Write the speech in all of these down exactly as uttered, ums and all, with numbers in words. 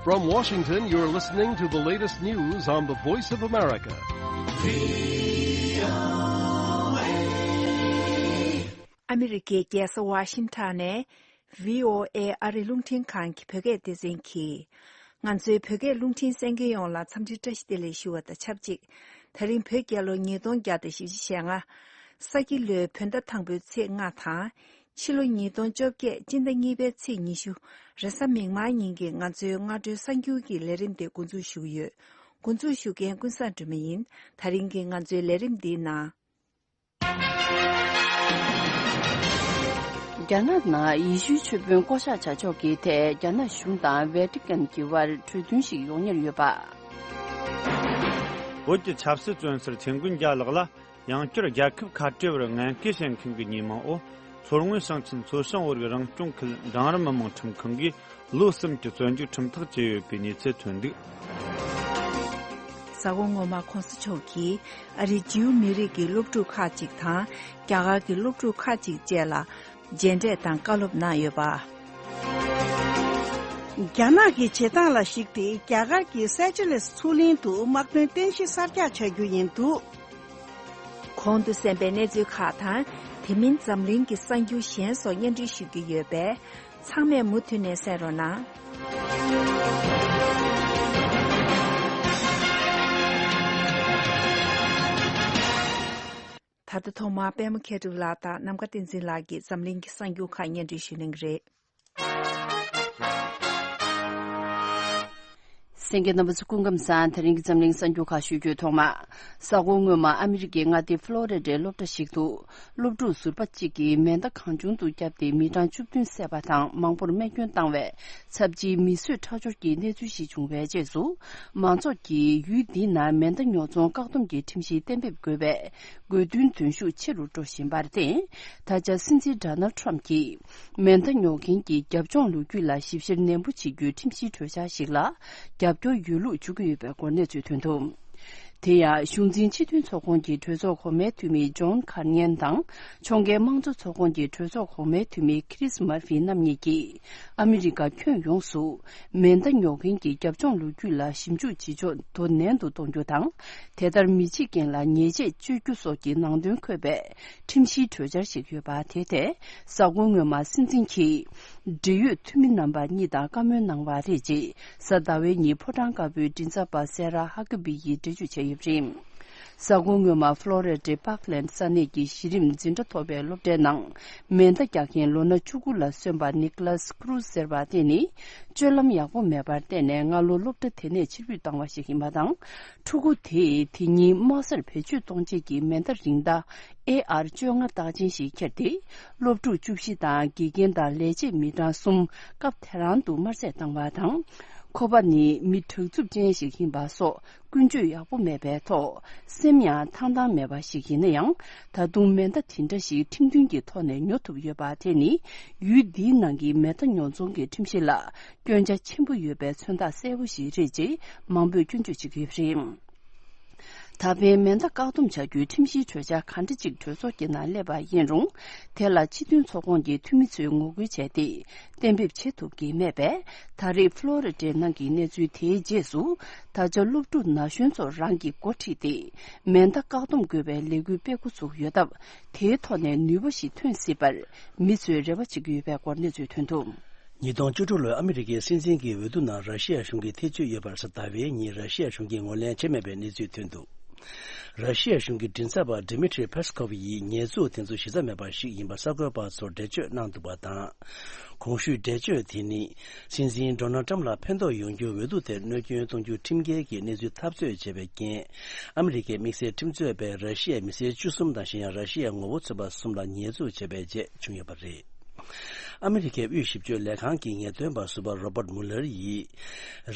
From Washington, you're listening to the latest news on the Voice of America. ཨ་མི་རི་ཀའི་རྒྱལ་ས་ཝ་ཤིང་ཊོན་ནས་བྷི་ཨོ་ཨེ་ཨ་རིའི་རླུང་འཕྲིན་ཁང་གི་བོད་སྐད་སྡེ་ཚན་གྱིས། ང་ཚོའི་བོད་སྐད་རླུང་འཕྲིན་གསན་མཁན་ཡོངས་ལ་འཚམས་འདྲི་བཀྲ་ཤིས་བདེ་ལེགས་ཞུ་བ་དང་ཆབས་ཅིག་ད་རིང་བོད་རྒྱལ་ལོ་ཉིས་སྟོང་བརྒྱ་དང་བཞི་བཅུ་ཞེ་ལྔ། ས་ཁྱི་ལོའི་བོད་ཟླ་དང་པོའི་ཚེས་ལྔ་དང་། ཕྱི་ལོ་ཉིས་སྟོང་བཅོ་བརྒྱད་སྤྱི་ཟླ་གཉིས་པའི་ཚེས་ཉི་ཤུ། རེས་གཟའ་མིག་དམར་ཉིན་གྱི་ང་ཚོའི་སྔ་དྲོའི་གསར་འགྱུར་གྱི་ལས་རིམ་དེ་འགོ་འཛུགས་ཞུ་གི་ཡོད། འགོ་འཛུགས་ཞུ་མཁན་ཀུན་བཟང་སྒྲོལ་མ་ཡིན། ད་རིང་གི་ང་ཚོའི་ལས་རིམ་འདིའི་ནང་། རྒྱ་ནག་ནང་ཡེ་ཤུའི་ཆོས་དཔོན་བསྐོ་གཞག་བྱ་ཕྱོགས་ཀྱི་ཐད་རྒྱ་ནག་གཞུང་དང་ཝེ་ཏི་ཀན་གྱི་དབར་གྲོས་མཐུན་ཞིག་ཡོང་ཉེར་ཡོད་པ། བོད་ཀྱི་ཆབ་སྲིད་བཙོན་ཟུར་ཆེན་ཀུན་རྒྱལ་ལགས་ལ་ཡང་བསྐྱར་རྒྱལ་ཁབ་ཁ་བྲལ་བར་ངན་སྐུལ་བྱེད་མཁན་གྱི་ཉེས་མིང་འོག་མཚོ་སྔོན་ཞིང་ཆེན་མཚོ་བྱང་བོད་རིགས་རང་སྐྱོང་ཁུལ་འབྲིང་རིམ་མི་དམངས་ཁྲིམས་ཁང་གིས་ལོ་གསུམ་གྱི་བཙོན་འཇུག་ཁྲིམས་ཐག་བཅད་ཡོད་པའི་གནས་ཚུལ་ཐོན་འདུག་གཟའ་འཁོར་སྔོན་མ་གོང་ས་མཆོག་གིས་ཨ་རིའི་ཇིའུ་མི་རིགས་ཀྱི་སློབ་ཕྲུག་ཁག་ཅིག་དང་རྒྱ་གར་གྱི་སློབ་ཕྲུག་ཁག་ཅིག་བཅས་ལ་མཇལ་འཕྲད་དང་བཀའ་སློབ་གནང་ཡོད་པ། རྒྱ་ནག་གི་བྱེད་སྟངས་ལ་གཞིགས་ཏེ་རྒྱ་གར་གྱི་སེ་ཅི་ལེས་མཚོ་གླིང་དུ་དམག་དོན་རྟེན་གཞི་གསར་རྒྱག་བྱ་རྒྱུ་ཡིན་འདུག་གོང་དུ་གསན་པའི་གནས་ཚུལ་ཁག་དང་། དེ་མིན་འཛམ་གླིང་གི་གསར་འགྱུར་གཞན་སོགས་སྙན་སྒྲོན་ཞུ་རྒྱུ་ཡོད་པས། ཚང་མས་མུ་མཐུད་ནས་གསན་རོགས་གནང་། ད་ལྟ་ཐོག་མར་པད་མ་མཁས་གྲུབ་ལགས་དང་ནམ་མཁའ་བསྟན་འཛིན་ལགས་ཀྱིས་འཛམ་གླིང་གི་གསར་འགྱུར་ཁག་སྙན་སྒྲོན་ཞུ་གནང་གི་རེད། གསན་མཁན་རྣམ་པ་ཚོ་སྐུ་ཁམས་བཟང་། དེ་རིང་གི་འཛམ་གླིང་གསར་འགྱུར་ཁག་ཞུ་རྒྱུའི་ཐོག་མ། གཟའ་འཁོར་སྔོན་མ་ཨ་མི་རི་ཀའི་མངའ་སྡེ་ཕློ་རི་ཌའི་སློབ་གྲྭ་ཞིག་ཏུ། སློབ་ཕྲུག་ཟུར་པ་གཅིག་གིས་མེ་མདའ་གང་བྱུང་དུ་བརྒྱབ་སྟེ་མི་གྲངས་བཅུ་བདུན་བསད་པ་དང་མང་པོར་རྨས་སྐྱོན་བཏང་བས་ཚབས་ཆེའི་མི་གསོད་ཁྲག་སྦྱོར་གྱི་གནས་ཚུལ་ཞིག་བྱུང་བའི་རྗེས་སུ། མང་ཚོགས་ཀྱིས་ཡུལ་འདིའི་ནང་མེ་མདའ་ཉོ་ཚོང་བཀག་སྡོམ་གྱི་ཁྲིམས་གཞི་གཏན་འབེབས་དགོས་པའི་དགོས་འདུན་འདོན་ཤུགས་ཆེ་རུ་འགྲོ་བཞིན་པར་བརྟེན། ད་ཆ་སྲིད་འཛིན་ཌོ་ནལ་ཁྲམ་གྱིས་མེ་མདའ་ཉོ་མཁན་གྱི་རྒྱབ་ལྗོངས་ལོ་རྒྱུས་ལ་ཞིབ་བཤེར་ནན་པོ་བྱེད་རྒྱུའི་ཁྲིམས་གཞིའི་གྲོས་འཆར་ཞིག་ལ་རྒྱབ་སྐྱོར་ཡོད་ལུགས་བརྗོད་ཀྱི་ཡོད་པའི་སྐོར་གནས་ཚུལ་ཐོན་འདུག་དེ་ཡང་གཞུང་འཛིན་སྤྱི་མཐུན་ཚོགས་ཁོངས་ཀྱི་གྲོས་ཚོགས་གོང་མའི་འཐུས་མི་ཇོན་ཁར་ཉན་དང་ཕྱོགས་འགལ་དམངས་གཙོ་ཚོགས་ཁོངས་ཀྱི་གྲོས་ཚོགས་གོང་མའི་འཐུས་མི་ཁི་རིས་མར་ཕི་རྣམ་གཉིས་ཀྱིས་ཨ་མི་རི་ཀ་ཁྱོན་ཡོངས་སུ་མེ་མདའ་ཉོ་མཁན་གྱི་རྒྱབ་ལྗོངས་ལོ་རྒྱུས་ལ་ཞིབ་འཇུག་བྱེད་ཕྱོགས་དོ་ནན་དུ་གཏོང་རྒྱུ་དང་། དེ་ལྟར་མི་བྱེད་མཁན་ལ་ཉེས་ཆད་གཅོད་རྒྱུ་སོགས་ཀྱི་ནང་དོན་འཁོད་པའི་ཁྲིམས་གཞིའི་གྲོས་འཆར་ཞིག་ཡོད་པ་དེ་ཐད་གཟའ་འཁོར་སྔོན་མ་སྲིད་འཛིན་གྱིས་འབྲེལ་ཡོད་འཐུས་མི་རྣམ་པ་གཉིས་དང་བཀའ་མོལ་གནང་བ་རེད་ཅེས་གཟའ་ཟླ་བའི་ཉིན་ཕོ་བྲང་དཀར་པོའི་མགྲིན་ཚབ་པ་སེ་ར་ཧ་ཀི་བི་ཡིས་འགྲེལ་བརྗོད་བྱས་ཡོད་པ་རེད། གཟའ་འཁོར་སྔོན་མ་ཕློ་རི་ཌའི་པཱག་ལེན་ས་གནས་ཀྱི་གཞི་རིམ་འཛིན་གྲྭ་ཐོབ་པའི་སློབ་གྲྭའི་ནང་མེ་མདའ་རྒྱག་མཁན་ལོ་ན་བཅུ་དགུ་ལ་སོན་པ་ནི་ཀ་ལཱས་ཁུ་རུ་ཟེར་བ་དེ་ནི་སྤྱོད་ལམ་ཡག་པོ་མེད་པར་བརྟེན་ནས་སྔ་ལོ་སློབ་གྲྭ་དེ་ནས་ཕྱིར་འབུད་བཏང་བ་ཞིག་ཡིན་པ་དང་། ཕྲུ་གུ་དེས་དེ་ཉིན་དམག་སར་བེད་སྤྱོད་གཏོང་ཆེད་ཀྱི་མེ་མདའ་རིང་མདའ་ཨེ་ཨར་བཅོ་ལྔ་རྟགས་ཅན་ཞིག་ཁྱེར་ཏེ། སློབ་ཕྲུག་བཅུ་བཞི་དང་དགེ་རྒན་དང་ལས་བྱེད་མི་གྲངས་གསུམ་སྐབས་དེ་རང་དུ་དམར་བསད་བཏང་བ་དང་། ཁོ་པ་ནི་མི་དྲག་རྩུབ་ཅན་ཞིག་ཡིན་པ་སོགས་ཀུན་སྤྱོད་ཡག་པོ་མེད་པའི་ཐོག་སེམས་ཡང་ཐང་ཐང་མེད་པ་ཞིག་ཡིན་ན་ཡང་། ད་དུང་མེ་མདའ་དེ་འདྲ་ཞིག་ཁྲིམས་མཐུན་གྱི་ཐོག་ནས་ཉོ་ཐུབ་ཡོད་པ་དེ་ནི་ཡུལ་འདིའི་ནང་གི་མེ་མདའ་ཉོ་ཚོང་གི་ཁྲིམས་གཞི་ལ་སྐྱོན་ཆ་ཆེན་པོ་ཡོད་པའི་མཚོན་རྟགས་གསལ་པོ་ཞིག་རེད་ཅེས་མང་པོས་སྐྱོན་བརྗོད་བྱེད་ཀྱི་ཡོད་པ་རེད། ད་ཕན་མེ་མདའ་བཀག་སྡོམ་བྱ་རྒྱུའི་ཁྲིམས་གཞིའི་གྲོས་འཆར་ག་འདྲ་ཅིག་གྲོས་ཚོགས་ཀྱི་ནང་སླེབས་པ་ཡིན་རུང་། དེ་ལ་སྤྱི་མཐུན་ཚོགས་ཁོངས་ཀྱི་འཐུས་མི་ཚོས་ངོ་རྒོལ་བྱས་ཏེ་གཏན་འབེབས་བྱེད་ཐུབ་ཀྱི་མེད་པས། ད་རེས་ཕློ་རི་ཌའི་ནང་གི་གནས་ཚུལ་དེའི་རྗེས་སུ། ད་ཆ་སློབ་ཕྲུག་ན་གཞོན་ཚོ་རང་གིས་འགོ་ཁྲིད་དེ་མེ་མདའ་བཀག་སྡོམ་དགོས་པའི་ལས་འགུལ་སྤེལ་འགོ་ཚུགས་ཡོད་སྟབས། དེའི་ཐོག་ནས་ནུས་པ་ཞིག་ཐོན་སྲིད་པར་མི་ཚོས་རེ་བ་བྱེད་ཀྱི་ཡོད་པའི་སྐོར་གནས་ཚུལ་ཐོན་འདུག་ཉིས་སྟོང་བཅུ་དྲུག་ལོའི་ཨ་མི་རི་ཀའི་སྲིད་འཛིན་གྱི་འོས་བསྡུ་ནང་ར་ཤི་ཡ་གཞུང་གིས་ཐེ་བྱུས་ཡོད་པར་གཟའ་ཟླ་བའི་ཉིན་ར་ཤི་ཡ་གཞུང་གིས་ངོས་ལེན་བྱས་མེད་པའི་གནས་ཚུལ་ཐོན་འདུག་ར་ཤི་ཡ་གཞུང་གི་མགྲིན་ཚབ་པ་Dmitry Peskov་ཡིས་ཉེས་འཛུགས་དེ་ཚོ་གཞི་རྩ་མེད་པ་ཞིག་ཡིན་པར་གསར་འགོད་པ་ཚོར་འགྲེལ་བརྗོད་གནང་འདུག་པ་དང་། གོང་ཞུས་འགྲེལ་བརྗོད་དེ་ནི། སྲིད་འཛིན་Donald Trump་ལ་ཕན་ཐོགས་ཡོང་རྒྱུའི་འོས་བསྡུ་དེར་གནོད་སྐྱོན་གཏོང་རྒྱུའི་ཁྲིམས་འགལ་གྱི་གནས་ཚུལ་འཐབ་རྩོད་བྱས་པའི་རྐྱེན། ཨ་མི་རི་ཀའི་དམིགས་བསལ་ཁྲིམས་རྩོད་པས་ར་ཤི་ཡའི་མི་སེར་བཅུ་གསུམ་དང་གཞན་ཡང་ར་ཤི་ཡའི་ངོ་བོ་མཚོན་པ་གསུམ་ལ་ཉེས་འཛུགས་བྱས་པའི་རྗེས་བྱུང་ཡོད་པ་རེད། ཨ་མི་རི་ཀའི་དབུས་ཞིབ་དཔྱོད་ལས་ཁང་གི་ངེས་སྟོན་པ་ཟུར་པ་Robert Mueller་ཡིས།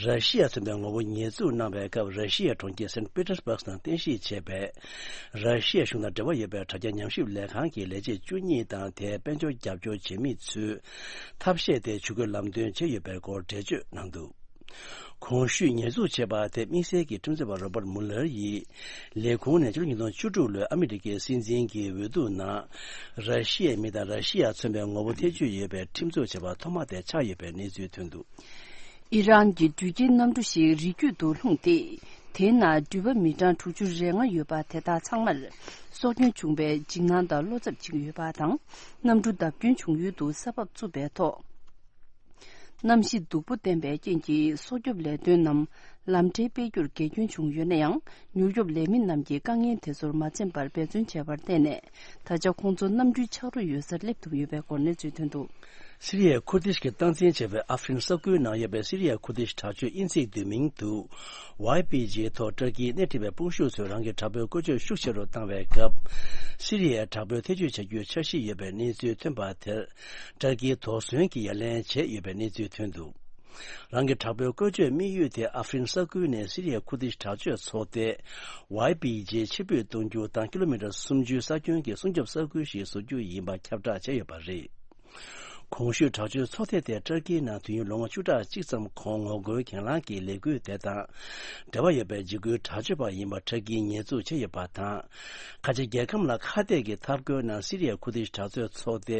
ར་ཤི་ཡ་མཚོན་པའི་ངོ་བོ་ཉེས་འཛུགས་གནང་བའི་སྐབས་ར་ཤི་ཡའི་གྲོང་ཁྱེར་Saint Petersburg་ནང་རྟེན་གཞི་བྱས་པའི། ར་ཤི་ཡ་གཞུང་དང་འབྲེལ་བ་ཡོད་པའི་དྲ་རྒྱ་ཉམས་ཞིབ་ལས་ཁང་གི་ལས་བྱེད་བཅུ་གཉིས་དང་དེའི་དཔལ་འབྱོར་རྒྱབ་སྐྱོར་བྱེད་མི་ཚོས་ཐབས་ཤེས་དེ་ཇུས་འགོད་ལམ་སྟོན་བྱས་ཡོད་པའི་སྐོར་འགྲེལ་བརྗོད་གནང་འདུག་གོང་ཞུས་ཉེས་འཛུགས་བྱས་པ་དེ་དམིགས་བསལ་གྱི་ཁྲིམས་རྩོད་པ་Robert Mueller་ཡིས་ལས་ཁུངས་ནས་ཕྱི་ལོ་ཉིས་སྟོང་བཅུ་དྲུག་ལོའི་ཨ་མི་རི་ཀའི་སྲིད་འཛིན་གྱི་འོས་བསྡུ་ནང་ར་ཤི་ཡའི་མི་དང་ར་ཤི་ཡ་མཚོན་པའི་ངོ་བོ་ཐེ་བྱུས་ཡོད་པའི་ཁྲིམས་རྩོད་བྱས་པ་ཐོག་མ་དེ་ཆགས་ཡོད་པའི་གནས་ཚུལ་ཐོན་འདུག་ཨི་རན་གྱི་འགྲུལ་སྐྱེལ་གནམ་གྲུ་ཞིག་རི་རྒྱུད་དུ་ལྷུང་སྟེ། དེའི་ནང་འགྲུལ་པ་མི་གྲངས་དྲུག་ཅུ་རེ་ལྔ་ཡོད་པ་དེ་དག་ཚང་མར་སྲོག་སྐྱོན་བྱུང་བའི་འཇིགས་སྣང་དང་བློ་འཚབ་ཅིག་ཡོད་པ་དང་། གནམ་གྲུ་བརྡབ་སྐྱོན་བྱུང་ཡུལ་དུ་ས་བབ་རྩུབ་པའི་ཐོག་གནམ་གཤིས་སྡུག་པོ་བསྟན་པའི་རྐྱེན་གྱིས་སྲོག་སྐྱོབ་ལས་དོན་རྣམས་ལམ་འགྲེལ་སྤེལ་རྒྱུར་འགལ་སྐྱོན་བྱུང་ཡོད་ན་ཡང་། མྱུར་སྐྱོབ་ལས་མི་རྣམས་ཀྱིས་དཀའ་ངལ་དེ་ཚོར་མ་འཛེམས་པར་འབད་བརྩོན་བྱས་པར་བརྟེན་ནས། ད་ཆ་ཁོང་ཚོ་གནམ་གྲུའི་ཆག་འགྲོ་ཡོད་སར་སླེབས་ཐུབ་ཡོད་པའི་སྐོར་གནས་ཚུལ་ཐོན་འདུག། སི་རི་ཡའི་ཁུར་དིཤ་གིས་སྟངས་འཛིན་བྱེད་པའི་ཨ་ཧྥེ་རིན་ས་ཁུལ་ནང་ཡོད་པའི་སི་རི་ཡའི་ཁུར་དིཤ་དྲག་སྤྱོད་དབྱིན་ཚིག་བསྡུས་མིང་དུ་ཝའི་པི་ཇེ་ཐོག་ཏུར་ཀིའི་སྣེ་ཁྲིད་པའི་དཔུང་ཤུགས་ཚོས་རང་གི་དྲག་པོའི་བཀོལ་སྤྱོད་ཤུགས་ཆེ་རུ་བཏང་བའི་སྐབས། སི་རི་ཡའི་དྲག་པོའི་ཐེ་བྱུས་བྱ་རྒྱུའི་འཆར་གཞི་ཡོད་པའི་གནས་ཚུལ་ཐོན་པ་དེར། ཏུར་ཀིས་དོགས་ཟོན་གྱིས་ཡ་ལན་བྱས་ཡོད་པའི་གནས་ཚུལ་ཐོན་འདུག། རང་གི་དྲག་པོའི་བཀོལ་སྤྱོད་དམིགས་ཡུལ་དེ་ཨ་ཧྥེ་རིན་ས་ཁུལ་ནས་སི་རི་ཡའི་ཁུར་དིཤ་དྲག་སྤྱོད་ཚོགས་སྡེ་ཝའི་པི་ཇེ་ཕྱིར་འབུད་གཏོང་རྒྱུ་དང་ཀི་ལོ་མི་ཊར་སུམ་ཅུའི་ས་ཁྱོན་གྱི་སྲུང་སྐྱོབ་ས་ཁུལ་ཞིག་བཟོ་རྒྱུ་ཡིན་པ་ཁྱབ་བསྒྲགས་བྱས་ཡོད་པ་རེད། གོང་ཞུས་དྲག་སྤྱོད་ཚོགས་སྡེ་དེ་ཏུར་ཀིའི་ནང་དུས་ཡུན་ལོ་ངོ་བཅུ་ཕྲག་གཅིག་ཙམ་གོང་ངོ་རྒོལ་གྱེན་ལངས་ཀྱི་ལས་འགུལ་དེ་དང་འབྲེལ་བ་ཡོད་པའི་འཇིགས་སྐུལ་དྲག་སྤྱོད་པ་ཡིན་པ་ཏུར་ཀིས་ཉེས་འཛུགས་བྱས་ཡོད་པ་དང་། ཁ་ཆེ་རྒྱལ་ཁམས་ལ་ཁ་གཏད་ཀྱི་ཐབས་བཀོད་ནང་སི་རི་ཡའི་ཁུར་དིཤ་དྲག་སྤྱོད་ཚོགས་སྡེ་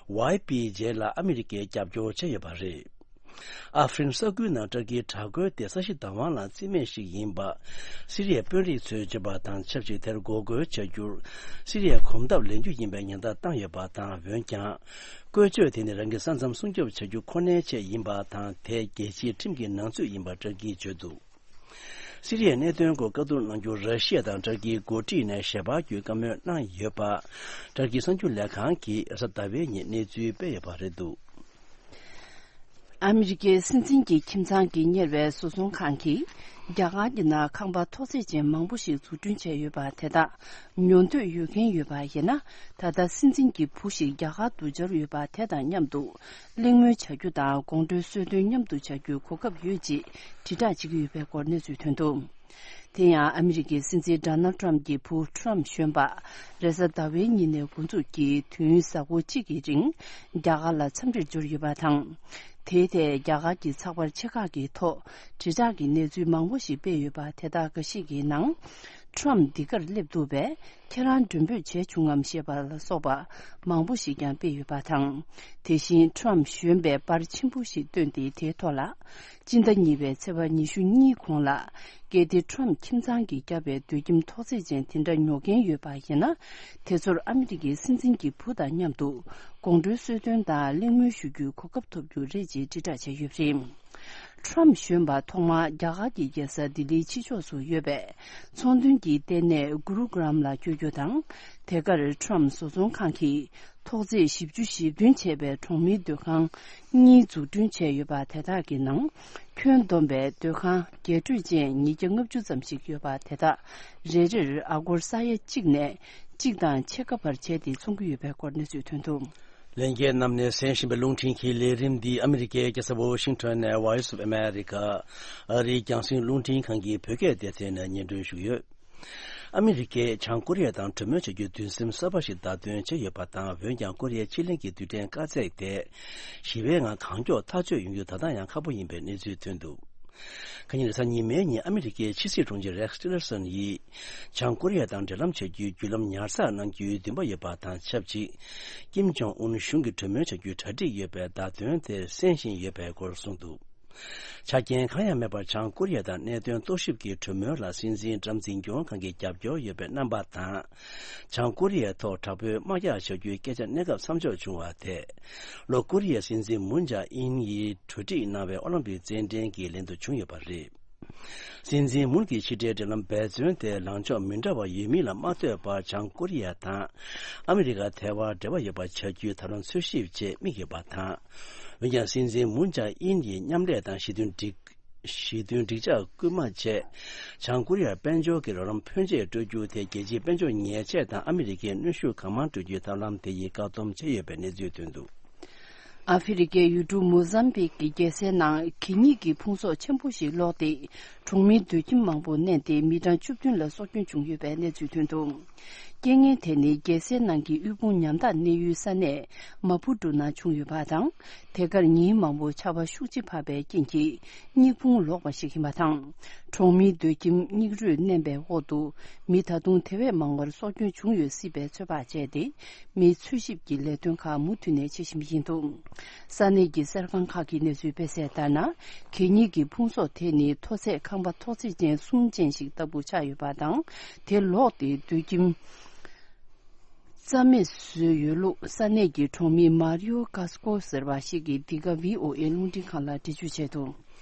ཝའི་པི་ཇེ་ལ་ཨ་མི་རི་ཀས་རྒྱབ་སྐྱོར་བྱས་ཡོད་པ་རེད། ཨ་ཧྥེ་རིན་ས་ཁུལ་ནང་ཏུར་ཀིའི་དྲག་རྒོལ་དེ་ས་གཞི་བདག་དབང་ལ་བརྩི་མེད་ཞིག་ཡིན་པ། སི་རི་ཡའི་དཔོན་རིགས་ཚོས་བརྗོད་པ་དང་ཆབས་ཅིག་དེར་འགོག་རྒོལ་བྱ་རྒྱུར། སི་རི་ཡའི་གོམ་སྟབས་ལེན་རྒྱུ་ཡིན་པའི་ཉེན་བརྡ་བཏང་ཡོད་པ་དང་། འོན་ཀྱང་། བཀོལ་སྤྱོད་དེ་ནི་རང་གི་ས་མཚམས་སྲུང་སྐྱོབ་བྱ་རྒྱུ་ཁོ་ནའི་ཆེད་ཡིན་པ་དང་། དེ་རྒྱལ་སྤྱིའི་ཁྲིམས་ཀྱི་ནང་ཚུད་ཡིན་པ་ཏུར་ཀིས་བརྗོད་འདུག། སི་རི་ཡའི་གནད་དོན་སྐོར་བཀའ་བསྡུར་གནང་རྒྱུར་ར་ཤི་ཡ་དང་ཏུར་ཀིའི་འགོ་ཁྲིད་ནས་ཞལ་པར་བརྒྱུད་བཀའ་མོལ་གནང་ཡོད་པ། ཏུར་ཀིའི་གསར་འགྱུར་ལས་ཁང་གིས་རེས་གཟའ་ཟླ་བའི་ཉིན་གནས་ཚུལ་སྤེལ་ཡོད་པ་རེད་འདུག། ཨ་མི་རི་ཀའི་སྲིད་འཛིན་གྱི་ཁྱིམ་ཚང་གིས་གཉེར་བའི་བཟོ་ཚོང་ཁང་གིས། རྒྱ་གར་གྱི་ནང་ཁང་པ་ཐོག་བརྩེགས་ཅན་མང་པོ་ཞིག་འཛུགས་སྐྲུན་བྱས་ཡོད་པ་དེ་དག་ཉོ་འདོད་ཡོད་མཁན་ཡོད་པ་ཡིན་ན། ད་ལྟ་སྲིད་འཛིན་གྱི་བུ་ཞིག་རྒྱ་གར་དུ་འབྱོར་ཡོད་པ་དེ་དང་མཉམ་དུ། གླེང་མོལ་བྱ་རྒྱུ་དང་དགོང་དྲོའི་གསོལ་སྟོན་མཉམ་དུ་བྱ་རྒྱུའི་གོ་སྐབས་ཡོད་ཅེས་དྲིལ་བསྒྲགས་བྱེད་ཀྱི་ཡོད་པའི་སྐོར་གནས་ཚུལ་ཐོན་འདུག། དེ་ཡང་ཨ་མི་རི་ཀའི་སྲིད་འཛིན་ཌོ་ནལ་ཊམ་གྱི་བུ་ཊམ་གཞོན་པ། རེས་གཟའ་ཟླ་བའི་ཉིན་ནས་འགོ་འཛུགས་ཀྱིས་དུས་ཡུན་ཟླ་སྐོར་གཅིག་གི་རིང་རྒྱ་གར་ལ་འཚམས་འདྲིར་འབྱོར་ཡོད་པ་དང་། དེའི་ཐད་རྒྱ་གར་གྱི་ཚགས་པར་ཆེ་ཁག་གི་ཐོག་དྲིལ་བསྒྲགས་ཀྱི་གནས་ཚུལ་མང་པོ་ཞིག་སྤེལ་ཡོད་པ་དེ་དག་འགའ་ཞིག་གི་ནང་། ཊམ་འདི་གར་སླེབས་ཐུབ་པས་ཁྱེད་རང་མགྲོན་འབོད་བྱས་བྱུང་ངམ་ཞེས་པ་ལ་སོགས་པ་མང་པོ་ཞིག་ཀྱང་སྤེལ་ཡོད་པ་དང་། དེ་བཞིན་ཊམ་གཞོན་པས་པར་ཆེན་པོ་ཞིག་བཏོན་ཏེ་དེའི་ཐོག་ལ། སྤྱི་ཟླ་གཉིས་པའི་ཚེས་པ་ཉི་ཤུ་གཉིས་གོང་ལ། གལ་ཏེ་ཊམ་ཁྱིམ་ཚང་གིས་བརྒྱབ་པའི་སྡོད་ཁྱིམ་ཐོག་བརྩེགས་ཅན་དེ་འདྲ་ཉོ་མཁན་ཡོད་པ་ཡིན་ན། དེ་ཚོར་ཨ་མི་རི་ཀའི་སྲིད་འཛིན་གྱི་བུ་དང་མཉམ་དུ་དགོང་དྲོའི་གསོལ་སྟོན་དང་གླེང་མོལ་ཞུ་རྒྱུའི་གོ་སྐབས་ཐོབ་རྒྱུ་རེད་ཅེས་དྲིལ་བསྒྲགས་བྱས་ཡོད་པ་རེད། ཊམ་གཞོན་པ་ཐོག་མར་རྒྱ་གར་གྱི་རྒྱལ་ས་ལྡི་ལིའི་ཕྱི་ཕྱོགས་སུ་ཡོད་པའི་ཚོང་དོན་གྱི་ལྟེ་གནས་གུ་རུ་གྷ་རམ་ལ་བསྐྱོད་རྒྱུ་དང་། དེ་གར་ཊམ་བཟོ་ཚོང་ཁང་གིས། ཐོག་བརྩེགས་བཞི་བཅུ་ཞེ་བདུན་བྱས་པའི་གྲོང་མིའི་སྡོད་ཁང་གཉིས་འཛུགས་སྐྲུན་བྱས་ཡོད་པ་དེ་དག་གི་ནང་། ཁྱོན་བསྡོམས་པའི་སྡོད་ཁང་རྒྱས་སྤྲོས་ཅན་ཉིས་བརྒྱ་ལྔ་བཅུ་ཙམ་ཞིག་ཡོད་པ་དེ་དག་རེ་རེར་ཨ་སྒོར་ས་ཡ་གཅིག་ནས་གཅིག་དང་ཕྱེད་ཀ་བར་བྱས་ཏེ་འཚོང་གི་ཡོད་པའི་སྐོར་གནས་ཚུལ་ཐོན་འདུག། ལྷན་རྒྱས་རྣམས་ནས་གསན་བཞིན་པའི་རླུང་འཕྲིན་གྱི་ལས་རིམ་འདི་ཨ་མི་རི་ཀའི་རྒྱལ་ས་ཝོ་ཤིང་ཊོན་ནས་Voice of America ཨ་རིའི་རྒྱང་སྲིང་རླུང་འཕྲིན་ཁང་གི་བོད་སྐད་སྡེ་ཚན་ནས་སྙན་སྒྲོན་ཞུས་ཡོད། ཨ་མི་རི་ཀས་བྱང་ཀོ་རི་ཡ་དང་གྲོས་མོལ་བྱ་རྒྱུའི་འདུན་སེམས་གསར་པ་ཞིག་བརྡ་སྟོན་བྱས་ཡོད་པ་དང་། འོན་ཀྱང་ཀོ་རི་ཡ་ཕྱེད་གླིང་གི་རྡུལ་ཕྲན་དཀའ་ཚེགས་དེ་ཞི་བའི་ངང་གང་མགྱོགས་ཐག་གཅོད་ཡོང་རྒྱུ་ད་ལྟ་ཡང་ཁག་པོ་ཡིན་པའི་གནས་ཚུལ་ཐོན་འདུག། ཁ་ཉིན་རེས་གཟའ་ཉི་མའི་ཉིན་ཨ་མི་རི་ཀའི་ཕྱི་སྲིད་དྲུང་ཆེ་རེག་ཊི་ལར་སོན་ཡིས་བྱང་ཀོ་རི་ཡ་དང་འབྲེལ་ལམ་བྱ་རྒྱུའི་བརྒྱུད་ལམ་ཉར་ཚགས་གནང་རྒྱུའི་འདུན་པ་ཡོད་པ་དང་ཆབས་ཅིག། ཀིམ་ཇོང་ཨུན་གཞུང་གིས་གྲོས་མོལ་བྱ་རྒྱུའི་གྲ་སྒྲིག་ཡོད་པའི་བརྡ་དོན་དེ་གསན་བཞིན་ཡོད་པའི་སྐོར་གསུངས་འདུག། ཆ་རྐྱེན་གང་ཡང་མེད་པར་བྱང་ཀོ་རི་ཡ་དང་གནད་དོན་རྟོག་ཞིབ་ཀྱི་གྲོས་མོལ་ལ་སྲིད་འཛིན་ཊམ་འཛིན་སྐྱོང་ཁང་གི་རྒྱབ་སྐྱོར་ཡོད་པའི་རྣམ་པ་དང་། བྱང་ཀོ་རི་ཡའི་ཐོག་དྲག་པོའི་དམག་རྒྱག་བྱ་རྒྱུའི་སྐད་ཆ་གནས་སྐབས་མཚམས་འཇོག་བྱུང་བ་དེས། ལྷོ་ཀོ་རི་ཡའི་སྲིད་འཛིན་མུན་ཇཱ་ཨིན་ཡིས་གྲོས་སྒྲིག་གནང་བའི་ཨོ་ལིམ་པིག་རྩེད་འགྲན་གྱི་ལན་དུ་བྱུང་ཡོད་པ་རེད། སྲིད་འཛིན་མུན་གྱི་ཕྱི་འབྲེལ་འབྲེལ་ལམ་འབད་བརྩོན་དེ་ལངས་ཕྱོགས་མི་འདྲ་བ་ཡོད་མིན་ལ་མ་ལྟོས་པར་བྱང་ཀོ་རི་ཡ་དང་ཨ་མི་རི་ཀ་ཐད་ཀར་འབྲེལ་བ་ཡོད་པ་བྱ་རྒྱུའི་ཐབས་ལམ་འཚོལ་ཞིབ་ཆེད་དམིགས་ཡོད་པ་དང་། འོན་ཀྱང་སྲིད་འཛིན་མུན་ཇཱ་ཨིན་ཡིས་མཉམ་ལས་དང་ཞི་མཐུན་སྒྲིག་ཞི་མཐུན་འགྲིག་འཇགས་སྐུལ་མ་བཅས་བྱང་ཀོ་རི་ཡར་དཔལ་འབྱོར་གྱི་རོགས་རམ་ཕོན་ཆེ་སྤྲོད་རྒྱུ་དེ་རྒྱལ་སྤྱིའི་དཔལ་འབྱོར་ཉེས་ཆད་དང་ཨ་མི་རི་ཀའི་གནོན་ཤུགས་གང་མང་སྤྲོད་རྒྱུའི་ཐབས་ལམ་དེ་ཡིས་བཀག་སྡོམ་བྱས་ཡོད་པའི་གནས་ཚུལ་ཐོན་འདུག། ཨ་ཧྥེ་རི་ཀའི་ཡུལ་གྲུ་མོ་ཟམ་པིག་གི་རྒྱལ་སའི་ནང་གད་སྙིགས་ཀྱི་ཕུང་གསོག་ཆེན་པོ་ཞིག་སློག་སྟེ། གྲོང་མིའི་སྡོད་ཁྱིམ་མང་པོ་མནན་ཏེ་མི་གྲངས་བཅུ་བདུན་ལ་སྲོག་སྐྱོན་བྱུང་ཡོད་པའི་གནས་ཚུལ་ཐོན་འདུག། རྐྱེན་ངན་དེ་ནི་རྒྱལ་སའི་ནང་གི་དབུལ་ཕོངས་ཉམ་ཐག་གནས་ཡུལ་ས་གནས་མ་པུ་ཀྲུ་ནང་བྱུང་ཡོད་པ་དང་། དེ་གར་ཉིན་མང་པོ་ཆར་པ་ཤུགས་ཆེ་བབས་པའི་རྐྱེན་གྱིས་སྙིགས་ཕུང་ལོག་པ་ཞིག་ཡིན་པ་དང་། གྲོང་མིའི་སྡོད་ཁྱིམ་སྙིགས་རོས་མནན་པའི་འོག་ཏུ་མི་ད་དུང་དེ་བས་མང་བར་སྲོག་སྐྱོན་བྱུང་ཡོད་སྲིད་པའི་ཚོད་དཔག་བྱས་ཏེ། མི་འཚོལ་ཞིབ་ཀྱི་ལས་དོན་ཁག་མུ་མཐུད་ནས་བྱེད་བཞིན་པ་ཡིན་འདུག་ས་གནས་ཀྱི་གསར་ཁང་ཁག་གིས་གནས་ཚུལ་སྤེལ་གསལ་ལྟར་ན། གད་སྙིགས་ཀྱི་ཕུང་གསོག་དེ་ནི་མཐོ་ཚད་ཁང་པ་ཐོག་བརྩེགས་ཅན་གསུམ་ཅན་ཞིག་ལྟ་བུ་ཆགས་ཡོད་པ་དང་། དེ་ལོག་སྟེ་སྡོད་ཁྱིམ་རྩ་མེད་བཟོས་ཡོད་ལུགས་ས་གནས་ཀྱི་གྲོང་མི་མཱ་རིའོ་ཀཱ་སི་ཀོ་ཟེར་བ་ཞིག་གིས་འདི་ག་ཝི་ཨོ་ཨེ་རླུང་འཕྲིན་ཁང་ལ་འགྲེལ་བརྗོད་བྱས་འདུག་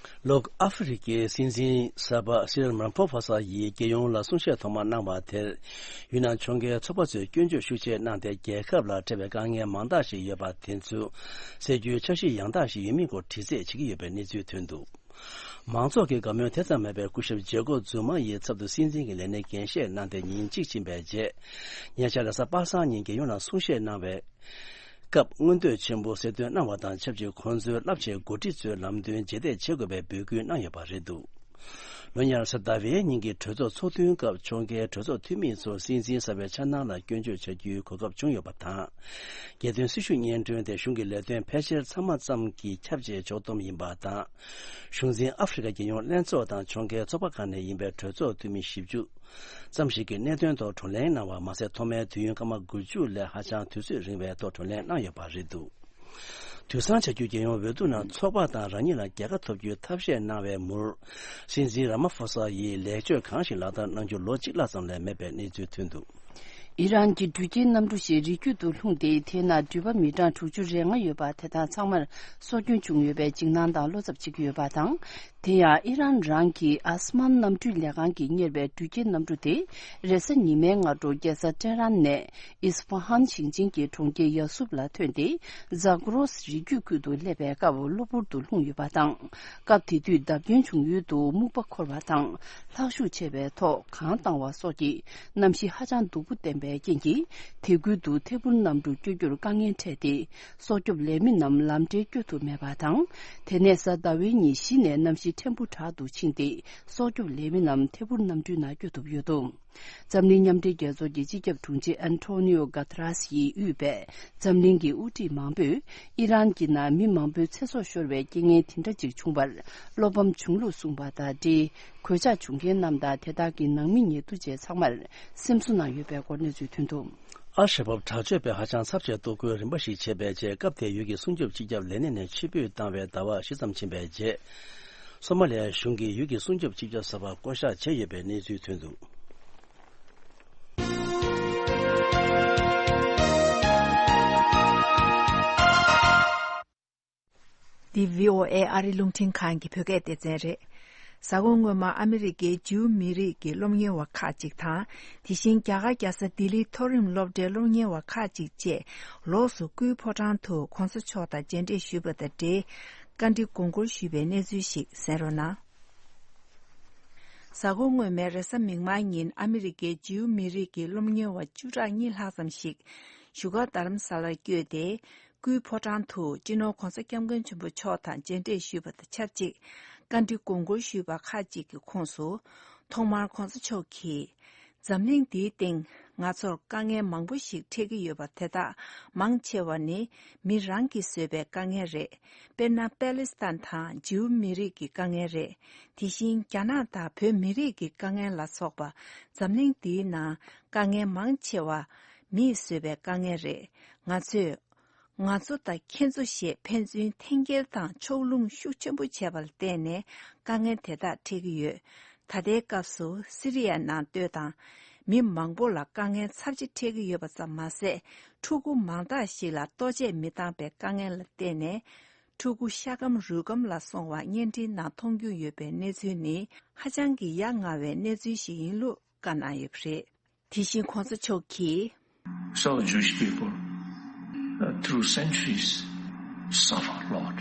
ལྷོ་ཨ་ཧྥེ་རི་ཁའི་སྲིད་འཛིན་གསར་པ་སི་རིལ་རམ་ཕོ་ཕ་ས་ཡིས་རྒྱལ་ཡོངས་ལ་གསུང་བཤད་ཐོག་མ་གནང་བ་དེར། ཡུལ་ནང་ཕྱོགས་འགལ་ཚོགས་པ་ཚོས་སྐྱོན་བརྗོད་ཤུགས་ཆེ་གནང་སྟེ། རྒྱལ་ཁབ་ལ་འཕྲད་པའི་དཀའ་ངལ་མང་དག་ཞིག་ཡོད་པ་དེ་ཚོ་སེལ་རྒྱུའི་འཆར་གཞི་ཡང་དག་ཞིག་ཡོད་མེད་སྐོར་དྲི་རྩད་བྱེད་ཀྱི་ཡོད་པའི་གནས་ཚུལ་ཐོན་འདུག་མང་ཚོགས་ཀྱི་དགའ་མོས་དེ་ཙམ་མེད་པའི་སྐུ་ཞབས་ཇེ་ཀོབ་ཛུ་མ་ཡི་ཚབ་ཏུ་སྲིད་འཛིན་གྱི་ལས་གནས་འགན་བཞེས་གནང་སྟེ་ཉིན་གཅིག་ཕྱིན་པའི་རྗེས། ཉེ་ཆར་རེས་གཟའ་པ་སངས་ཉིན་རྒྱལ་ཡོངས་ནང་གསུང་བཤད་གནང་བའི་སྐབས། མངོན་འདོད་ཆེན་པོ་གསལ་སྟོན་གནང་བ་དང་ཆབས་ཅིག་ཁོང་ཚོའི་རླབས་ཆེན་འགོ་ཁྲིད་ཚོའི་ལམ་སྟོན་རྗེས་འདེད་བྱེད་དགོས་པའི་འབོད་སྐུལ་གནང་ཡོད་པ་རེད་འདུག་ལོ་ཉེར་གསུམ་ཟླ་བའི་ཉིན་གྱི་གྲོས་ཚོགས་ཚོགས་ཐུན་སྐབས་ཕྱོགས་འགལ་གྲོས་ཚོགས་འཐུས་མི་ཚོ་སྲིད་འཛིན་གསར་པའི་འཆར་སྣང་ལ་སྐྱོན་བརྗོད་བྱ་རྒྱུའི་གོ་སྐབས་བྱུང་ཡོད་པ་དང་། རྒྱལ་དོན་སྲི་ཞུ་སྙན་སྒྲོན་དེ་གཞུང་གི་ལས་དོན་ཕལ་ཆེར་ཚང་མ་ཙམ་གྱིས་ཁྱབ་ཆེས་ཕྱོགས་བསྡོམས་ཡིན་པ་དང་། གཞུང་འཛིན་ཨ་ཧྥེ་རི་ཁ་རྒྱལ་ཡོངས་ལྷན་ཚོགས་དང་ཕྱོགས་འགལ་ཚོགས་པ་ཁག་ནས་ཡིན་པའི་གྲོས་ཚོགས་འཐུས་མི་བཞི་བཅུ་ཙམ་ཞིག་གིས་གནད་དོན་ཐོག་བགྲོ་གླེང་གནང་བ་མ་ཟད། ཐོག་མའི་དུས་ཡུན་སྐར་མ་དགུ་བཅུ་ལས་ཧ་ཅང་དུས་ཚོད་རིང་བའི་ཐོག་བགྲོ་གླེང་གནང་ཡོད་པ་རེད་འདུག་དུས་སང་བྱ་རྒྱུ་རྒྱལ་ཡོངས་འོས་བསྡུ་ནང་ཚོགས་པ་དང་རང་ཉིད་ལ་རྒྱལ་ཁ་ཐོབ་རྒྱུའི་ཐབས་ཤེས་གནང་བའི་མུར། སྲིད་འཛིན་ར་མ་ཧྥོ་ས་ཡིས་ལེགས་བཅོས་གང་ཞིག་ལག་བསྟར་གནང་རྒྱུ་ལོ་གཅིག་ལྷག་ཙམ་ལས་མེད་པའི་གནས་ཚུལ་ཐོན་འདུག་ཨི་རན་གྱི་འགྲུལ་སྐྱེལ་གནམ་གྲུ་ཞིག་རི་རྒྱུད་དུ་ལྷུང་སྟེ། དེའི་ནང་འགྲུལ་པ་མི་གྲངས་དྲུག་ཅུ་རེ་ལྔ་ཡོད་པ་དེ་དག་ཚང་མར་སྲོག་སྐྱོན་བྱུང་ཡོད་པའི་འཇིགས་སྣང་དང་བློ་འཚབ་བྱེད་ཀྱི་ཡོད་པ་དང་། དེ་ཡང་ཨི་རན་རང་གི་ཨ་སི་མཱན་གནམ་གྲུའི་ལས་ཁང་གིས་གཉེར་བའི་འགྲུལ་སྐྱེལ་གནམ་གྲུ་དེ་རེས་གཟའ་ཉི་མའི་སྔ་དྲོ་རྒྱལ་ས་ཏེ་ཧྲན་ནས་ཨིས་ཧྥ་ཧན་ཞིང་ཆེན་གྱི་གྲོང་ཁྱེར་ཡ་སུབ་ལ་ཐོན་ཏེ། ཛག་རོས་རི་རྒྱུད་ཁུལ་དུ་སླེབས་པའི་སྐབས་གློ་བུར་དུ་ལྷུང་ཡོད་པ་དང་། སྐབས་དེ་དུས་བརྡབ་སྐྱོན་བྱུང་ཡུལ་དུ་སྨུག་པ་འཁོར་བ་དང་ལྷག་ཤུགས་ཆེ་བའི་ཐོག་གངས་བཏང་བ་སོགས་ཀྱི་གནམ་གཤིས་ཧ་ཅང་སྡུག་པོ་བསྟན་པའི་རྐྱེན་གྱིས། དེ་ཁུལ་དུ་ཐད་འཕུར་གནམ་གྲུ་བསྐྱོད་རྒྱུར་དཀའ་ངལ་འཕྲད་དེ། སྲོག་སྐྱོབ་ལས་མི་རྣམས་ལམ་འབྲས་བསྐྱོད་ཐུབ་མེད་པ་དང་། དེ་ནས་གཟའ་ཟླ་བའི་ཉིན་གཞི་ནས་གནམ་གཤིས་ཕྲན་བུ་དྲག་ཏུ་ཕྱིན་ཏེ། སྲོག་སྐྱོབ་ལས་མི་རྣམས་ཐད་འཕུར་གནམ་གྲུའི་ནང་བསྐྱོད་ཐུབ་ཡོད་འདུག་འཛམ་གླིང་མཉམ་འབྲེལ་རྒྱལ་ཚོགས་ཀྱི་སྤྱི་ཁྱབ་དྲུང་ཆེ་ཨན་ཐོ་ནིའོ་གྷ་ཐ་རཱས་ཡིས་དབུས་པའི་འཛམ་གླིང་གི་དབུ་ཁྲིད་མང་པོས། ཨི་རན་གྱི་ནང་མི་མང་པོའི་ཚེ་སྲོག་ཤོར་བའི་རྐྱེན་ངན་དེ་འདྲ་ཅིག་བྱུང་བར་བློ་ཕམ་བྱུང་ལུགས་གསུངས་པ་དང་འབྲེལ། གོད་ཆག་བྱུང་མཁན་རྣམས་དང་དེ་དག་གི་ནང་མི་ཉེ་དུ་བཅས་ཚང་མར་སེམས་གསོ་གནང་ཡོད་པའི་སྐོར་གནས་ཚུལ་ཐོན་འདུག་ཨལ་ཤ་བབ་དྲག་སྤྱོད་པས་ཧ་ཅང་ཚབས་ཆེའི་གཏོར་རྒོལ་རིམ་པ་ཞིག་བྱས་པའི་རྗེས། སྐབས་དེའི་ཡུལ་གྱི་སྲུང་སྐྱོབ་སྤྱི་ཁྱབ་ལས་སྣེ་ནས་ཕྱིར་འབུད་བཏང་བའི་ཟླ་བ་བཞི་ཙམ་ཕྱིན་པའི་རྗེས། སོ་མ་ལི་ཡ་གཞུང་གིས་ཡུལ་གྱི་སྲུང་སྐྱོབ་སྤྱི་ཁྱབ་གསར་པ་བསྐོ་གཞག་བྱས་ཡོད་པའི་གནས་ཚུལ་ཐོན་འདུག་འདི་བྷི་ཨོ་ཨེ་ཨ་རི་རླུང་འཕྲིན་ཁང་གི་བོད་སྐད་སྡེ་ཚན་རེད། གཟའ་འཁོར་སྔོན་མ་ཨ་མི་རི་ཀའི་ཇིའུ་མི་རིགས་ཀྱི་སློབ་གཉེར་བ་ཁག་ཅིག་དང་། དེ་བཞིན་རྒྱ་གར་རྒྱལ་ས་ལྡི་ལིའི་མཐོ་རིམ་སློབ་གྲྭའི་སློབ་གཉེར་བ་ཁག་ཅིག་བཅས་ལོགས་སུ་སྐུའི་ཕོ་བྲང་དུ་གོང་ས་མཆོག་དང་མཇལ་འཕྲད་ཞུས་པ་དང་འབྲེལ། བཀའ་འདྲི་དགོངས་སྐོར་ཞུས་པའི་གནས་ཚུལ་ཞིག་གསན་རོགས་གནང་། གཟའ་འཁོར་སྔོན་མའི་རེས་གཟའ་མིག་དམར་ཉིན་ཨ་མི་རི་ཀའི་ཇིའུ་མི་རིགས་ཀྱི་སློབ་གཉེར་བ་བཅུ་ཕྲག་གཉིས་ལྷག་ཙམ་ཞིག་བཞུགས་སྒར་རྡ་རམ་ས་ལར་བསྐྱོད་དེ། སྐུའི་ཕོ་བྲང་དུ་སྤྱི་ནོར་༧གོང་ས་༧སྐྱབས་མགོན་ཆེན་པོ་མཆོག་དང་མཇལ་འཕྲད་ཞུས་པ་དང་ཆབས་ཅིག་བཀའ་འདྲི་དགོངས་སྐོར་ཞུས་པ་ཁག་ཅིག་གི་ཁོངས་སུ། ཐོག་མར་༧གོང་ས་མཆོག་གིས། འཛམ་གླིང་འདིའི་སྟེང་ང་ཚོར་དཀའ་ངལ་མང་པོ་ཞིག་འཕྲད་ཀྱི་ཡོད་པ་དེ་དག་མང་ཆེ་བ་ནི་མི་རང་གིས་བཟོས་པའི་དཀའ་ངལ་རེད། དཔེར་ན་པེ་ལི་སི་ཐན་དང་ཇིའུ་མི་རིགས་ཀྱི་དཀའ་ངལ་རེད། དེ་བཞིན་རྒྱ་ནག་དང་བོད་མི་རིགས་ཀྱི་དཀའ་ངལ་ལ་སོགས་པ་འཛམ་གླིང་འདིའི་ནང་དཀའ་ངལ་མང་ཆེ་བ་མིས་བཟོས་པའི་དཀའ་ངལ་རེད། ང་ཚོས། ང་ཚོ་དང་ཁྱེད་ཚོ་ཞེས་ཕན་ཚུན་འཐེན་འཁྱེར་དང་ཕྱོགས་ལྷུང་ཤུགས་ཆེན་པོ་བྱས་པ་ལ་བརྟེན་ནས་དཀའ་ངལ་དེ་དག་འཕྲད་ཀྱི་ཡོད། ད་ལྟའི་སྐབས་སུ་སི་རི་ཡའི་ནང་ལྟོས་དང་། མི་མང་པོ་ལ་དཀའ་ངལ་ཚབས་ཆེ་འཕྲད་ཀྱི་ཡོད་པ་ཙམ་མ་ཟད། ཕྲུ་གུ་མང་དག་ཞིག་ལ་ལྟོ་ཆས་མི་འདང་པའི་དཀའ་ངལ་ལ་བརྟེན་ནས། ཕྲུ་གུ་ཤ་སྐམ་རུས་སྐམ་ལ་སོང་བ་བརྙན་འཕྲིན་ནང་མཐོང་རྒྱུ་ཡོད་པའི་གནས་ཚུལ་ནི་ཧ་ཅང་གི་ཡ་ང་བའི་གནས་ཚུལ་ཞིག་ཡིན་ལུགས་བཀའ་གནང་ཡོད་པ་རེད། དེ་བཞིན་གོང་ས་མཆོག་གིས། So Jewish people, uh, through centuries, suffer a lot,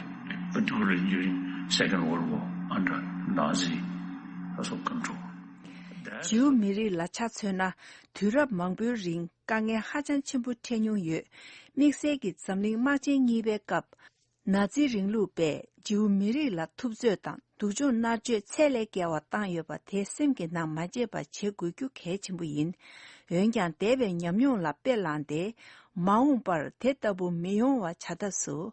particularly during Second World War under Nazi also control. That's ཇིའུ་མི་རིགས་ལ་ཆ་མཚོན་ན། དུས་རབས་མང་པོའི་རིང་དཀའ་ངལ་ཧ་ཅང་ཆེན་པོ་འཕྲད་མྱོང་ཡོད། དམིགས་བསལ་གྱིས་འཛམ་གླིང་དམག་ཆེན་གཉིས་པའི་སྐབས། ནཱ་ཛི་རིང་ལུགས་པས་ཇིའུ་མི་རིགས་ལ་ཐུབ་ཚོད་དང་སྡུག་སྦྱོང་མནར་གཅོད་ཚད་ལས་བརྒལ་བ་བཏང་ཡོད་པ་དེ་སེམས་ཀྱི་ནང་མ་བརྗེད་པ་བྱེད་དགོས་རྒྱུ་གལ་ཆེན་པོ་ཡིན། འོན་ཀྱང་འདས་པའི་ཉམས་མྱོང་ལ་དཔེ་བླངས་ཏེ། མ་འོངས་པར་དེ་ལྟ་བུ་མི་ཡོང་བ་བྱ་ཐབས་སུ།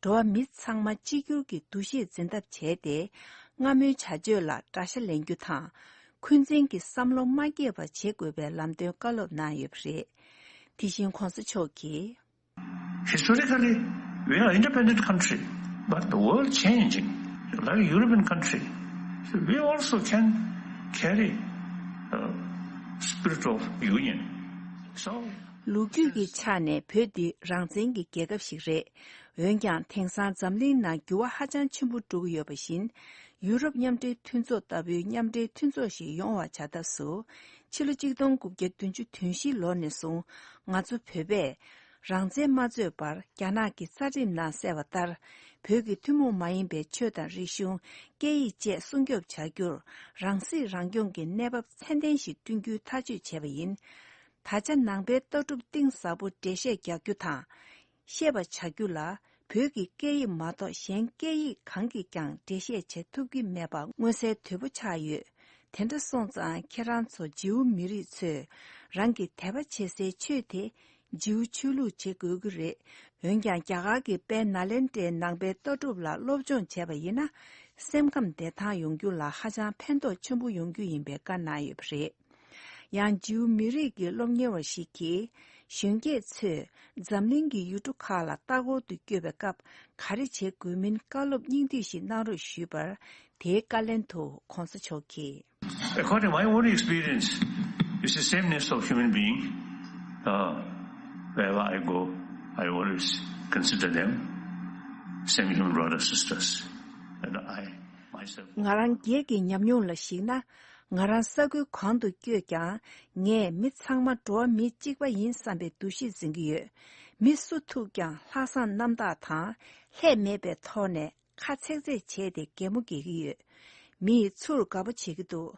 འགྲོ་བ་མི་ཚང་མ་གཅིག་གྱུར་གྱི་འདུ་ཤེས་འཛིན་ཐབས་བྱས་ཏེ། སྔ་མོའི་བྱ་སྤྱོད་ལ་དགྲ་ཤ་ལེན་རྒྱུ་དང་། འཁོན་འཛིན་གྱི་བསམ་བློ་མ་སྐྱེས་པ་བྱེད་དགོས་པའི་ལམ་སྟོན་བཀའ་སློབ་གནང་ཡོད་པ་རེད། དེ་བཞིན་གོང་ས་མཆོག་གིས། Historically, we are an independent country, but the world changing, like a European country. So we also can carry a spirit of union. So, ལོ་རྒྱུས་ཀྱི་ཆ་ནས་བོད་འདི་རང་བཙན་གྱི་རྒྱལ་ཁབ་ཞིག་རེད། འོན་ཀྱང་དེང་སང་འཛམ་གླིང་ནང་འགྱུར་བ་ཧ་ཅང་ཆེན་པོ་འགྲོ་གི་ཡོད་པ་བཞིན། ཡུ་རོབ་མཉམ་འབྲེལ་མཐུན་ཚོགས་ལྟ་བུའི་མཉམ་འབྲེལ་མཐུན་ཚོགས་ཤིག་ཡོང་བ་བྱ་ཐབས་སུ། ཕྱི་ལོ་གཅིག་སྟོང་དགུ་བརྒྱ་བདུན་ཅུ་དོན་བཞི་ལོ་ནས་བཟུང་ང་ཚོ་བོད་པས་རང་བཙན་མ་རྩོད་པར་རྒྱ་ནག་གི་རྩ་ཁྲིམས་ནང་གསལ་བ་ལྟར། བོད་ཀྱི་ཐུན་མོང་མ་ཡིན་པའི་ཆོས་དང་རིག་གཞུང་། སྐད་ཡིག་བཅས་སྲུང་སྐྱོབ་བྱ་རྒྱུར་རང་སྲིད་རང་སྐྱོང་གི་གནས་བབ་ཚད་ལྡན་ཞིག་བསྐྲུན་རྒྱུའི་ཐག་གཅོད་བྱས་པ་ཡིན། ད་ཆ་ནང་པའི་ལྟ་གྲུབ་གཏིང་ཟབ་པོ་འགྲེལ་བཤད་རྒྱག་རྒྱུ་དང་། ཤེས་པ་བྱ་རྒྱུ་ལ་བོད་ཀྱི་སྐད་ཡིག་མ་གཏོགས་གཞན་སྐད་ཡིག་གང་གིས་ཀྱང་འགྲེལ་བཤད་བྱེད་ཐུབ་ཀྱི་མེད་པ་མངོན་གསལ་དོད་པོ་ཆགས་ཡོད། དེ་འདྲ་སོང་ཙང་ཁྱེད་རང་ཚོ་ཇིའུ་མི་རིགས་ཚོས་རང་གི་དད་པ་བྱེད་སའི་ཆོས་དེ་ཇིའུ་ཆོས་ལུགས་བྱེད་དགོས་ཀྱི་རེད། འོན་ཀྱང་རྒྱ་གར་གྱི་དཔལ་ནཱ་ལེནྡྲའི་ནང་པའི་ལྟ་གྲུབ་ལ་སློབ་སྦྱོང་བྱས་པ་ཡིན་ན། སེམས་ཁམས་བདེ་ཐང་ཡོང་རྒྱུ་ལ་ཧ་ཅང་ཕན་ཐོགས་ཆེན་པོ་ཡོང་རྒྱུ་ཡིན་པའི་བཀའ་གནང་ཡོད་པ་རེད། ཡང་ཇིའུ་མི་རིགས་ཀྱི་སློབ་གཉེར་བ་ཞིག་གིས། གཞོན་སྐྱེས་ཚོས་འཛམ་གླིང་གི་ཡུལ་གྲུ་ཁག་ལ་ལྟ་སྐོར་དུ་བསྐྱོད་པའི་སྐབས་ག་རེ་བྱེད་དགོས་མིན་བཀའ་སློབ་སྙིང་བསྡུས་ཤིག་གནང་རོགས་ཞུས་པར། དེའི་བཀའ་ལན་དུ་གོང་ས་མཆོག་གིས། According to my own experience, it's the sameness of human being. Uh, wherever I go, I always consider them same human brothers sisters. And I myself. ང་རང་སྒེར་གྱི་ཉམས་མྱོང་ལ་གཞིགས་ན། ང་རང་ས་ཁུལ་གང་དུ་བསྐྱོད་ཀྱང་། ངས་མི་ཚང་མ་འགྲོ་བ་མི་གཅིག་པ་ཡིན་བསམ་པའི་འདུ་ཤེས་འཛིན་གྱི་ཡོད། མི་སུ་ཐུག་ཀྱང་ལྷག་བསམ་རྣམ་དག་དང་ལྷད་མེད་པའི་ཐོག་ནས་ཁ་ཚེག་ཚེག་བྱས་ཏེ་གད་མོ་བགད་ཀྱི་ཡོད། མི་ཡིས་ཚུར་དགའ་པོ་བྱེད་ཀྱི་འདུག་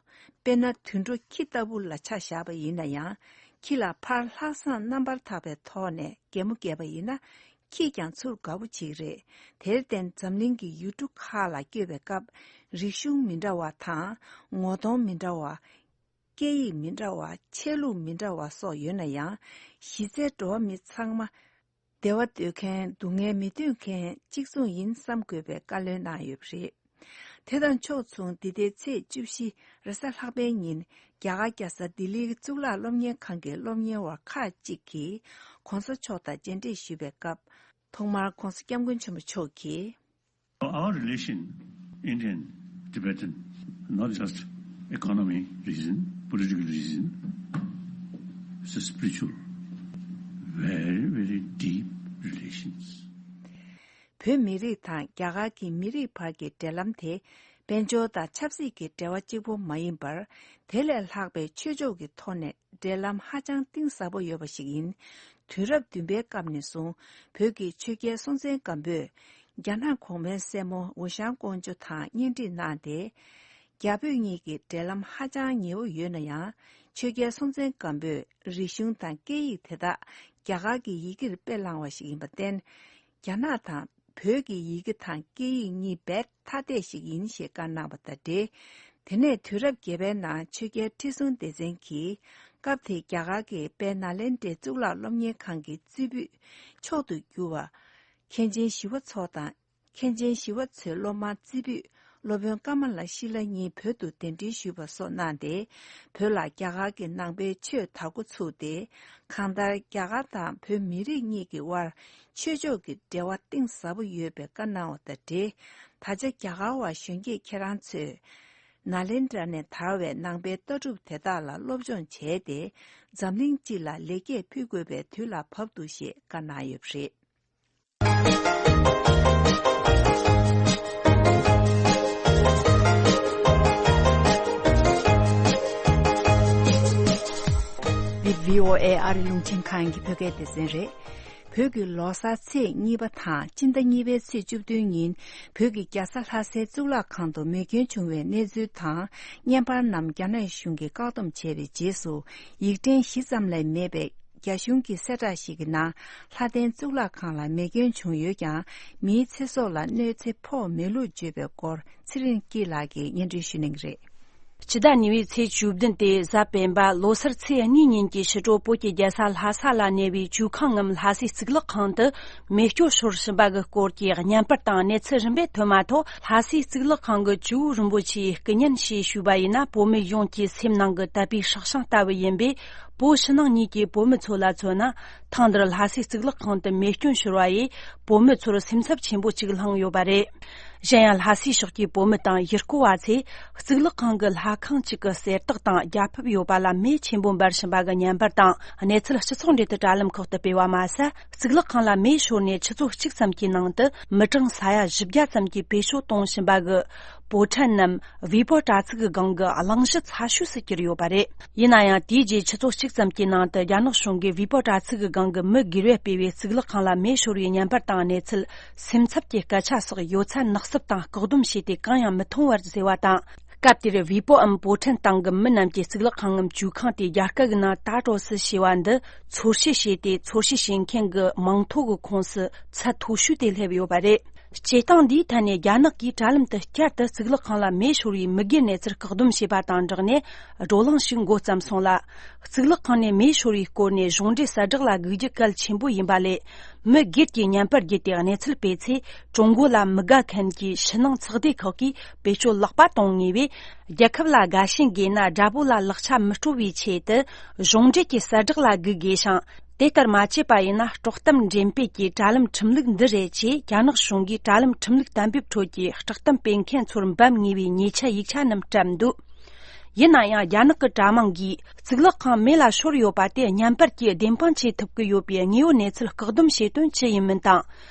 དཔེར་ན་དུད་འགྲོ་ཁྱི་ལྟ་བུ་ལ་ཆ་བཞག་པ་ཡིན་ན་ཡང་། ཁྱི་ལ་ཕར་ལྷག་བསམ་རྣམ་པར་དག་པའི་ཐོག་ནས་གད་མོ་བགད་པ་ཡིན་ན། ཁྱིས་ཀྱང་ཚུར་དགའ་པོ་བྱེད་ཀྱི་རེད། དེར་བརྟེན་འཛམ་གླིང་གི་ཡུལ་གྲུ་ཁག་ལ་བསྐྱོད་པའི་སྐབས། རིག་གཞུང་མི་འདྲ་བ་དང་། ངོ་གདོང་མི་འདྲ་བ། སྐད་ཡིག་མི་འདྲ་བ། ཆས་ལུགས་མི་འདྲ་བ་སོགས་ཡོད་ན་ཡང་། གཞི་རྩའི་འགྲོ་བ་མི་ཚང་མ། བདེ་བ་འདོད་མཁན། སྡུག་བསྔལ་མི་འདོད་མཁན་གཅིག་མཚུངས་ཡིན་བསམ་དགོས་པའི་བཀའ་སློབ་གནང་ཡོད་པ་རེད། དེ་དང་ཕྱོགས་མཚུངས། འདི་ཟླའི་ཚེས་བཅུ་བཞི་རེས་གཟའ་ལྷག་པའི་ཉིན། རྒྱ་གར་རྒྱལ་ས་ལྡི་ལིའི་གཙུག་ལག་སློབ་གཉེར་ཁང་གི་སློབ་གཉེར་བ་ཁག་ཅིག་གིས་གོང་ས་མཆོག་དང་མཇལ་འཕྲད་ཞུས་པའི་སྐབས། ཐོག་མར་གོང་ས་སྐྱབས་མགོན་ཆེན་པོ་མཆོག་གིས། Our relation, Indian, Tibetan, not just economy reason, political reason, it's a spiritual, very, very deep relations. བོད་མི་རིགས་དང་རྒྱ་གར་གྱི་མི་རིགས་བར་གྱི་འབྲེལ་ལམ་དེ། དཔལ་འབྱོར་དང་ཆབ་སྲིད་ཀྱི་འབྲེལ་བ་གཅིག་པོ་མ་ཡིན་པར། དེ་ལས་ལྷག་པའི་ཆོས་ཕྱོགས་ཀྱི་ཐོག་ནས་འབྲེལ་ལམ་ཧ་ཅང་གཏིང་ཟབ་པོ་ཡོད་པ་ཞིག་ཡིན། དུས་རབས་བདུན་པའི་སྐབས་ནས་བཟུང་བོད་ཀྱི་ཆོས་རྒྱལ་སྲོང་བཙན་སྒམ་པོས་རྒྱ་ནག་གོང་མའི་སྲས་མོ་ཝུ་ཤང་ཀོང་ཇོ་དང་གཉེན་སྒྲིག་གནང་སྟེ། རྒྱ་བོད་གཉིས་ཀྱི་འབྲེལ་ལམ་ཧ་ཅང་ཉེ་བོ་ཡོད་ན་ཡང་། ཆོས་རྒྱལ་སྲོང་བཙན་སྒམ་པོས་རིག་གཞུང་དང་སྐད་ཡིག་དེ་དག་རྒྱ་གར་གྱི་ཡི་གེར་དཔེ་བླངས་པ་ཞིག་ཡིན་པར་བརྟེན། རྒྱ་ནག་དང་བོད་ཀྱི་ཡི་གེ་དང་སྐད་ཡིག་གཉིས་རྦད་ཐ་དད་ཞིག་ཡིན་ཞེས་བཀའ་གནང་བ་དང་འབྲེལ། དེ་ནས་དུས་རབས་བརྒྱད་པའི་ནང་ཆོས་རྒྱལ་ཁྲི་སྲོང་ལྡེ་བཙན་གྱིས་སྐབས་དེའི་རྒྱ་གར་གྱི་དཔལ་ནཱ་ལེནྡྲའི་གཙུག་ལག་སློབ་གཉེར་ཁང་གི་རྩེ་ཕུད་མཆོག་ཏུ་གྱུར་པ། མཁན་ཆེན་ཞི་བ་འཚོ་དང་། མཁན་ཆེན་ཞི་བ་འཚོའི་སློབ་མ་རྩེ་ཕུད་སློབ་དཔོན་ཀ་མ་ལ་ཤཱི་ལ་གཉིས་བོད་དུ་གདན་འདྲེན་ཞུས་པ་སོགས་གནང་སྟེ། བོད་ལ་རྒྱ་གར་གྱི་ནང་པའི་ཆོས་དར་འགོ་ཚུགས་ཏེ། གང་ལྟར་རྒྱ་གར་དང་བོད་མི་རིགས་གཉིས་ཀྱི་དབར་ཆོས་ཕྱོགས་ཀྱི་འབྲེལ་བ་གཏིང་ཟབ་པོ་ཡོད་པའི་བཀའ་གནང་བ་དང་འབྲེལ། ད་ཆ་རྒྱ་གར་བ་གཞོན་སྐྱེས་ཁྱེད་རང་ཚོས། ནཱ་ལེནྡྲ་ནས་དར་བའི་ནང་པའི་ལྟ་གྲུབ་དེ་དག་ལ་སློབ་སྦྱོང་བྱས་ཏེ། འཛམ་གླིང་སྤྱི་ལ་ལེགས་སྐྱེས་ཕུལ་དགོས་པའི་དུས་ལ་བབ་འདུག་ཞེས་བཀའ་གནང་ཡོད་པ་རེད། འདི་བྷི་ཨོ་ཨེ་ཨ་རི་རླུང་འཕྲིན་ཁང་གི་བོད་སྐད་སྡེ་ཚན་རེད། བོད་ཀྱི་ལོ་གསར་ཚེས་གཉིས་པ་དང་སྤྱི་ཟླ་གཉིས་པའི་ཚེས་བཅུ་བདུན་ཉིན་བོད་ཀྱི་རྒྱལ་ས་ལྷ་སའི་གཙུག་ལག་ཁང་དུ་མེ་སྐྱོན་བྱུང་བའི་གནས་ཚུལ་དང་། བརྙན་པར་རྣམས་རྒྱ་ནག་གཞུང་གིས་བཀག་སྡོམ་བྱས་པའི་རྗེས་སུ། ཡིག་ཕྲེང་བཞི་ཙམ་ལས་མེད་པའི་རྒྱ་གཞུང་གི་གསལ་བསྒྲགས་ཤིག་གི་ནང་། ལྷ་ལྡན་གཙུག་ལག་ཁང་ལ་མེ་སྐྱོན་བྱུང་ཡོད་ཀྱང་། མིའི་ཚེ་སྲོག་ལ་གནོད་འཚེ་ཕོག་མེད་ལུགས་བརྗོད་པའི་སྐོར་ཚེ་རིང་སྐྱིད་ལགས་ཀྱིས་སྙན་སྒྲོན་ཞུ་གནང་གི་རེད། སྤྱི་ཟླ་གཉིས་པའི་ཚེས་བཅུ་བདུན་སྟེ་གཟའ་སྤེན་པ་ལོ་སར་ཚེས་གཉིས་ཉིན་གྱི་ཕྱི་དྲོ་བོད་ཀྱི་རྒྱལ་ས་ལྷ་ས་ལ་གནས་པའི་ཇོ་ཁང་ངམ་ལྷ་སའི་གཙུག་ལག་ཁང་དུ་མེ་སྐྱོན་ཤོར་ཟིན་པ་གི་སྐོར་གྱི་བརྙན་པར་དང་གནས་ཚུལ་རིམ་པས་ཐོན་མ་ཐག་ལྷ་སའི་གཙུག་ལག་ཁང་གི་ཇོ་བོ་རིན་པོ་ཆེའི་སྐུ་བརྙན་ཞེས་ཞུས་པ་ཡིན་ན། བོད་མི་ཡོངས་ཀྱི་སེམས་ནང་གི་དད་པའི་སྲོག་ཤིང་ལྟ་བུ་ཡིན་པས། བོད་ཕྱི་ནང་གཉིས་ཀྱི་བོད་མི་ཚོ་ལ་མཚོན་ན། ཐེངས་འདིར་ལྷ་སའི་གཙུག་ལག་ཁང་དུ་མེ་སྐྱོན་ཤོར་བ་ཡིས་བོད་མི་ཚོར་སེམས་འཚབ་ཆེན་པོ་ཅིག་བསླངས་ཡོད་པ་རེད། གཞན་ཡང་ལྷ་སའི་ཕྱོགས་ཀྱི་བོད་མི་དང་ཡུལ་སྐོར་བ་ཚོས་གཙུག་ལག་ཁང་གི་ལྷ་ཁང་གཅིག་གི་གསེར་ཏོག་དང་རྒྱ་ཕིབས་ཡོད་པ་ལ་མེ་ཆེན་པོ་འབར་བཞིན་པ་གི་བརྙན་པར་དང་གནས་ཚུལ་སྤྱི་ཚོགས་འབྲེལ་མཐུད་དྲ་ལམ་ཁག་ཏུ་སྤེལ་བ་མ་ཟད། གཙུག་ལག་ཁང་ལ་མེ་ཤོར་ནས་ཆུ་ཚོད་གཅིག་ཙམ་གྱི་ནང་དུ་མི་གྲངས་ས་ཡ་བཞི་བརྒྱ་ཙམ་གྱིས་བེད་སྤྱོད་གཏོང་བཞིན་པ་གི་པོ་ཁྲེན་ནམ་བི་པོ་དྲ་ཚིགས་ཀྱི་སྒང་གི་གླེང་གཞི་ཚ་ཤོས་སུ་གྱུར་ཡོད་པ་རེད། ཡིན་ན་ཡང་དེའི་རྗེས་ཆུ་ཚོད་གཅིག་ཙམ་གྱི་ནང་དུ་རྒྱ་ནག་གཞུང་གིས་བི་པོ་དྲ་ཚིགས་ཀྱི་སྒང་གི་མི་སྒེར་བས་སྤེལ་བའི་གཙུག་ལག་ཁང་ལ་མེ་ཤོར་བའི་བརྙན་པར་དང་གནས་ཚུལ། སེམས་འཚབ་ཀྱི་སྐད་ཆ་སོགས་ཡོད་ཚད་ནག་སུབ་དང་བཀག་སྡོམ་བྱས་ཏེ་གང་ཡང་མི་མཐོང་བར་བཟོས་པ་དང་། སྐབས་དེར་བི་པོའམ་པོ་ཁྲེན་སྟེང་གི་མི་རྣམས་ཀྱིས་གཙུག་ལག་ཁང་ངམ་ཇོ་ཁང་དེ་རྒྱ་སྐད་ཀྱི་ནང་ད་འགྲོ་སི་ཞེས་པ་འདི་ཚོར་ཤེས་བྱས་ཏེ། ཚོར་ཤེས་བྱེད་མཁན་གྱི་མིང་ཐོ་གི་ཁོངས་སུ་ཚད་མཐོ་ཤོས་དེ་སླེབས་ཡོད་པ་རེད། སྤྱིར་བཏང་འདིའི་ཐད་ནས་རྒྱ་ནག་གིས་དྲ་ལམ་དུ་བསྐྱར་དུ་གཙུག་ལག་ཁང་ལ་མེ་ཤོར་བའི་མི་སྒེར་གནས་ཚུལ་བཀག་སྡོམ་བྱས་པ་དང་སྦྲགས་ནས། བགྲོ་གླེང་ཞིག་འགོ་བརྩམས་སོང་ལ། གཙུག་ལག་ཁང་ནས་མེ་ཤོར་བའི་སྐོར་ནས་གཞུང་འབྲེལ་གསལ་བསྒྲགས་ལ་དགོས་རྒྱུ་གལ་ཆེན་པོ་ཡིན་པ་ལས། མི་སྒེར་གྱིས་བརྙན་པར་བརྒྱུད་དེ་གནས་ཚུལ་སྤེལ་ཚེ། ཀྲུང་གོ་ལ་མི་དགའ་མཁན་གྱི་ཕྱི་ནང་ཚོགས་སྡེ་ཁག་གིས་བེད་སྤྱོད་ལོག་པ་གཏོང་ངེས་པས། རྒྱལ་ཁབ་ལ་དགའ་ཞེན་དགོས་ན། དགྲ་བོ་ལ་ལག་ཆ་མི་སྤྲོ་བའི་ཆེད་དུ་གཞུང་འབྲེལ་གྱི་གསལ་བསྒྲགས་ལ་དགོས་དགོས་ཤིང་། དེ་ལྟར་མ་བྱས་པ་ཡིན་ན། དཀྲོག་གཏམ་འདྲེན་སྤེལ་གྱི་དྲ་ལམ་ཁྲིམས་ལུགས་འདི་རེད་ཅེས་རྒྱ་ནག་གཞུང་གིས་དྲ་ལམ་ཁྲིམས་ལུགས་གཏན་འབེབས་ཁྲོད་ཀྱི་དཀྲོག་གཏམ་སྤེལ་མཁན་ཚོར་འབབ་ངེས་པའི་ཉེས་ཆད་ཡིག་ཆ་རྣམས་བཀྲམ་འདུག་ཡིན་ན་ཡང་། རྒྱ་ནག་གི་དྲ་དམངས་ཀྱིས་གཙུག་ལག་ཁང་མེ་ལ་ཤོར་ཡོད་པ་དེ་བརྙན་པར་གྱིས་བདེན་དཔང་བྱེད་ཐུབ་ཀྱི་ཡོད་པའི་དངོས་ཡོད་གནས་ཚུལ་བཀག་སྡོམ་བྱེད་དོན་ཅི་ཡིན་མིན་དང་།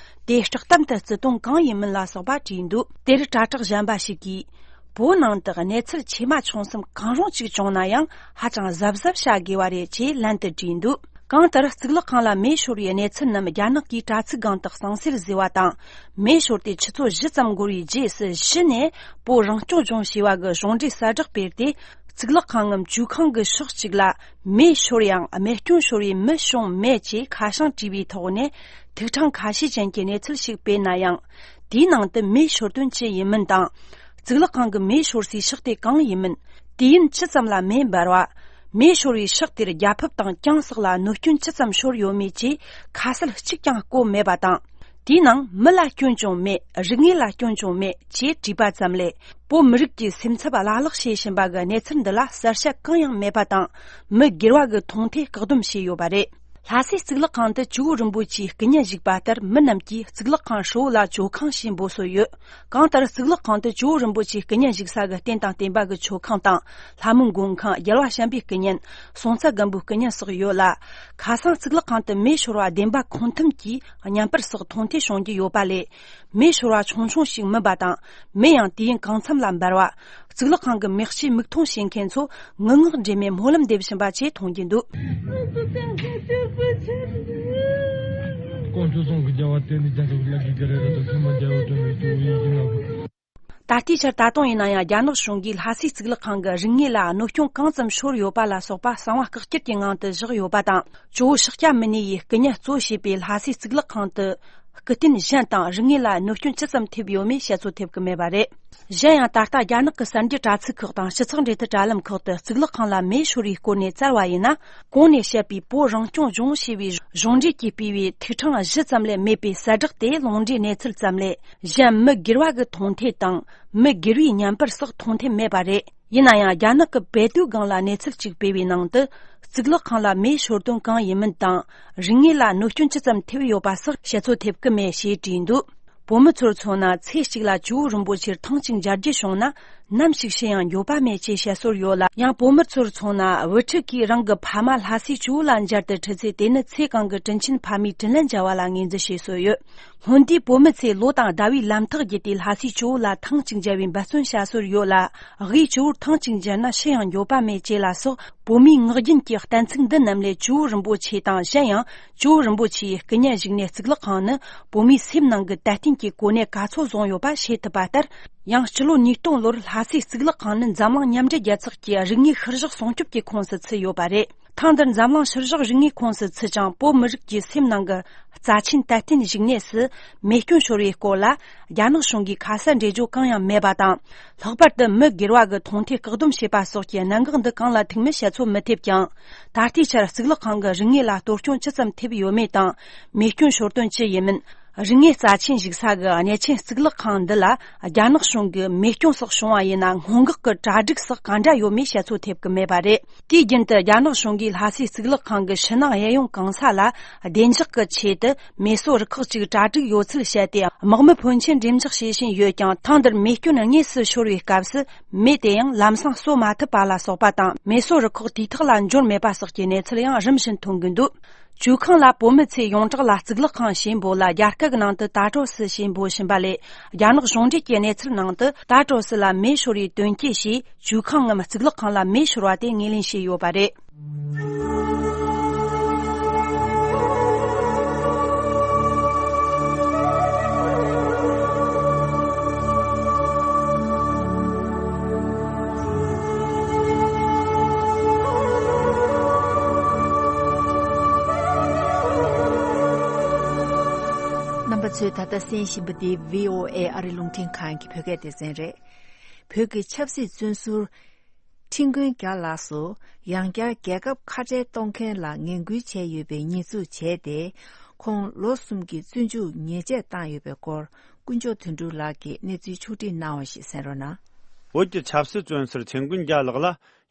དེ་དཀྲོག་གཏམ་དུ་བརྩི་དོན་གང་ཡིན་མིན་ལ་སོགས་པ་དྲིས་འདུག་དེར་དྲ་གྲགས་གཞན་པ་ཞིག་གིས། བོད་ནང་དུ་གནས་ཚུལ་ཆེ་མ་ཆུང་གསུམ་གང་རུང་ཅིག་བྱུང་ན་ཡང་ཧ་ཅང་གཟབ་གཟབ་བྱ་དགོས་པ་རེད་ཅེས་ལན་དུ་བྲིས་འདུག་གང་ལྟར། གཙུག་ལག་ཁང་ལ་མེ་ཤོར་བའི་གནས་ཚུལ་རྣམས་རྒྱ་ནག་གིས་དྲ་ཚིགས་སྒང་དུ་གཙང་སེལ་བཟོས་པ་དང་། མེ་ཤོར་ཏེ་ཆུ་ཚོད་བཞི་ཙམ་འགོར་བའི་རྗེས་སུ། གཞི་ནས་བོད་རང་སྐྱོང་ལྗོངས་ཞེས་པ་གི་གཞུང་འབྲེལ་གསལ་བསྒྲགས་སྤེལ་ཏེ། གཙུག་ལག་ཁང་ངམ་ཇོ་ཁང་གི་ཕྱོགས་གཅིག་ལ་མེ་ཤོར་ཡང་རྨས་སྐྱོན་ཤོར་བའི་མི་བྱུང་མེད་ཅེས་ཁ་བྱང་བྲིས་པའི་ཐོག་ནས་ཐིག་ཕྲེང་ཁ་ཤས་ཅན་གྱི་གནས་ཚུལ་ཞིག་སྤེལ་ན་ཡང་། དེའི་ནང་དུ་མེ་ཤོར་དོན་ཅི་ཡིན་མིན་དང་། གཙུག་ལག་ཁང་གི་མེ་ཤོར་སའི་ཕྱོགས་དེ་གང་ཡིན་མིན། དུས་ཡུན་ཅི་ཙམ་ལ་མེ་འབར་བ། མེ་ཤོར་བའི་ཕྱོགས་དེར་རྒྱ་ཕིབས་དང་གྱང་སོགས་ལ་གནོད་སྐྱོན་ཅི་ཙམ་ཤོར་ཡོད་མེད་བཅས་ཁ་གསལ་གཅིག་ཀྱང་བཀོད་མེད་པ་དང་། དེའི་ནང་མི་ལ་སྐྱོན་བྱུང་མེད། རིག་གནས་ལ་སྐྱོན་བྱུང་མེད་ཅེས་བྲིས་པ་ཙམ་ལས། བོད་མི་རིགས་ཀྱི་སེམས་འཚབ་བླ་ལྷག་བྱེད་བཞིན་པ་གི་གནས་ཚུལ་འདི་ལ་གསལ་བཤད་གང་ཡང་མེད་པ་དང་། མི་སྒེར་བ་གི་མཐོང་ཐོས་བཀག་སྡོམ་བྱས་ཡོད་པ་རེད། ལྷ་སའི་གཙུག་ལག་ཁང་དུ་ཇོ་བོ་རིན་པོ་ཆེའི་སྐུ་བརྙན་བཞུགས་པ་ལྟར། མི་རྣམས་ཀྱིས་གཙུག་ལག་ཁང་ཧྲིལ་བོ་ལ་ཇོ་ཁང་ཞེས་འབོད་སྲོལ་ཡོད། གང་ལྟར། གཙུག་ལག་ཁང་དུ་ཇོ་བོ་རིན་པོ་ཆེའི་སྐུ་བརྙན་བཞུགས་ས་གི་རྟེན་དང་བརྟེན་པ་གི་མཆོད་ཁང་དང་། ལྷ་མོའི་མགོན་ཁང་། རྒྱལ་བ་བྱམས་པའི་སྐུ་བརྙན། སྲོང་བཙན་སྒམ་པོའི་སྐུ་བརྙན་སོགས་ཡོད་ལ། ཁ་སང་གཙུག་ལག་ཁང་དུ་མེ་ཤོར་བ་བདེན་པ་ཁུངས་ཐུབ་ཀྱིས་བརྙན་པར་སོགས་མཐོང་ཐོས་བྱུང་རྒྱུ་ཡོད་པ་ལས། མེ་ཤོར་བ་ཆུང་ཆུང་ཞིག་མིན་པ་དང་། མེ་ཡང་དུས་ཡུན་གང་འཚམ་ལ་འབར་བ། གཙུག་ལག་ཁང་གི་མེ་ལྕེ་མིག་མཐོང་བྱེད་མཁན་ཚོ་ངུ་ངག་འདྲེས་མའི་སྨོན་ལམ་འདེབས་བཞིན་པ་བཅས་མཐོང་རྒྱུ་འདུག་དཀོན་མཆོག་གསུམ་གྱི་རྒྱལ་བ་དེ་ནི་རྒྱ་མཚོ་ལ་གི་ག་རེ་རེ་དང་ཚད་མ་རྒྱལ་བ་དོན་མེད་དུ་ཡིན་གྱི་ན། ད་ལྟའི་ཆར་ད་དུང་ཡིན་ན་ཡང་རྒྱ་ནག་གཞུང་གིས་ལྷ་སའི་གཙུག་ལག་ཁང་གི་རིག་གནས་ལ་གནོད་སྐྱོན་གང་ཙམ་ཤོར་ཡོད་པ་ལ་སོགས་པ་གསང་བ་བཀག་སྐྱིལ་གྱི་ངང་དུ་བཞག་ཡོད་པ་དང་། ཇོ་བོ་ཤཱཀྱ་མུ་ནེ་ཡིས་སྐུ་བརྙན་གཙོ་བྱས་པའི་ལྷ་སའི་གཙུག་ལག་ཁང་དུ་སྐུ་རྟེན་གཞན་དང་རིག་གནས་ལ་གནོད་སྐྱོན་ཅི་ཙམ་ཐེབས་ཡོད་མེད་བཤད་ཚོད་ཐེབས་ཀྱི་མེད་པ་རེད། གཞན་ཡང་ད་ལྟ་རྒྱ་ནག་གི་གསར་འགྱུར་དྲ་ཚིགས་ཁག་དང་སྤྱི་ཚོགས་འབྲེལ་མཐུད་དྲ་ལམ་ཁག་ཏུ་གཙུག་ལག་ཁང་ལ་མེ་ཤོར་བའི་སྐོར་ནས་བཙལ་བ་ཡིན་ན། གོང་ནས་བཤད་པའི་བོད་རང་སྐྱོང་ལྗོངས་ཞེས་པའི་གཞུང་འབྲེལ་གྱིས་སྤེལ་བའི་ཐིག་ཕྲེང་བཞི་ཙམ་ལས་མེད་པའི་གསལ་བསྒྲགས་དེ་ལུང་འདྲེན་གནས་ཚུལ་ཙམ་ལས། གཞན་མི་སྒེར་བ་གི་མཐོང་ཐོས་དང་མི་སྒེར་བའི་བརྙན་པར་སོགས་མཐོང་ཐོས་མེད་པ་རེད། ཡིན་ན་ཡང་རྒྱ་ནག་གི་བེ་ཏུའུ་སྒང་ལ་གནས་ཚུལ་གཅིག་སྤེལ་བའི་ནང་དུ། གཙུག་ལག་ཁང་ལ་མེ་ཤོར་དོན་གང་ཡིན་མིན་དང་། རིག་གནས་ལ་གནོད་སྐྱོན་ཅི་ཙམ་ཐེབས་ཡོད་པ་སོགས་བཤད་ཚོད་ཐེབས་ཀྱི་མེད་ཞེས་བྲིས་འདུག་བོད་མི་ཚོར་མཚོན་ན། ཚེ་གཅིག་ལ་ཇོ་བོ་རིན་པོ་ཆེར་ཐེངས་གཅིག་མཇལ་རྒྱུ་བྱུང་ན། ནམ་ཞིག་ཤི་ཡང་འགྱོད་པ་མེད་ཅེས་བཤད་སྲོལ་ཡོད་ལ། ཡང་བོད་མི་ཚོར་མཚོན་ན། བུ་ཕྲུག་གིས་རང་གི་ཕ་མ་ལྷ་སའི་ཇོ་བོ་ལ་མཇལ་དུ་ཁྲིད་ཚེ། དེ་ནི་ཚེ་གང་གི་དྲིན་ཆེན་ཕ་མའི་དྲིན་ལན་འཇལ་བ་ལ་ངོས་འཛིན་བྱེད་སྲོལ་ཡོད། སྔོན་དུས་བོད་མི་ཚོས་ལོ་དང་ཟླ་བའི་ལམ་ཐག་བརྒྱུད་དེ་ལྷ་སའི་ཇོ་བོ་ལ་ཐེངས་གཅིག་མཇལ་བའི་འབད་བརྩོན་བྱ་སྲོལ་ཡོད་ལ། དབུས་ཇོ་བོར་ཐེངས་གཅིག་མཇལ་ན་ཤི་ཡང་འགྱོད་པ་མེད་ཅེས་ལ་སོགས། བོད་མིའི་ངག་རྒྱུན་གྱི་གཏན་ཚིགས་འདི་རྣམས་ལས་ཇོ་བོ་རིན་པོ་ཆེ་དང་། གཞན་ཡང་ཇོ་བོ་རིན་པོ་ཆེའི་སྐུ་བརྙན་བཞུགས་གནས་གཙུག་ལག་ཁང་ནི་བོད་མིའི་སེམས་ནང་གི་དད་རྟེན་གྱི་གོ་གནས་ག་ཚོད་བཟུང་ཡོད་པ་ཤེས་ཐུབ་པ་ལྟར། ཡང་སྤྱི་ལོ་ཉིས་སྟོང་ལོར་ལྷ་སའི་གཙུག་ལག་ཁང་ནི་འཛམ་གླིང་མཉམ་འབྲེལ་རྒྱལ་ཚོགས་ཀྱི་རིག་གནས་ཤུལ་བཞག་སྲུང་སྐྱོབ་ཀྱི་ཁོངས་སུ་ཚུད་ཡོད་པ་རེད། ཐེངས་འདིར་འཛམ་གླིང་ཕྱི་བཞག་རིག་དངོས་ཁོངས་སུ་ཚུད་ཅིང་། བོད་མི་རིགས་ཀྱི་སེམས་ནང་གི་རྩ་ཆེན་དད་རྟེན་བཞུགས་གནས་སུ་མེ་སྐྱོན་ཤོར་བའི་སྐོར་ལ། རྒྱ་ནག་གཞུང་གིས་ཁ་གསལ་འགྲེལ་བརྗོད་གང་ཡང་མེད་པ་དང་། ལྷག་པར་དུ་མི་སྒེར་བ་གི་མཐོང་ཐོས་བཀག་སྡོམ་བྱས་པ་སོགས་ཀྱི་གནད་འགག་འདི་གང་ལ་ཐུག་མིན་བཤད་ཚོད་མི་ཐེབས་ཀྱང་། ད་ལྟའི་ཆར་གཙུག་ལག་ཁང་གི་རིག་དངོས་ལ་གཏོར་སྐྱོན་ཅི་ཙམ་ཐེབས་ཡོད་མེད་དང་། མེ་སྐྱོན་ཤོར་དོན་ཅི་ཡིན་མིན། རིག་དངོས་རྩ་ཆེན་བཞུགས་ས་གི་གནས་ཆེན་གཙུག་ལག་ཁང་འདི་ལ་རྒྱ་ནག་གཞུང་གིས་མེ་སྐྱོན་སོགས་བྱུང་བ་ཡིན་ན། སྔོན་འགོག་གི་གྲ་སྒྲིག་སོགས་གང་འདྲ་ཡོད་མེད་བཤད་ཚོད་ཐེབས་ཀྱི་མེད་པ་རེད། དུས་རྒྱུན་དུ་རྒྱ་ནག་གཞུང་གིས་ལྷ་སའི་གཙུག་ལག་ཁང་གི་ཕྱི་ནང་གཡས་གཡོན་གང་ས་ལ་བདེ་འཇགས་ཀྱི་ཆེད་དུ་མེ་གསོད་རུ་ཁག་ཅིག་གྲ་སྒྲིག་ཡོད་ཚུལ་བཤད་དེ། དམག་མི་ཕོན་ཆེན་འགྲེམས་འཇོག་བྱེད་བཞིན་ཡོད་ཀྱང་། ཐེངས་འདིར་མེ་སྐྱོན་དངོས་སུ་ཤོར་བའི་སྐབས་སུ། མེ་དེ་ཡང་ལམ་སང་གསོད་མ་ཐུབ་པ་ལ་སོགས་པ་དང་། མེ་གསོད་རུ་ཁག་དུས་ཐོག་ལ་འབྱོར་མེད་པ་སོགས་ཀྱི་གནས་ཚུལ་ཡང་རིམ་བཞིན་ཐོན་གྱི་འདུག་ཇུས་ཁང་ལ་བོད་མི་ཚོས་ཡོངས་གྲགས་ལ་གཙུག་ལག་ཁང་ཞེས་འབོད་ལ། རྒྱ་སྐད་ཀྱི་ནང་དུ་ཏཱ་ཀྲོ་སི་ཞེས་འབོད་བཞིན་པ་ལས། རྒྱ་ནག་གཞུང་འབྲེལ་གྱི་གནས་ཚུལ་ནང་དུ་ཏཱ་ཀྲོ་སི་ལ་མེ་ཤོར་བའི་དོན་རྐྱེན་ཞེས། ཇུས་ཁང་ངམ་གཙུག་ལག་ཁང་ལ་མེ་ཤོར་བ་དེ་ངོས་ལེན་བྱས་ཡོད་པ་རེད། རྣམ་པ་ཚོས་ད་ལྟ་གསན་བཞིན་པ་འདི་བྷི་ཨོ་ཨེ་ཨ་རི་རླུང་འཕྲིན་ཁང་གི་བོད་སྐད་སྡེ་ཚན་རེད། བོད་ཀྱི་ཆབ་སྲིད་བཙོན་ཟུར་ཁྲིན་ཀོན་རྒྱ་ལགས་སུ་ཡང་བསྐྱར་རྒྱལ་ཁབ་ཁ་བྲལ་གཏོང་མཁན་ལ་ངན་སྐུལ་བྱས་ཡོད་པའི་ཉེས་འཛུགས་བྱས་ཏེ། ཁོང་ལོ་གསུམ་གྱི་བཙོན་འཇུག་ཉེས་ཆད་བཏང་ཡོད་པའི་སྐོར། དཀོན་མཆོག་དོན་གྲུབ་ལགས་ཀྱིས་གནས་ཚུལ་ཕྱོགས་བསྒྲིགས་གནང་བ་ཞིག་གསན་རོགས་གནང་། བོད་ཀྱི་ཆབ་སྲིད་བཙོན་ཟུར་ཁྲིན་ཀོན་རྒྱ་ལགས་ལ་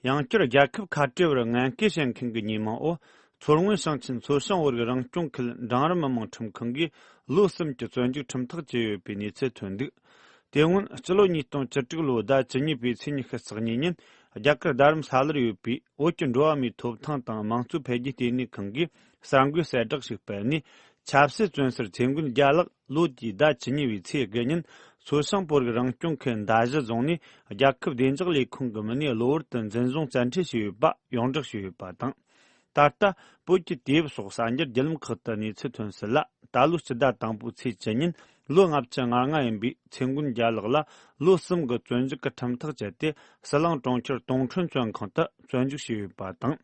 ཡང་བསྐྱར་རྒྱལ་ཁབ་ཁ་བྲལ་བར་ངན་སྐུལ་བྱེད་མཁན་གྱི་ཉེས་མིང་འོག་མཚོ་སྔོན་ཞིང་ཆེན་མཚོ་བྱང་བོད་རིགས་རང་སྐྱོང་ཁུལ་འབྲིང་རིམ་མི་དམངས་ཁྲིམས་ཁང་གིས་ལོ་གསུམ་གྱི་བཙོན་འཇུག་ཁྲིམས་ཐག་བཅད་ཡོད་པའི་གནས་ཚུལ་ཐོན་འདུག་དེ་སྔོན་སྤྱི་ལོ་ཉིས་སྟོང་བཅུ་དྲུག་ལོའི་ཟླ་བཅུ་གཉིས་པའི་ཚེས་ཉི་ཤུ་རྩ་གཉིས་ཉིན། རྒྱ་གར་རྡ་རམ་ས་ལར་ཡོད་པའི་བོད་ཀྱི་འགྲོ་བ་མིའི་ཐོབ་ཐང་དང་དམངས་གཙོ་འཕེལ་རྒྱས་ལྟེ་གནས་ཁང་གིས་གསར་འགོད་གསལ་བསྒྲགས་ཤིག་སྤེལ་ནས། ཆབ་སྲིད་བཙོན་ཟུར་ཁྲིན་ཀོན་རྒྱ་ལགས་ལོ་དེའི་ཟླ་བཅུ་གཉིས་པའི་ཚེས་དགུ་ཉིན་མཚོ་བྱང་བོད་རིགས་རང་སྐྱོང་ཁུལ་མདའ་བཞི་རྫོང་ནས་རྒྱལ་ཁབ་བདེ་འཇགས་ལས་ཁུངས་ཀྱི་མི་སྣས་གློ་བུར་དུ་འཛིན་བཟུང་བཙན་ཁྲིད་བྱས་ཡོད་པ་ཡོངས་བསྒྲགས་བྱས་ཡོད་པ་དང་། ད་ལྟ་བོད་ཀྱི་དུས་བབ་སོགས་གསར་འགྱུར་བརྒྱུད་ལམ་ཁག་ཏུ་གནས་ཚུལ་ཐོན་གསལ་ལ། ད་ལོའི་སྤྱི་ཟླ་དང་པོའི་ཚེས་བཅུ་ཉིན་ལོ་ལྔ་བཅུ་ང་ལྔ་ཡིན་པའི་ཁྲིན་ཀོན་རྒྱ་ལགས་ལ་ལོ་གསུམ་གྱི་བཙོན་འཇུག་གི་ཁྲིམས་ཐག་བཅད་དེ། ཟི་ལིང་གྲོང་ཁྱེར་ཏུང་ཁྲོན་བཙོན་ཁང་དུ་བཙོན་འཇུག་བྱས་ཡོད་པ་དང་།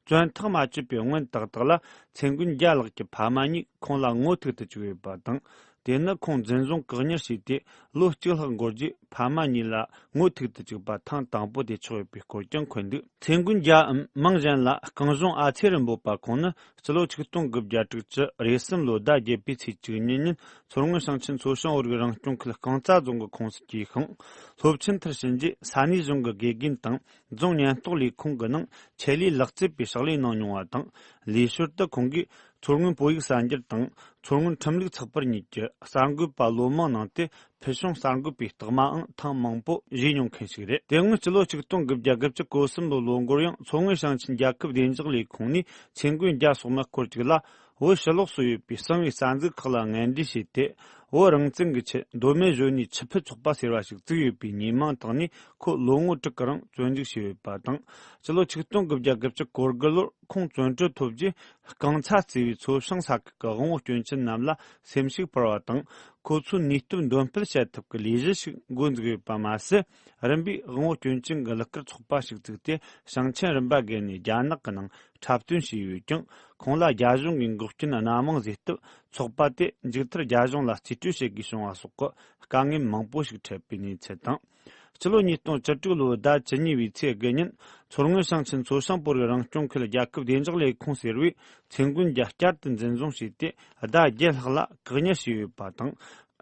བཙོན་ཐག་མ་བཅད་པའི་སྔོན་ཏག་ཏག་ལ་ཁྲིན་ཀོན་རྒྱ་ལགས་ཀྱི་ཕ་མ་གཉིས་ཁོང་ལ་ངོ་ཐུག་ཏུ་བཅུག་ཡོད་པ་དང་། དེ་ནི་ཁོང་འཛིན་བཟུང་བཀག་ཉར་བྱས་ཏེ་ལོ་གཅིག་ལྷག་འགོར་རྗེས། ཕ་མ་གཉིས་ལ་ངོ་ཐུག་ཏུ་བཅུག་པ་ཐེངས་དང་པོ་དེ་ཆགས་ཡོད་པའི་སྐོར་ཀྱང་འཁོད་འདུག་ཁྲིན་ཀོན་རྒྱའམ་མིང་གཞན་ལ་སྐུ་གཞོན་ཨ་ཚེ་རིན་པོ་པ་ཁོང་ནི་སྤྱི་ལོ་ཆིག་སྟོང་དགུ་བརྒྱ་དྲུག་ཅུ་རེས་གསུམ་ལོའི་ཟླ་བརྒྱད་པའི་ཚེས་བཅུ་གཉིས་ཉིན་མཚོ་སྔོན་ཞིང་ཆེན་མཚོ་བྱང་བོད་རིགས་རང་སྐྱོང་ཁུལ་རྐང་ཚ་རྫོང་གི་ཁོངས་སུ་སྐྱེས་ཤིང་། སློབ་ཆེན་མཐར་ཕྱིན་རྗེས་ས་གནས་གཞུང་གི་དགེ་རྒན་དང་རྫོང་ཉེན་རྟོག་ལས་ཁུངས་ཀྱི་ནང་ཆེད་ལས་ལག་རྩལ་པའི་ཕྱག་ལས་གནང་མྱོང་བ་དང་། ལས་ཞོར་དུ་ཁོང་གིས་མཚོ་སྔོན་བོད་ཡིག་གསར་འགྱུར་དང་མཚོ་སྔོན་ཁྲིམས་ལུགས་ཚགས་པར་གཉིས་ཀྱི་གསར་འགོད་པ་ལོ་མང་གནང་སྟེ། ཕུལ་བྱུང་གསར་འགོད་པའི་རྟགས་མའང་ཐེངས་མང་པོ་བཞེས་མྱོང་མཁན་ཞིག་རེད། དེ་སྔོན་སྤྱི་ལོ་ཆིག་སྟོང་དགུ་བརྒྱ་དགུ་བཅུ་གོ་གསུམ་ལོའི་ལོ་འགོར་ཡང་མཚོ་སྔོན་ཞིང་ཆེན་རྒྱལ་ཁབ་བདེ་འཇགས་ལས་ཁུངས་ནས་ཁྲིན་ཀོན་རྒྱ་སོགས་མི་སྐོར་གཅིག་ལ། བོད་ཕྱི་ལོགས་སུ་ཡོད་པའི་གསང་བའི་རྩ་འཛུགས་ཁག་ལ་ངན་འབྲེལ་བྱས་ཏེ། བོད་རང་བཙན་གྱི་ཆེད་མདོ་སྨད་གཞོན་ནུའི་ཆུ་ཕུད་ཚོགས་པ་ཟེར་བ་ཞིག་བཙུགས་ཡོད་པའི་ཉེས་མིང་བཏགས་ནས། ཁོ་ལོ་ངོ་དྲུག་གི་རིང་བཙོན་འཇུག་བྱས་ཡོད་པ་དང་། སྤྱི་ལོ་ཆིག་སྟོང་དགུ་བརྒྱ་དགུ་བཅུ་གོ་དགུ་ལོར་ཁོང་བཙོན་གྲོལ་ཐོབ་རྗེས། རྐང་ཚ་བརྩིས་པའི་མཚོ་བྱང་ས་ཁུལ་གྱི་དབང་བོ་སྐྱོན་ཅན་རྣམས་ལ་སེམས་ཤུགས་སྤར་བ་དང་། ཁོ་ཚོའི་ནུས་སྟོབས་འདོན་སྤེལ་བྱེད་ཐབས་ཀྱི་ལས་གཞི་ཞིག་འགོ་འཛུགས་ཡོད་པ་མ་ཟད། རིམ་པས་དབང་བོ་སྐྱོན་ཅན་གྱི་གླུ་གར་ཚོགས་པ་ཞིག་བཙུགས་ཏེ། ཞིང་ཆེན་རིམ་པ་བརྒལ་ནས་རྒྱ་ནག་གི་ནང་འཁྲབ་སྟོན་བྱས་ཡོད་ཀྱང་། ཁོང་ལ་རྒྱ་གཞུང་གིས་འགོག་རྐྱེན་སྣ་མང་བཟོས་སྟབས། ཚོགས་པ་དེ་མཇུག་མཐར་རྒྱ་གཞུང་ལ་རྩིས་སྤྲོད་བྱེད་དགོས་བྱུང་བ་སོགས་ཀྱི་དཀའ་ངལ་མང་པོ་ཞིག་འཕྲད་པའི་གནས་ཚུལ་དང་། སྤྱི་ལོ་ཉིས་སྟོང་བཅུ་དྲུག་ལོའི་ཟླ་བཅུ་གཉིས་པའི་ཚེས་དགུ་ཉིན། མཚོ་སྔོན་ཞིང་ཆེན་མཚོ་བྱང་བོད་རིགས་རང་སྐྱོང་ཁུལ་རྒྱལ་ཁབ་བདེ་འཇགས་ལས་ཁུངས་ཟེར་བས། ཁྲིན་ཀོན་རྒྱ་བསྐྱར་དུ་འཛིན་བཟུང་བྱས་ཏེ། ཟླ་བརྒྱད་ལྷག་ལ་བཀག་ཉར་བྱས་ཡོད་པ་དང་།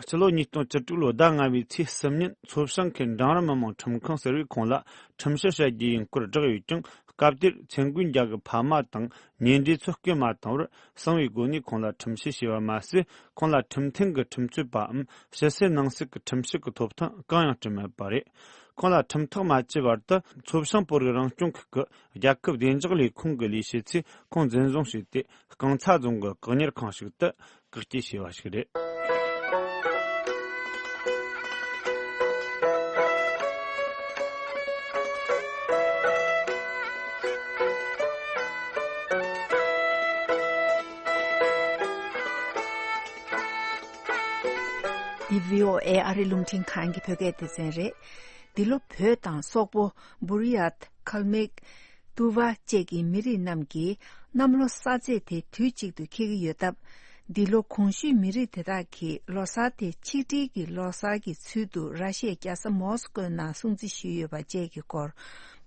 སྤྱི་ལོ་ཉིས་སྟོང་བཅུ་དྲུག་ལོའི་ཟླ་ལྔ་པའི་ཚེས་གསུམ་ཉིན། མཚོ་བྱང་གི་འབྲིང་རིམ་མི་དམངས་ཁྲིམས་ཁང་ཟེར་བས་ཁོང་ལ་ཁྲིམས་བཤེར་བྱ་རྒྱུ་ཡིན་སྐོར་བསྒྲགས་ཡོད་ཀྱང་། སྐབས་དེར་ཁྲིན་ཀོན་རྒྱ་གི་ཕ་མ་དང་ཉེ་འབྲེལ་ཚོས་སྐུལ་མ་བཏང་བར། གསང་བའི་སྒོ་ནས་ཁོང་ལ་ཁྲིམས་བཤེར་བྱས་པ་མ་ཟད། ཁོང་ལ་ཁྲིམས་མཐུན་གྱི་ཁྲིམས་རྩོད་པའམ་ཕྱི་གསལ་ནང་གསལ་གྱི་ཁྲིམས་བཤེར་གྱི་ཐོབ་ཐང་གང་ཡང་སྤྲད་མེད་པ་རེད། ཁོང་ལ་ཁྲིམས་ཐག་མ་བཅད་བར་དུ། མཚོ་བྱང་བོད་རིགས་རང་སྐྱོང་ཁུལ་གྱི་རྒྱལ་ཁབ་བདེ་འཇགས་ལས་ཁུངས་ཀྱི་ལས་བྱེད་ཚོས་ཁོང་འཛིན་བཟུང་བྱས་ཏེ། རྐང་ཚ་རྫོང་གི་བཀག་ཉར་ཁང་ཞིག་ཏུ་བཀག་སྐྱིལ་བྱས་པ་ཞིག་རེད། འདི་བྷི་ཨོ་ཨེ་ཨ་རི་རླུང་འཕྲིན་ཁང་གི་བོད་སྐད་སྡེ་ཚན་རེད། འདི་ལོ་བོད་དང་སོག་པོ། བུར་ཡ་ཐི། ཁལ་མིག་ཏུ་བ་བཅས་ཀྱི་མི་རིགས་རྣམས་ཀྱིས་གནམ་ལོ་གསར་ཚེས་དེ་དུས་གཅིག་ཏུ་འཁེལ་གྱི་ཡོད་སྟབས། འདི་ལོ་གོང་ཞུས་མི་རིགས་དེ་དག་གིས་ལོ་གསར་དེ་ཆིག་སྒྲིལ་གྱི་ལོ་གསར་གྱི་ཚུལ་དུ་ར་ཤི་ཡའི་རྒྱལ་ས་མོ་སི་ཀོའི་ནང་སྲུང་བརྩི་ཞུས་ཡོད་པ་བཅས་ཀྱི་སྐོར།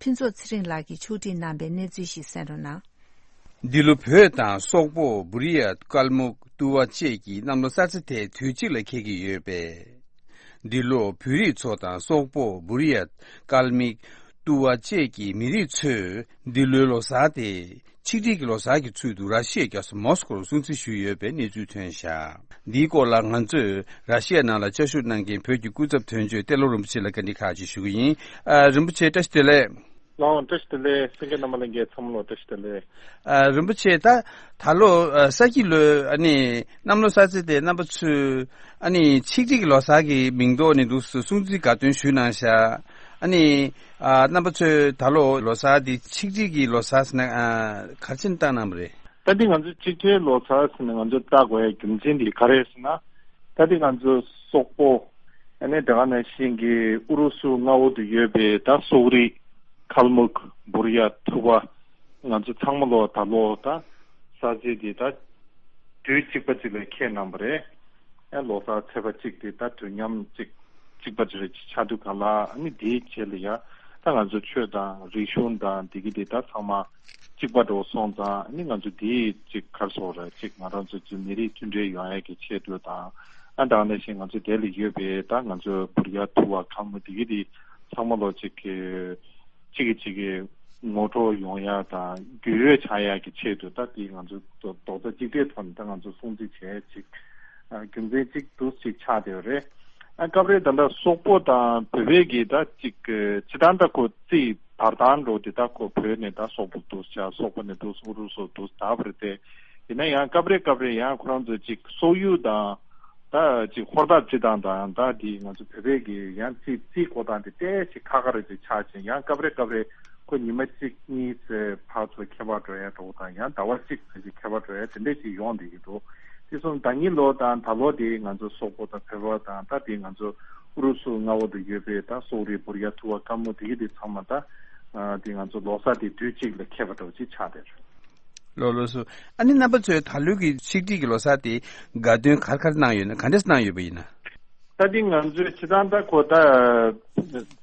ཕུན་ཚོགས་ཚེ་རིང་ལགས་ཀྱིས་ཕྱོགས་སྒྲིག་གནང་པའི་གནས་ཚུལ་ཞིག་གསན་རོགས་གནང་། འདི་ལོ་བོད་དང་སོག་པོ། བུར་ཡ། ཀལ་མུག་ཏུ་བ་བཅས་ཀྱིས་གནམ་ལོ་གསར་ཚེས་དེ་དུས་གཅིག་ལ་འཁེལ་གྱི་ཡོད་པས། འདི་ལོ་བོད་རིགས་ཚོ་དང་སོག་པོ། བུར་ཡ། ཀལ་མིག་ཏུ་བ་བཅས་ཀྱི་མི་རིགས་ཚོས་འདི་ལོའི་ལོ་གསར་དེ་ཆིག་སྒྲིལ་གྱི་ལོ་གསར་གྱི་ཚུལ་དུ་ར་ཤི་ཡའི་རྒྱལ་ས་མོ་སི་ཀོ་རུ་སྲུང་བརྩི་ཞུས་ཡོད་པའི་གནས་ཚུལ་ཐོན་བཞག་འདིའི་སྐོར་ལ་ང་ཚོས་ར་ཤི་ཡ་ནང་ལ་བཅའ་བཞུགས་གནང་མཁན་བོད་ཀྱི་སྐུ་ཚབ་དོན་གཅོད་ཏེ་ལོ་རིན་པོ་ཆེ་ལ་བཀའ་འདྲི་ཁག་ཅིག་ཞུ་གི་ཡིན། ཨ། རིན་པོ་ཆེ་བཀྲ་ཤིས་བདེ་ལེགས། ལགས་འོང་། བཀྲ་ཤིས་བདེ་ལེགས། གསན་མཁན་རྣམ་པ་ལྷན་རྒྱས་ཚང་མ་ལ་བཀྲ་ཤིས་བདེ་ལེགས། ཨ། རིན་པོ་ཆེ། ད་ད་ལོ་ཨ་ས་ཁྱི་ལོའི་ཨ་ནི་གནམ་ལོ་གསར་ཚེས་དེ་རྣམ་པ་ཚོས་ཨ་ནི་ཆིག་སྒྲིལ་གྱི་ལོ་གསར་གྱི་མིང་ཐོག་ནས་འདུག་སེ་སྲུང་བརྩི་དགའ་སྟོན་ཞུས་གནང་ཤག་ཨ་ནི་ཨ་རྣམ་པ་ཚོས་ད་ལོ་ལོ་གསར་འདི་ཆིག་སྒྲིལ་གྱི་ལོ་གསར་ཟེར་ན་ཨ་ག་རེ་བྱས་ནས་བཏགས་གནང་བ་རེད། ད་འདི་ང་ཚོ་ཆིག་སྒྲིལ་ལོ་གསར་ཟེར་ནས་ང་ཚོ་བཏགས་དགོས་ཡ་རྒྱུ་མཚན་འདི་ག་རེ་ཟེར་ན། ད་འདི་ང་ཚོ་སོག་པོ། ཨ་ནི་དེ་ག་ནང་བཞིན་གྱི་ཨུ་རུ་སུ་མངའ་འོག་ཏུ་ཡོད་པའི་ད་སོག་རིགས་ཁལ་མུག་བུར་ཡ་ཐུ་བ། ང་ཚོ་ཚང་མ་ལོ་ད་ལོ་ད་གསར་ཚེས་འདི་ད་དུས་གཅིག་པ་གཅིག་ལ་འཁེལ་གནང་བ་རེད། ཨ་ལོ་གསར་ཚེས་པ་གཅིག་དེ་ད་དུས་མཉམ་གཅིག་གཅིག་པ་གཅིག་རེ་ཆགས་དུས་ག་ལ། ཨ་ནི་དེའི་རྗེས་ལ་ཡ་ད་ང་ཚོ་ཆོས་དང་རིག་གཞུང་དང་དེ་གི་དེ་ད་ཚང་མ་གཅིག་པ་འགྲོ་སོང་ཙང་། ཨ་ནི་ང་ཚོ་དེའི་གཅིག་ག་རེ་ཟེར་དགོས་རེད། གཅིག་ང་རང་ཚོ་གཅིག་མི་རིགས་མཐུན་སྒྲིལ་ཡོང་ཡ་གི་ཆེད་དུ་དང་། ཨ་ད་ག་ནང་བཞིན་ང་ཚོ་དེ་ལ་ཡོད་པའི་ད་ང་ཚོ་བུར་ཡ་ཐུ་བ་ཁལ་མུག་དེ་གི་དེ་ཚང་མ་ལོ་གཅིག་གི་གཅིག་གིས་གཅིག་གི་ངོ་སྤྲོད་ཡོང་ཡ་དང་རྒྱུས་ཡོད་ཆགས་ཡ་གི་ཆེད་དུ། ད་དེ་ང་ཚོ་རྡོག་རྡོག་རྩ་གཅིག་སྒྲིལ་ཐོག་ནས་ད་ང་ཚོ་སྲུང་བརྩི་བྱས་ཅིག་ཨ་རྒྱུ་མཚན་གཅིག་འདུག་ཅིག་ཆགས་བསྡད་ཡོད་རེད། ཨ་སྐབས་རེ་ད་ལྟ་སོག་པོ་དང་བོད་པའི་གི་ད་ཅིག་སྤྱིར་བཏང་ད་ཁོ་རྩིས་བར་ཐག་འགྲོ་དེ་ད་ཁོ་བོད་ནས་ད་སོག་པོ་འདུག་ཅག་སོག་པོ་ནས་འདུག་ཨུ་རུ་སུ་འདུག་ད་བར་དེ། ཡིན་ན་ཡང་སྐབས་རེ་སྐབས་རེ་ཡང་ཁོ་རང་ཚོ་ཅིག་སོག་ཡུལ་དང་ད་ཅིག་ཧོར་ཟླ་སྤྱི་དང་དང་ད་དེ་ང་ཚོ་བོད་པའི་གི་ཡང་རྩིས་རྩིས་འགོད་སྟངས་དེ་ཏོག་ཙམ་ཁག་ཁག་རེ་ཅིག་ཆགས་ཕྱིན། ཡང་སྐབས་རེ་སྐབས་རེ་ཁོ་ཉི་མ་གཅིག་གཉིས་ཙམ་ཕར་ཚུར་ཁྱད་པར་འགྲོ་ཡ་འདྲ་བོ་དང་། ཡང་ཟླ་བ་གཅིག་ཙམ་ཅིག་ཁྱད་པར་འགྲོ་ཡ་དེ་འདྲས་ཅིག་ཡོང་བསྡད་ཀྱི་འདུག་དེ་སོང་ཟླ་ཉིན་ལོ་དང་ད་ལོ་དེ་ང་ཚོ་སོག་པོ་དང་བོད་པ་དང་ད་དེ་ང་ཚོ་ཨུ་རུ་སུ་མངའ་འོག་ཏུ་ཡོད་པའི་ད་སོག་རིགས་བུར་ཡ་ཐུ་བ་ཁལ་མུག་དེ་གི་དེ་ཚང་མ་ད་དེ་ང་ཚོ་ལོ་གསར་དེ་དུས་གཅིག་ལ་འཁེལ་བ་འདྲ་བོ་ཅིག་ཆགས་བསྡད་རེད། ལགས་ལགས་སོ། ཨ་ནི་རྣམ་པ་ཚོས་ད་ལོའི་གི་ཆིག་སྒྲིལ་གྱི་ལོ་གསར་དེ་དགའ་སྟོན་ག་རེ་ག་རེ་གནང་ཡོད་ན། ག་འདྲས་གནང་ཡོད་པ་ཡིན་ན། ད་འདི་ང་ཚོའི་སྤྱིར་བཏང་ད་ཁོ་ད་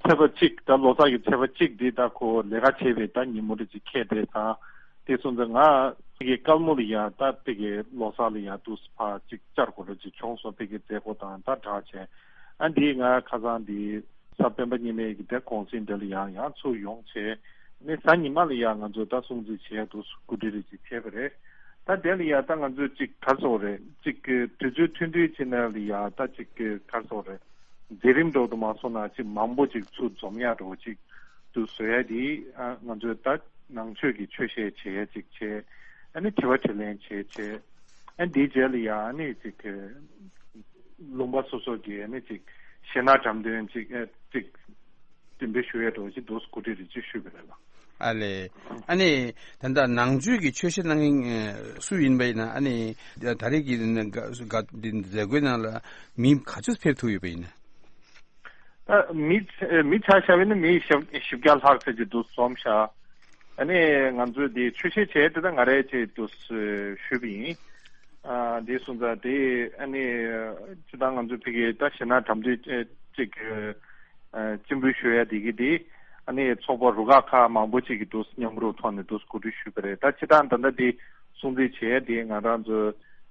ཚེས་པ་གཅིག་ད་ལོ་གསར་གྱི་ཚེས་པ་གཅིག་འདི་ད་ཁོ་ལས་ཀ་བྱེད་པའི་ད་ཉིན་མོ་འདྲ་ཅིག་འཁེལ་བསྡད་ཙང་། དེ་སོང་ཙང་ང་ཕ་གི་ཀལ་མུག་ལ་ཡ་ད་ཕ་གི་ལོ་གསར་ལ་ཡ་འདུག་སེ་ཕར་ཅིག་བཅར་དགོས་འདྲ་ཅིག་བྱུང་སོང་། ཕ་གི་མཛད་སྒོ་དང་ད་གྲ་བྱས། ཨ་འདི་ང་ཁ་སང་འདི་གཟའ་སྤེན་པ་ཉི་མའི་གི་དེ་གུང་སེང་འདི་ལ་ཡང་ཡང་ཚུར་ཡོང་བྱས། ནས་གཟའ་ཉི་མ་ལ་ཡང་ང་ཚོ་ད་སྲུང་བརྩི་བྱས་འདུག་གོ་སྒྲིག་རེ་ཅིག་བྱས་པ་རེད། ད་དེ་ལ་ཡང་ད་ང་ཚོས་ཅིག་ག་རེ་ཟེར་དགོས་རེད། ཅིག་གི་དུས་ཚོད་ཐུང་ཐུང་ཅིག་ནང་ལ་ཡང་ད་ཅིག་གི་ག་རེ་ཟེར་དགོས་རེད། མཛད་རིམ་འདྲ་བོ་དུ་མ་སོང་ན་ཅིག་མང་པོ་ཅིག་ཚུར་འཛོམས་ཡག་འདྲ་བོ་ཅིག་ཏུ་བཟོ་ཡ་དེ། ཨ་ང་ཚོས་ད་ནང་ཆོས་ཀྱི་ཆོས་བཤད་བྱེད་ཡ་ཅིག་བྱས། ཨ་ནི་དྲི་བ་དྲིས་ལན་བྱས་བྱས། ཨ་འདིའི་རྗེས་ལ་ཡང་ཨ་ནི་ཅིག་གི་ལུང་པ་སོ་སོ་གི་ཨ་ནི་ཅིག་གཞས་སྣ་འགྲམ་སྟོན་ཅིག་ཨ་ཅིག་འགྲེམས་སྤེལ་ཞུ་ཡས་འདྲ་བོ་ཅིག་འདུག་གོ་སྒྲིག་རེ་ཅིག་ཞུས་པ་རེད་ལགས། ཨ་ལས། ཨ་ནི་ད་ལྟ་ནང་ཆོས་ཀྱི་ཆོས་བཤད་གནང་མཁན་སུ་ཡིན་པ་ཡིན་ན། ཨ་ནི་ད་རེས་ཀྱི་འདི་མཛད་སྒོའི་ནང་ལ་མི་ག་ཚོད་ཕེབས་ཐུབ་ཡོད་པ་ཡིན་ན། ད་མི་མི་ཆ་བཞག་པ་ཡིན་ན་མི་བཞི་བཞི་བརྒྱ་ལྷག་ཙམ་ཅིག་འདུག་འཛོམས་ཤག་ཨ་ནི་ང་ཚོས་འདི་ཆོས་བཤད་བྱས་དེ་ད་ང་རང་ཅིག་འདུག་ཞུས་པ་ཡིན། ཨ་འདི་སོང་ཙང་དེ་ཨ་ནི་སྤྱིར་བཏང་ང་ཚོ་ཕ་གི་ད་གཞས་སྣ་འགྲམ་སྟོན་ཅིག་ཨ་སྤྱན་འབུལ་ཞུ་ཡ་དེ་གི་དེ། ཨ་ནི་ཚོགས་པ་རུ་ཁག་ཁག་མང་པོ་ཅིག་གི་འདུག་མཉམ་རུབ་ཐོག་ནས་འདུག་གོ་སྒྲིག་ཞུས་པ་རེད། ད་སྤྱིར་བཏང་ད་ལྟ་དེ་སྲུང་བརྩི་བྱས་དེ་ང་རང་ཚོ་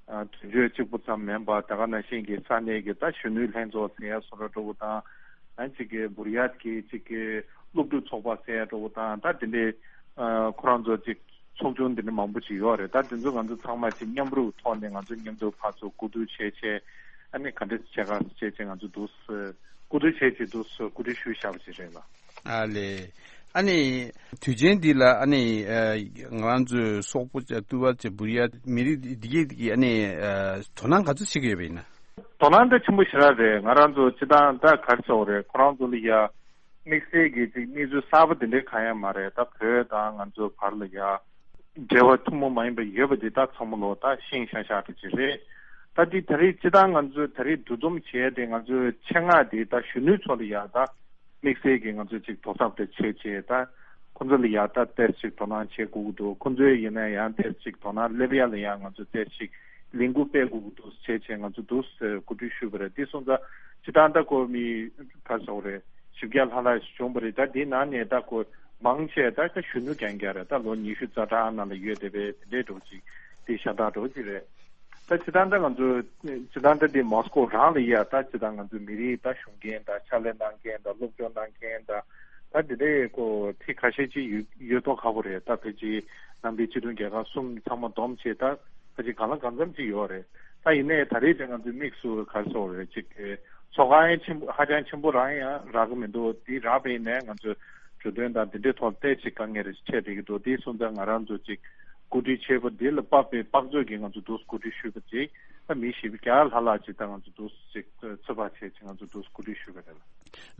ཨ་དོན་གཅོད་གཅིག་པུ་ཙམ་མིན་པ་ད་ག་ནང་བཞིན་གྱི་ས་གནས་ཀྱི་ད་གཞོན་ནུའི་ལྷན་ཚོགས་ཟེར་ཡ་བཟོ་འདྲ་འདྲ་བོ་དང་། ཨ་ཅིག་གི་བུར་ཡ་གི་ཅིག་གི་སློབ་ཕྲུག་ཚོགས་པ་ཟེར་ཡ་འདྲ་བོ་དང་། ད་དེ་འདྲའི་ཨ་ཁོ་རང་ཚོ་ཅིག་ཚོགས་ཆུང་དེ་འདྲ་མང་པོ་ཅིག་ཡོད་རེད། ད་དེ་ཚོ་ང་ཚོ་ཚང་མ་ཅིག་མཉམ་རུབ་ཐོག་ནས་ང་ཚོ་མཉམ་དུ་ཕར་ཚུར་གོ་བསྡུར་བྱས་བྱས། ཨ་ནི་ག་འདྲ་བྱེད་ག་བྱས་བྱས་ང་ཚོ་འདུག་གོ་བསྡུར་བྱས་བྱས་འདུག་གོ་སྒྲིག་ཞུས་བཞག་པ་ཅིག་རེད་ལགས། ཨ་ལས། ཨ་ནི་དུས་ཆེན་འདི་ལ་ཨ་ནི་ཨ་ང་རང་ཚོའི་སོག་པོ་བཅས་ཏུ་བ་བཅས་བུར་ཡ་མི་རིགས་འདི་གས་འདི་གས་ཨ་ནི་ཨ་དོ་སྣང་ག་ཚོད་བྱེད་ཀྱི་ཡོད་པ་ཡིན་ན། དོ་སྣང་ད་ཆེན་པོ་ཞེ་དྲག་རེད། ང་རང་ཚོ་སྤྱིར་བཏང་ད་ག་རེ་ཟེར་དགོས་རེད། ཁོ་རང་ཚོ་ལ་ཡ་དམིགས་བསལ་གྱི་ཅིག་གནས་ཚུལ་གསར་པ་དེ་འདྲའི་གང་ཡང་མ་རེད། ད་བོད་དང་ང་ཚོའི་བར་ལ་ཡ་འབྲེལ་བ་ཐུན་མོང་མ་ཡིན་པ་ཡོད་པ་དེ་ད་ཚང་མ་ལོ་ད་ཤེས་ཤག་ཤག་འདྲ་ཅིག་རེད། ད་དེ་ད་རེས་སྤྱིར་བཏང་ང་ཚོས་ད་རེས་འདུ་འཛོམས་བྱས་ཏེ་ང་ཚོའི་ཆེད་མངགས་དེ་ད་གཞོན་ནུའི་ཚོ་ལ་ཡ་ད་དམིགས་བསལ་གྱི་ང་ཚོས་ཅིག་དོ་ཟབ་དེ་བྱས་བྱས། ད་ ཁོང་ཚོ་ལ་ཡང་ད་ཏོག་ཙམ་ཅིག་དོ་སྣང་བྱེད་དགོས་ཀྱི་འདུག་ཁོང་ཚོས་ཡིན་ན་ཡང་ཏོག་ཙམ་ཅིག་དོ་སྣང་སླེབས་ཡ་ལ་ཡང་ང་ཚོ་ཏོག་ཙམ་ཅིག་ལས་འགུལ་སྤེལ་དགོས་ཀྱི་འདུག་བྱས་བྱས་ང་ཚོ་འདུག་གོ་སྒྲིག་ཞུས་པ་རེད། དེ་སོང་ཙང་སྤྱིར་བཏང་ད་ཁོ་མི་ག་ཚོད་རེད། བཞི་བརྒྱ་ལྷག་ལྷག་ཞིག་བྱུང་བ་རེད། ད་དེའི་ནང་ནས་ད་ཁོ་མང་ཆེ་ད་ད་གཞོན་ནུ་རྐྱང་རྐྱང་རེད། ད་ལོ་ཉི་ཤུ་རྩ་གྲངས་ནང་ལ་ཡོད་བསྡད་པའི་དེ་འདྲའི་འདྲ་བོ་ཅིག་དེ་ཤ་སྟག་འདྲ་བོ་ཅིག་རེད། ད་སྤྱིར་བཏང་ད་ང་ཚོ་སྤྱིར་བཏང་ད་དེ་མོ་སི་ཀོ་རང་ལ་ཡ་ད་སྤྱིར་བཏང་ང་ཚོ་མི་རིགས་ད་ཞུགས་མཁན་ད་ཕྱག་ལས་གནང་མཁན་ད་སློབ་སྦྱོང་གནང་མཁན་ད་ད་དེ་འདྲའི་ཁོ་ཐེངས་ཁ་ཤས་ཅིག་ཡོད་ཡོད་མདོག་ཁ་པོ་རེད། ད་ཕལ་ཆེར་ནང་པའི་སྤྱི་མཐུན་རྒྱལ་ཁབ་གསུམ་ཚང་མ་བསྡོམས་བྱས་ད་ཕལ་ཆེར་གང་ལ་གང་འཚམ་ཅིག་ཡོད་རེད། ད་ཡིན་ནའི་ད་རེས་ཀྱི་ང་ཚོའི་དམིགས་སུ་ག་རེ་ཟེར་དགོས་རེད། ཅིག་ཚོགས་ཁག་ཡང་ཆེན་པོ་ཧ་ཅང་ཆེན་པོ་རང་ཡང་རག་གི་མི་འདུག་དེ་རག་པ་ཡིན་ནའི་ང་ཚོས་གྲོས་མཐུན་དང་དེ་འདྲའི་ཐོག་ཏོག་ཙམ་དཀའ་ངལ་རེ་འཕྲད་བསྡད་ཀྱི་འདུག་དེ་སོང་ཙང་ང་རང་ཚོ་ཅིག་གོ་སྒྲིག་བྱས་པ་འདི་ལ་དཔག་པའི་དཔག་ཚོད་ཀྱིས་ང་ཚོ་འདུག་གོ་སྒྲིག་ཞུས་པ་ཅིག་ད་མི་བཞི་བརྒྱ་ལྷག་ལྷག་ཅིག་ད་ང་ཚོ་འདུག་ཅིག་ཚོད་དཔག་བྱས་ཅིག་ང་ཚོ་འདུག་གོ་སྒྲིག་ཞུས་པ་རེད།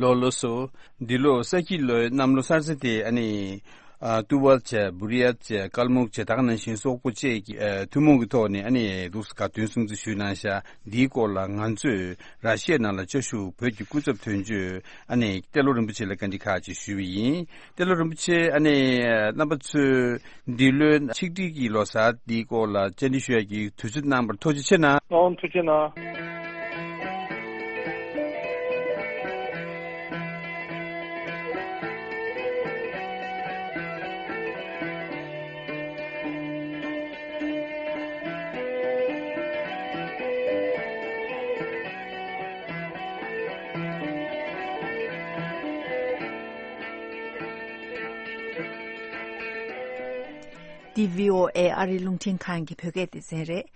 ལགས་ལགས་སོ། འདི་ལོ་ས་ཁྱི་ལོའི་གནམ་ལོ་གསར་ཚེས་དེ་ཨ་ནི། ཨ། ཏུ་ཝལ་བཅས་བུ་རི་ཡ་བཅས་ཀལ་མུག་བཅས་ད་ག་ནང་བཞིན་སོག་པོ་བཅས་ཀྱི་ཨ་ཐུན་མོང་གི་ཐོག་ནས་ཨ་ནི་འདུག་སེ་དགའ་སྟོན་སྲུང་བརྩི་ཞུས་གནང་ཤག་འདིའི་སྐོར་ལ་ང་ཚོས་ར་ཤི་ཡའི་ནང་ལ་བཅའ་བཞུགས་བོད་ཀྱི་སྐུ་ཚབ་དོན་གཅོད་ཨ་ནི་ཏེ་ལོ་རིན་པོ་ཆེ་ལ་བཀའ་འདྲི་ཁག་ཅིག་ཞུས་པ་ཡིན། ཏེ་ལོ་རིན་པོ་ཆེ་ཨ་ནི་རྣམ་པ་ཚོས་འདི་ལོའི་ཆིག་སྒྲིལ་གྱི་ལོ་གསར་འདིའི་སྐོར་ལ་བཅར་འདྲི་ཞུ་ཡག་གི་དུས་ཚོད་གནང་བར་ཐུགས་རྗེ་ཆེ་གནང་། ཨོ་ཐུགས་རྗེ་གནང་། འདི་བྷི་ཨོ་ཨེ་ཨ་རིའི་རླུང་འཕྲིན་ཁང་གི་བོད་སྐད་སྡེ་ཚན་རེད།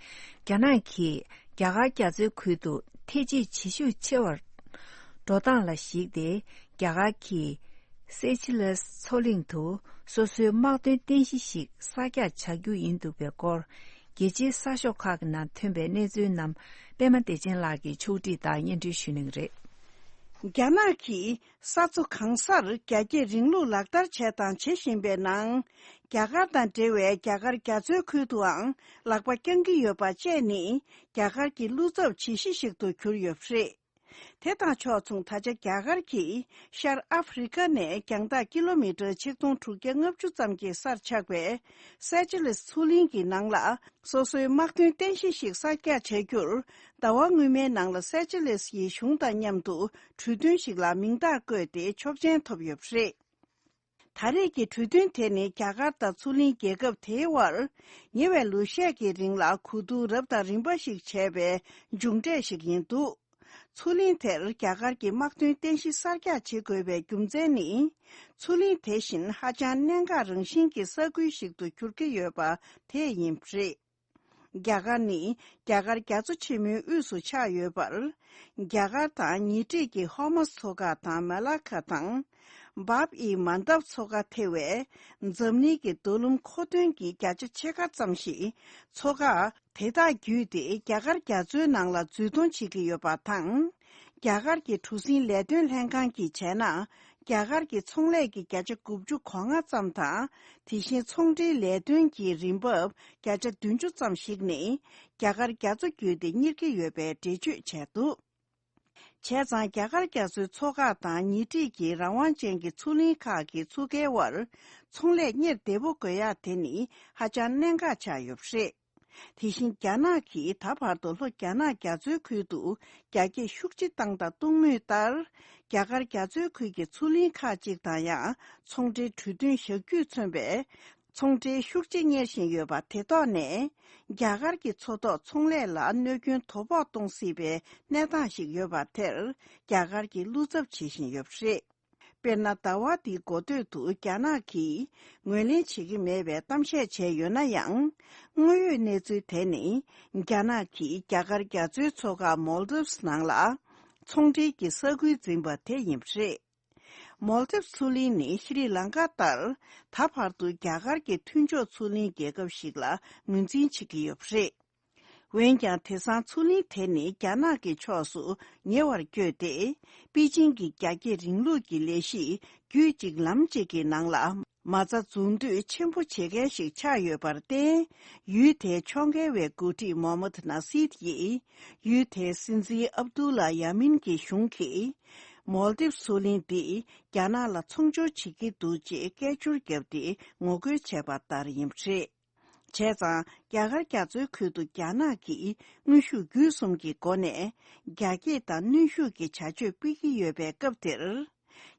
རྒྱ་ནག་གིས་རྒྱ་གར་རྒྱ་མཚོའི་ཁུལ་དུ་ཐེ་ཇུས་བྱེད་ཤུགས་ཆེ་བར་འགྲོ་སྟངས་ལ་གཞིགས་ཏེ། རྒྱ་གར་གྱི་སེ་ཆི་ལེས་མཚོ་གླིང་དུ་སོ་སོའི་དམག་དོན་རྟེན་གཞི་ཞིག་གསར་རྒྱག་བྱ་རྒྱུ་ཡིན་འདུག་པའི་སྐོར། རྒྱལ་སྤྱིའི་གསར་ཤོག་ཁག་གི་ནང་ཐོན་པའི་གནས་ཚུལ་རྣམས་པད་མ་བདེ་ཆེན་ལགས་ཀྱིས་ཕྱོགས་སྒྲིག་དང་སྙན་སྒྲོན་ཞུ་གནང་གི་རེད། རྒྱ་ནག་གིས་ས་མཚོ་གང་སར་རྒྱ་སྐྱེད་རིང་ལུགས་ལག་བསྟར་བྱས་དང་བྱེད་བཞིན་པའི་ནང་། རྒྱ་གར་དང་འབྲེལ་བའི་རྒྱ་གར་རྒྱ་མཚོའི་ཁུལ་དུའང་ལག་པ་བརྐྱང་གི་ཡོད་པ་བཅས་ནི་རྒྱ་གར་གྱི་བློ་འཚབ་བྱེད་གཞི་ཞིག་ཏུ་གྱུར་ཡོད་པ་རེད། དེ་དང་ཕྱོགས་མཚུངས་ད་ཆ་རྒྱ་གར་གྱིས་ཤར་ཨ་ཧྥེ་རི་ཁ་ནས་རྒྱང་ཐག་ཀི་ལོ་མི་ཊར་ཆིག་སྟོང་དྲུག་བརྒྱ་ལྔ་བཅུ་ཙམ་གྱི་སར་ཆགས་པའི་སེ་ཆི་ལེས་མཚོ་གླིང་གི་ནང་ལ་སོ་སོའི་དམག་དོན་རྟེན་གཞི་ཞིག་གསར་རྒྱག་བྱ་རྒྱུར། ཟླ་བ་སྔོན་མའི་ནང་ལ་སེ་ཆི་ལེས་ཡི་གཞུང་དང་མཉམ་དུ་གྲོས་མཐུན་ཞིག་ལ་མིང་རྟགས་བཀོད་དེ་ཆོག་མཆན་ཐོབ་ཡོད་པ་རེད། ད་རེས་ཀྱི་གྲོས་མཐུན་དེ་ནི་རྒྱ་གར་དང་མཚོ་གླིང་རྒྱལ་ཁབ་དེའི་དབར་ཉེ་བའི་ལོ་ཤས་ཀྱི་རིང་ལ་གོ་བསྡུར་རབ་དང་རིམ་པ་ཞིག་བྱས་པའི་མཇུག་འབྲས་ཤིག་ཡིན་འདུག་མཚོ་གླིང་དེར་རྒྱ་གར་གྱི་དམག་དོན་རྟེན་གཞི་གསར་རྒྱག་བྱེད་དགོས་པའི་རྒྱུ་མཚན་ནི། མཚོ་གླིང་དེ་བཞིན་ཧ་ཅང་གནད་འགག་རང་བཞིན་གྱི་ས་ཁུལ་ཞིག་ཏུ་གྱུར་གྱི་ཡོད་པ་དེ་ཡིན་པ་རེད། རྒྱ་གར་ནི་རྒྱ་གར་རྒྱ་མཚོ་ཆེན་མོའི་དབུས་སུ་ཆགས་ཡོད་པར། རྒྱ་གར་དང་ཉེ་འཁྲིས་ཀྱི་ཧོར་མུཛ་མཚོ་འགག་དང་མ་ལ་ཁ་དང་། བཱབ་ཨི་མན་དབ་མཚོ་འགག་ཐེ་བའི་འཛམ་གླིང་གི་མདོ་ལུང་མཁོ་འདོན་གྱི་བརྒྱ་ཆ་ཕྱེད་ཀ་ཙམ་ཞིག་མཚོ་འགག་དེ་དག་བརྒྱུད་དེ་རྒྱ་གར་རྒྱ་མཚོའི་ནང་ལ་འཛུལ་གཏོང་བྱེད་ཀྱི་ཡོད་པ་དང་། རྒྱ་གར་གྱི་གྲུ་གཟིངས་ལས་དོན་ལྷན་ཁང་གིས་བྱས་ན། རྒྱ་གར་གྱི་ཚོང་ལས་ཀྱི་བརྒྱ་ཆ་དགུ་བཅུ་གོ་ལྔ་ཙམ་དང་། དེ་བཞིན་ཚོང་འབྲེལ་ལས་དོན་གྱི་རིན་འབབ་བརྒྱ་ཆ་བདུན་ཅུ་ཙམ་ཞིག་ནི། རྒྱ་གར་རྒྱ་མཚོ་བརྒྱུད་དེ་གཉེར་གྱི་ཡོད་པའི་འགྲེལ་བརྗོད་བྱས་འདུག་བྱས་ཙང་རྒྱ་གར་རྒྱ་མཚོའི་མཚོ་འགག་དང་ཉེ་འཁྲིས་ཀྱི་རང་དབང་ཅན་གྱི་མཚོ་གླིང་ཁག་གི་མཚོ་ཁའི་དབར་ཚོང་ལས་གཉེར་བདེ་པོ་དགོས་ཡག་དེ་ནི་ཧ་ཅང་གནད་འགག་ཆགས་ཡོད་པ་རེད། དེ་བཞིན་རྒྱ་ནག་གིས་ད་བར་དུ་ལྷོ་རྒྱ་ནག་རྒྱ་མཚོའི་ཁུལ་དུ་རྒྱ་སྐྱེད་ཤུགས་ཆེ་བཏང་དང་གཏོང་མུས་ལྟར། རྒྱ་གར་རྒྱ་མཚོའི་ཁུལ་གྱི་མཚོ་གླིང་ཁག་ཅིག་དང་ཡང་ཚོང་འབྲེལ་གྲོས་མཐུན་བཞག་རྒྱུས་མཚོན་པའི་ཚོང་འབྲེལ་ཤུགས་ཆེ་གཉེར་བཞིན་ཡོད་པ་དེ་ཐོག་ནས། རྒྱ་གར་གྱི་མཚོ་ཐོག་ཚོང་ལས་ལ་གནོད་སྐྱོན་དོ་ཕོག་གཏོང་སྲིད་པའི་གནས་སྟངས་ཤིག་ཡོད་པ་དེར། རྒྱ་གར་གྱིས་བློ་འཚབ་བྱེད་བཞིན་ཡོད་པ་རེད། དཔེར་ན། ཟླ་བ་འདིའི་འགོ་སྟོད་དུ་རྒྱ་ནག་གིས་ངོས་ལེན་བྱེད་ཀྱི་མེད་པའི་གཏམ་བཤད་བྱས་ཡོད་ན་ཡང་། དངོས་ཡོད་གནས་ཚུལ་དེ་ནི། རྒྱ་ནག་གིས་རྒྱ་གར་རྒྱ་མཚོའི་མཚོ་འགག་མོལ་དིབས་ནང་ལ། ཚོང་འབྲེལ་གྱི་ས་ཁུལ་འཛིན་པ་དེ་ཡིན་པ་རེད། མོལ་དིབས་མཚོ་གླིང་ནི་ཤྲི་ལང་ཀ་ལྟར། ད་བར་དུ་རྒྱ་གར་གྱི་མཐུན་ཕྱོགས་མཚོ་གླིང་རྒྱལ་ཁབ་ཞིག་ལ་ངོས་འཛིན་བྱེད་ཀྱི་ཡོད་པ་རེད། འོན་ཀྱང་། དེང་སང་མཚོ་གླིང་དེ་ནི་རྒྱ་ནག་གི་ཕྱོགས་སུ་ཉེ་བར་བསྐྱོད་དེ། པེ་ཅིང་གི་རྒྱ་སྐྱེད་རིང་ལུགས་ཀྱི་ལས་གཞི་རྒྱུད་གཅིག་ལམ་གཅིག་གི་ནང་ལ་མ་རྩ་འཛུགས་འདོད་ཆེན་པོ་བྱེད་མཁན་ཞིག་ཆགས་ཡོད་པར་བརྟེན། ཡུལ་དེའི་ཕྱོགས་འགལ་བའི་འགོ་ཁྲིད་མོ་མད་ན་སིད་ཡིས། ཡུལ་དེའི་སྲིད་འཛིན་ཨབ་དུ་ལ་ཡ་མིན་གྱི་གཞུང་གིས། མོལ་དིབ་མཚོ་གླིང་འདིས་རྒྱ་ནག་ལ་ཚོང་སྦྱོར་བྱེད་ཀྱི་འདུག་ཅེས་སྐད་ཅོར་བརྒྱབ་སྟེ་ངོ་རྒོལ་བྱས་པ་ལྟར་ཡིན་པ་རེད། བྱས་ཙང་རྒྱ་གར་རྒྱ་མཚོའི་ཁུལ་དུ་རྒྱ་ནག་གིས་དངོས་ཤུགས་བརྒྱུད་གསུམ་གྱི་སྒོ་ནས་རྒྱ་སྐྱེད་དང་གནོན་ཤུགས་ཀྱི་བྱ་སྤྱོད་སྤེལ་གྱི་ཡོད་པའི་སྐབས་དེར།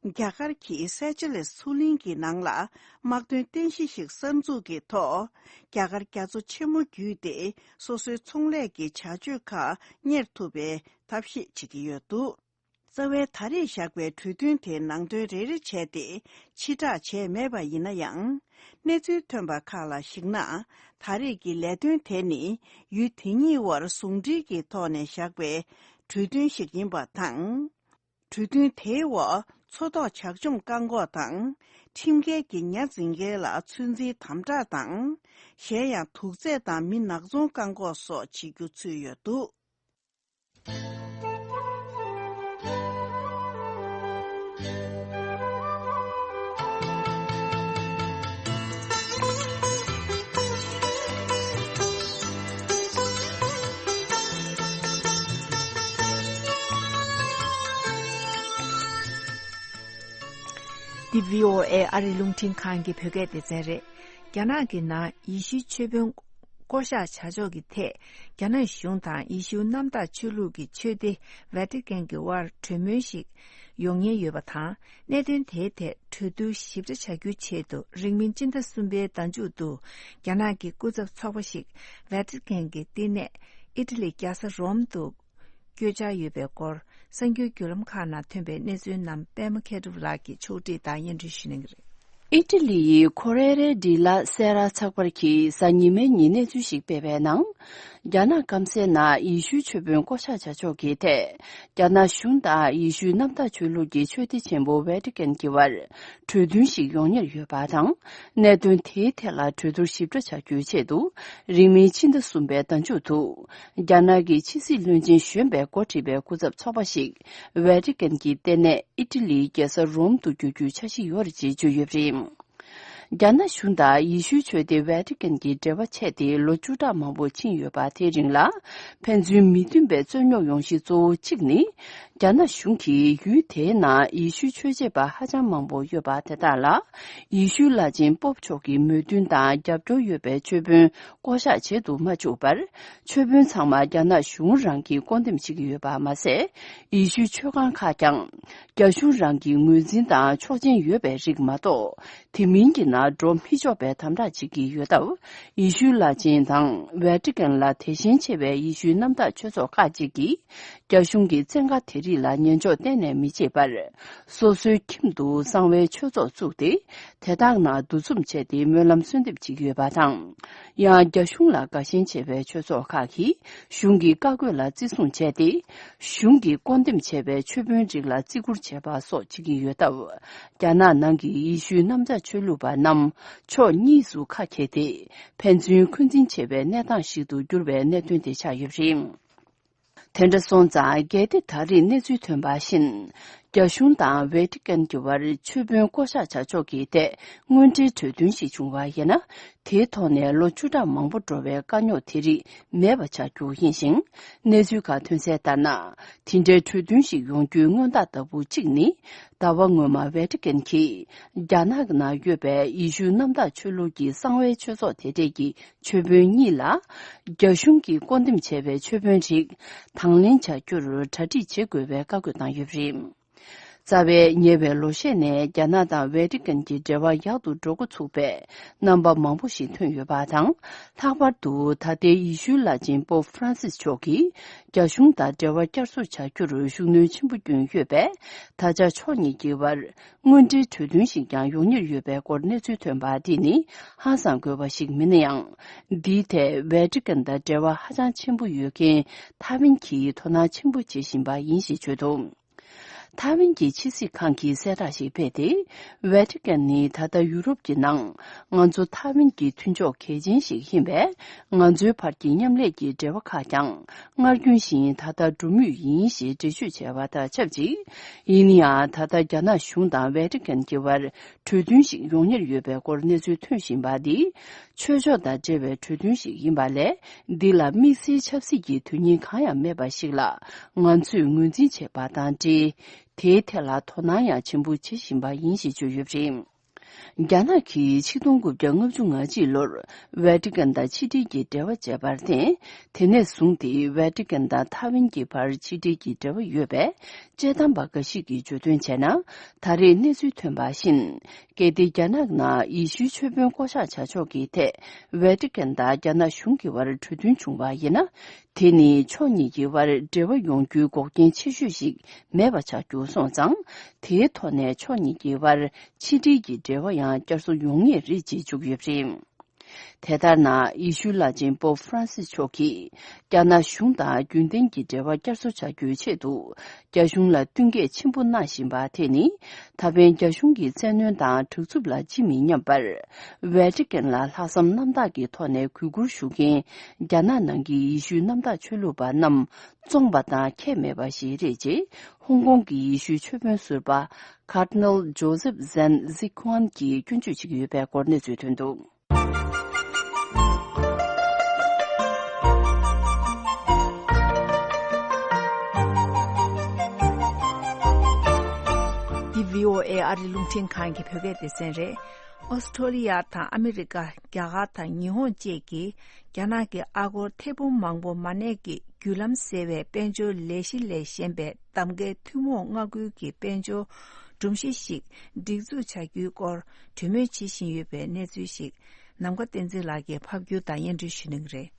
རྒྱ་གར་གྱིས་སེ་ཅ་ལེས་མཚོ་གླིང་གི་ནང་ལ་དམག་དོན་རྟེན་གཞི་ཞིག་གསར་འཛུགས་ཀྱི་ཐོག་རྒྱ་གར་རྒྱ་མཚོ་ཆེན་མོ་བརྒྱུད་དེ་སོ་སོའི་ཚོང་ལས་ཀྱི་བྱ་སྤྱོད་ཁག་གཉེར་ཐུབ་པའི་ཐབས་ཤེས་བྱེད་ཀྱི་ཡོད་འདུག་རྩ་བའི་ད་རེས་བཞག་པའི་གྲོས་མཐུན་དེའི་ནང་དོན་རེ་རེ་བྱས་ཏེ་ཕྱིར་བསྒྲགས་བྱས་མེད་པ་ཡིན་ན་ཡང་། གནས་ཚུལ་ཐོན་པ་ཁག་ལ་གཞིགས་ན། ད་རེས་ཀྱི་ལས་དོན་དེ་ནི་ཡུལ་དེ་གཉིས་དབར་ཟུང་འབྲེལ་གྱི་ཐོག་ནས་བཞག་པའི་གྲོས་མཐུན་ཞིག་ཡིན་པ་དང་། གྲོས་མཐུན་དེའི་འོག་མཚོ་ཐོག་བྱག་མཆོང་བཀག་འགོག་དང་། ཁྲིམས་འགལ་གྱི་ཉ་འཛིན་མཁན་ལ་ཚོད་འཛིན་དམ་དྲག་དང་། གཞན་ཡང་དུག་རྫས་དང་མི་ནག་ཚོང་བཀག་འགོག་སོགས་བྱེད་རྒྱུ་ཚུད་ཡོད་འདུག་འདི་བྷི་ཨོ་ཨེ་ཨ་རི་རླུང་འཕྲིན་ཁང་གི་བོད་སྐད་སྡེ་ཚན་རེད། རྒྱ་ནག་གི་ནང་ཡེ་ཤུའི་ཆོས་དཔོན་བསྐོ་གཞག་བྱ་ཕྱོགས་ཀྱི་ཐད། རྒྱ་ནག་གཞུང་དང་ཡེ་ཤུ་གནམ་བདག་ཆོས་ལུགས་ཀྱི་ཆོས་སྡེ་ཝེ་ཏི་ཀན་གྱི་དབར་གྲོས་མོལ་ཞིག་ཡོང་ཉེན་ཡོད་པ་དང་། གནད་དོན་དེའི་ཐད་གྲོས་བསྡུར་ཞིབ་ཕྲ་བྱ་རྒྱུའི་ཆེད་དུ། རིང་མིན་སྤྱི་ཟླ་གསུམ་པའི་ཟླ་མཇུག་ཏུ། རྒྱ་ནག་གི་སྐུ་ཚབ་ཚོགས་པ་ཞིག་ཝེ་ཏི་ཀན་གྱི་བསྟི་གནས་ཨི་ཊ་ལི་རྒྱལ་ས་རོམ་དུ་བསྐྱོད་འཆར་ཡོད་པའི་སྐོར། གསར་འགྱུར་བརྒྱུད་ལམ་ཁག་ནང་ཐོན་པའི་གནས་ཚུལ་རྣམས་པད་མ་མཁས་གྲུབ་ལགས་ཀྱིས་ཕྱོགས་སྒྲིག་དང་སྙན་སྒྲོན་ཞུ་གནང་གི་རེད། ཨི་ཊ་ལི་ཡི་ཁོ་རེ་རེ་ཌི་ལ་སེ་ར་ཚགས་པར་གྱིས་གཟའ་ཉི་མའི་ཉིན་གནས་ཚུལ་ཞིག་སྤེལ་བའི་ནང་། རྒྱ་ནག་སྐམ་སའི་ནང་ཡེ་ཤུའི་ཆོས་དཔོན་བསྐོ་གཞག་བྱ་ཕྱོགས་ཀྱི་ཐད། རྒྱ་ནག་གཞུང་དང་ཡེ་ཤུའི་གནམ་བདག་ཆོས་ལུགས་ཀྱི་ཆོས་སྡེ་ཆེན་པོ་ཝེ་ཏི་ཀན་གྱི་བར་གྲོས་མཐུན་ཞིག་ཡོང་ཉེར་ཡོད་པ་དང་། གནད་དོན་དེའི་ཐད་ལ་གྲོས་བསྡུར་ཞིབ་ཕྲ་བྱ་རྒྱུའི་ཆེད་དུ། རིང་མིན་ཕྱི་ཟླ་གསུམ་པའི་ཟླ་མཇུག་ཏུ། རྒྱ་ནག་གི་ཕྱི་སྲིད་བློན་ཆེན་གཞོན་པས་འགོ་ཁྲིད་པའི་སྐུ་ཚབ་ཚོགས་པ་ཞིག་ཝེ་ཏི་ཀན་གྱི་ལྟེ་གནས་ཨི་ཊ་ལིའི་རྒྱལ་ས་རོམ་དུ་བསྐྱོད་རྒྱུའི་འཆར་གཞི་ཡོད་རེད་ཅེས་བརྗོད་ཡོད་པ་རེད། རྒྱ་ནག་གཞུང་དང་ཡེ་ཤུའི་ཆོས་སྡེ་ཝེ་ཏི་ཀན་གྱི་འབྲེལ་བ་ཆད་དེ་ལོ་བཅུ་ཕྲག་མང་པོ་ཕྱིན་ཡོད་པ། དེའི་རིང་ལ་ཕན་ཚུན་མི་མཐུན་པའི་རྩོད་རྙོག་ཡོང་གཞི་གཙོ་བོ་གཅིག་ནི། རྒྱ་ནག་གཞུང་གིས་ཡུལ་དེའི་ནང་ཡེ་ཤུའི་ཆོས་བྱེད་པ་ཧ་ཅང་མང་པོ་ཡོད་པ་དེ་དག་ལ། ཡེ་ཤུའི་བླ་ཆེན་པོབ་མཆོག་གི་མོས་མཐུན་དང་རྒྱབ་སྐྱོར་ཡོད་པའི་ཆོས་དཔོན་བསྐོ་གཞག་བྱེད་དུ་མ་བཅུག་པར། ཆོས་དཔོན་ཚང་མ་རྒྱ་ནག་གཞུང་རང་གིས་བསྐོ་འདེམས་བྱེད་ཀྱི་ཡོད་པ་མ་ཟད། ཡེ་ཤུའི་ཆོས་ཁང་ཁག་ཀྱང་། རྒྱ་གཞུང་རང་གི་ངོས་འཛིན་དང་ཆོག་མཆན་ཡོད་པའི་རིགས་མ་གཏོགས། དེ་མིན་གྱི་ནང་འགྲོ་མི་ཆོག་པའི་དམ་དྲག་བྱེད་ཀྱི་ཡོད་སྟབས། ཡེ་ཤུའི་བླ་ཆེན་དང་ཝེ་ཏི་ཀན་ལ་དད་ཞེན་ཆེ་བའི་ཡེ་ཤུའི་གནམ་བདག་ཆོས་ཚོགས་ཁག་ཅིག་གིས། རྒྱ་གཞུང་གི་བཙན་བཀའ་དེ་རིགས་ལ་ཉན་འཇོག་གཏན་ནས་མི་བྱེད་པར། སོ་སོའི་ཁྱིམ་དུ་གསང་བའི་ཆོས་ཚོགས་བཙུགས་ཏེ། དེ་དག་ནང་འདུ་འཛོམས་བྱས་ཏེ་སྨོན་ལམ་གསོལ་འདེབས་བྱེད་ཀྱི་ཡོད་པ་དང་། ཡང་རྒྱ་གཞུང་ལ་དགའ་ཞེན་ཆེ་བའི་ཆོས་ཚོགས་ཁག་གིས་གཞུང་གི་བཀའ་བཀོད་ལ་བརྩི་སྲུང་བྱས་ཏེ། གཞུང་གིས་བསྐོ་འདེམས་བྱས་པའི་ཆོས་དཔོན་རིགས་ལ་བརྩི་བཀུར་བྱེད་པ་སོགས་བྱེད་ཀྱི་ཡོད་སྟབས། རྒྱ་ནག་ནང་གི་ཡེ་ཤུའི་གནམ་བདག་ཆོས་ལུགས་པ་རྣམས་ཕྱོགས་གཉིས་སུ་ཁ་གྱེས་ཏེ། ཕན་ཚུན་འཁོན་འཛིན་ཆེ་བའི་གནས་སྟངས་ཤིག་ཏུ་གྱུར་བའི་གནད་དོན་དེ་ཆགས་ཡོད་པ་རེད། དེ་འདྲ་སོང་ཙང་། གལ་ཏེ་ད་རེས་གནས་ཚུལ་ཐོན་པ་བཞིན། རྒྱ་གཞུང་དང་ཝེ་ཏི་ཀན་གྱི་བར་ཆོས་དཔོན་བསྐོ་གཞག་བྱ་ཕྱོགས་ཀྱི་ཐད་དངོས་འབྲེལ་གྲོས་མཐུན་ཞིག་བྱུང་བ་ཡིན་ན། དེའི་ཐོག་ནས་ལོ་བཅུ་ཕྲག་མང་པོ་འགྲོ་བའི་དཀའ་རྙོག་དེ་རིགས་མེད་པ་ཆགས་རྒྱུ་ཡིན་ཞིང་། གནས་ཚུལ་ཁག་ཐོན་གསལ་ལྟར་ན། དེ་འདྲའི་གྲོས་མཐུན་ཞིག་ཡོང་རྒྱུའི་སྔོན་རྟགས་ལྟ་བུ་གཅིག་ནི། ཟླ་བ་སྔོན་མ་ཝེ་ཏི་ཀན་གྱིས། རྒྱ་ནག་གི་ནང་ཡོད་པའི་ཡེ་ཤུའི་གནམ་བདག་ཆོས་ལུགས་ཀྱི་གསང་བའི་ཆོས་ཚོགས་དེ་གྲས་ཀྱི། ཆོས་དཔོན་གཉིས་ལ། རྒྱ་གཞུང་གིས་བསྐོ་འདེམས་བྱས་པའི་ཆོས་དཔོན་རིགས་དང་ལེན་བྱ་རྒྱུར་གྲ་སྒྲིག་བྱེད་དགོས་པའི་བཀའ་བཀོད་བཏང་ཡོད་པ་རེད། རྩ་བའི་ཉེ་བའི་ལོ་ཤས་ནས་རྒྱ་ནག་དང་ཝེ་ཏི་ཀན་གྱི་འབྲེལ་བ་ཡག་ཏུ་འགྲོ་འགོ་ཚུགས་པའི་རྣམ་པ་མང་པོ་ཞིག་ཐོན་ཡོད་པ་དང་། ལྷག་པར་དུ་ད་ལྟའི་ཡེ་ཤུའི་བླ་ཆེན་པོབ་ཧྥ་རན་སིས་མཆོག་གིས་རྒྱ་གཞུང་དང་འབྲེལ་བ་བསྐྱར་གསོ་བྱ་རྒྱུར་ཤུགས་སྣོན་ཆེན་པོ་བསྐྱོན་ཡོད་པས། ད་ཆ་ཕྱོགས་གཉིས་ཀྱི་བར། དངོས་འབྲེལ་གྲོས་མཐུན་ཞིག་ཀྱང་ཡོང་ཉེར་ཡོད་པའི་སྐོར་གནས་ཚུལ་ཐོན་པ་འདི་ནི་ཧང་སང་དགོས་པ་ཞིག་མིན་ན་ཡང་། འདིའི་ཐད་ཝེ་ཏི་ཀན་དང་འབྲེལ་བ་ཧ་ཅང་ཆེན་པོ་ཡོད་མཁན་ཐའེ་ཝན་གྱིས་དོ་སྣང་ཆེན་པོ་བྱེད་བཞིན་པ་ཡིན་ཞེས་བརྗོད་འདུག་ཐའེ་ཝན་གྱི་ཕྱི་སྲིད་ཁང་གིས་གསལ་བསྒྲགས་ཤིག་སྤེལ་ཏེ། ཝེ་ཏི་ཀན་ནི་ད་ལྟ་ཡུ་རོབ་ཀྱི་ནང་ང་ཚོ་ཐའེ་ཝན་གྱི་མཐུན་ཕྱོགས་གལ་ཆེན་ཞིག་ཡིན་པས། ང་ཚོའི་བར་གྱི་མཉམ་ལས་ཀྱི་འབྲེལ་བ་ཁག་ཀྱང་སྔར་རྒྱུན་བཞིན་ད་ལྟ་འགྲོ་མུས་ཡིན་ཞེས་འགྲེལ་བརྗོད་བྱས་པ་དང་ཆབས་ཅིག་ཡིན་ན་ཡང་། ད་ལྟ་རྒྱ་ནག་གཞུང་དང་ཝེ་ཏི་ཀན་གྱི་བར་གྲོས་མཐུན་ཞིག་ཡོང་ཉེར་ཡོད་པའི་སྐོར་གནས་ཚུལ་ཐོན་བཞིན་པ་འདི། ཆོས་ཕྱོགས་དང་འབྲེལ་བའི་གྲོས་མཐུན་ཞིག་ཡིན་པ་ལས། འདི་ལ་དམིགས་བསལ་ཆབ་སྲིད་ཀྱི་དོན་སྙིང་གང་ཡང་མེད་པ་ཞིག་ལ་ང་ཚོས་ངོས་འཛིན་བྱས་པ་དང་འབྲེལ། དེའི་ཐད་ལ་དོ་སྣང་ཡང་ཆེན་པོ་བྱེད་བཞིན་པ་ཡིན་ཞེས་བརྗོད་ཡོད་པ་རེད། རྒྱ་ནག་གིས་ཆིག་སྟོང་དགུ་བརྒྱ་ལྔ་བཅུ་ང་གཅིག་ལོར་ཝེ་ཏི་ཀན་དང་ཕྱི་འབྲེལ་གྱི་འབྲེལ་བ་བཅད་པར་བརྟེན། དེ་ནས་བཟུང་སྟེ་ཝེ་ཏི་ཀན་དང་ཐའེ་ཝན་གྱི་བར་ཕྱི་འབྲེལ་གྱི་འབྲེལ་བ་ཡོད་པས། དཔྱད་གཏམ་པ་འགའ་ཞིག་གིས་བརྗོད་དོན་བྱས་ན། ད་རེས་གནས་ཚུལ་ཐོན་པ་བཞིན། གལ་ཏེ་རྒྱ་ནག་ནང་ཡེ་ཤུའི་ཆོས་དཔོན་བསྐོ་གཞག་བྱ་ཕྱོགས་ཀྱི་ཐད། ཝེ་ཏི་ཀན་དང་རྒྱ་ནག་གཞུང་གི་བར་གྲོས་མཐུན་བྱུང་བ་ཡིན་ན། དེ་ནི་ཕྱོགས་གཉིས་ཀྱི་བར་འབྲེལ་བ་ཡོང་རྒྱུའི་འགོག་རྐྱེན་ཆེ་ཤོས་ཤིག་མེད་པ་ཆགས་རྒྱུ་སོང་ཙང་། དེའི་ཐོག་ནས་ཕྱོགས་གཉིས་ཀྱི་བར་ཕྱི་འབྲེལ་གྱི་འབྲེལ་བ་ཡང་བསྐྱར་གསོ་ཡོང་ངེས་རེད་ཅེས་བརྗོད་ཀྱི་ཡོད་པ་རེད། དེ་ལྟར་ན། ཡེ་ཤུའི་བླ་ཆེན་པོབ་ཧྥ་རན་སིས་མཆོག་གིས། རྒྱ་ནག་གཞུང་དང་རྒྱུན་ལྡན་གྱི་འབྲེལ་བ་བསྐྱར་གསོ་བྱ་རྒྱུའི་ཆེད་དུ། རྒྱ་གཞུང་ལ་བསྟུན་མཁས་ཆེན་པོ་གནང་བཞིན་པ་དེ་ནི། ད་ཕན་རྒྱ་གཞུང་གི་བཙན་གནོན་དང་དྲག་རྩུབ་ལ་ཇི་མི་སྙམ་པར། ཝེ་ཏི་ཀན་ལ་ལྷག་བསམ་རྣམ་དག་གི་ཐོག་ནས་གུས་བཀུར་ཞུ་མཁན། རྒྱ་ནག་ནང་གི་ཡེ་ཤུའི་གནམ་བདག་ཆོས་ལུགས་པ་རྣམས་བཙོངས་པ་དང་ཁྱད་མེད་པ་ཞིག་རེད་ཅེས། ཧོང་ཀོང་གི་ཡེ་ཤུའི་ཆོས་དཔོན་ཟུར་པ། Cardinal Joseph Zen Zikwan གྱིས་སྐྱོན་བརྗོད་བྱེད་ཀྱི་ཡོད་པའི་སྐོར་གནས་ཚུལ་ཐོན་འདུག། འདི་བྷི་ཨོ་ཨེ་ཨ་རི་རླུང་འཕྲིན་ཁང་གི་བོད་སྐད་སྡེ་ཚན་རེད། ཨོ་སི་ཁྲོ་ལི་ཡ་དང་ཨ་མི་རི་ཀ། རྒྱ་གར་དང་ཉི་ཧོང་བཅས་ཀྱིས་རྒྱ་ནག་གི་ཨ་སྒོར་ཐེར་འབུམ་མང་པོ་མ་གནས་ཀྱི་བརྒྱུད་ལམ་ཟེར་བའི་དཔལ་འབྱོར་ལས་གཞི་ལས་གཞན་པའི་གདམ་ཀའི་ཐུན་མོང་མངའ་ཁུལ་གྱི་དཔལ་འབྱོར་སྒྲོམ་གཞི་ཞིག་སྒྲིག་འཛུགས་བྱ་རྒྱུའི་སྐོར་གྲོས་མོལ་བྱེད་བཞིན་ཡོད་པའི་གནས་ཚུལ་ཞིག་ནམ་མཁའ་བསྟན་འཛིན་ལགས་ཀྱིས་ཕབ་སྒྱུར་དང་སྙན་སྒྲོན་ཞུ་གནང་གི་རེད།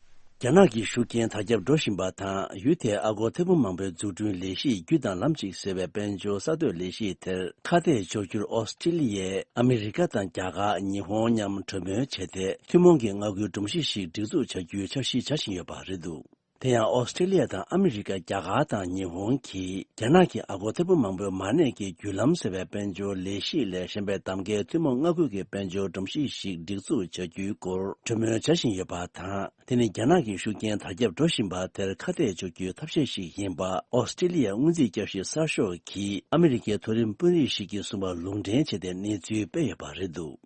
རྒྱ་ནག་གི་ཤུགས་རྐྱེན་དར་ཁྱབ་འགྲོ་བཞིན་པ་དང་། ཡུལ་དེའི་ཨ་སྒོར་ཐེར་འབུམ་མང་པོའི་འཛུགས་སྐྲུན་ལས་གཞི་རྒྱུ་དང་ལམ་གཅིག་ཟེར་བའི་དཔལ་འབྱོར་གསར་གཏོད་ལས་གཞི་དེར་ཁ་གཏད་གཅོག་རྒྱུར་ཨོ་སི་ཀྲི་ལི་ཡས་ཨ་མི་རི་ཀ་དང་རྒྱ་གར། ཉི་ཧོང་མཉམ་གྲོས་མོལ་བྱས་ཏེ། ཐུན་མོང་གི་མངའ་ཁུལ་སྒྲོམ་གཞི་ཞིག་སྒྲིག་འཛུགས་བྱ་རྒྱུའི་འཆར་གཞི་བྱ་བཞིན་ཡོད་པ་རེད་འདུག། དེ་ཡང་ཨོ་སི་ཀྲི་ལི་ཡ་དང་ཨ་མི་རི་ཀ། རྒྱ་གར་དང་ཉི་ཧོང་གིས་རྒྱ་ནག་གི་ཨ་སྒོར་ཐེར་འབུམ་མང་པོའི་མ་གནས་ཀྱི་བརྒྱུད་ལམ་ཟེར་བའི་དཔལ་འབྱོར་ལས་གཞི་ལས་གཞན་པའི་གདམ་ཀའི་ཐུན་མོང་མངའ་ཁུལ་གྱི་དཔལ་འབྱོར་སྒྲོམ་གཞི་ཞིག་སྒྲིག་འཛུགས་བྱ་རྒྱུའི་སྐོར་གྲོས་མོལ་བྱ་བཞིན་ཡོད་པ་དང་། དེ་ནི་རྒྱ་ནག་གི་ཤུགས་རྐྱེན་དར་ཁྱབ་འགྲོ་བཞིན་པ་དེར་ཁ་གཏད་གཅོག་རྒྱུའི་ཐབས་ཤེས་ཤིག་ཡིན་པ། ཨོ་སི་ཀྲི་ལི་ཡའི་སྔོན་རྩིས་བསྐྱར་ཞིབ་གསར་ཤོག་གིས་ཨ་མི་རི་ཀའི་མཐོ་རིམ་དཔོན་རིགས་ཤིག་གིས་གསུངས་པ་ལུང་འདྲེན་བྱས་ཏེ་གནས་ཚུལ་སྤེལ་ཡོད་པ་རེད་འདུག།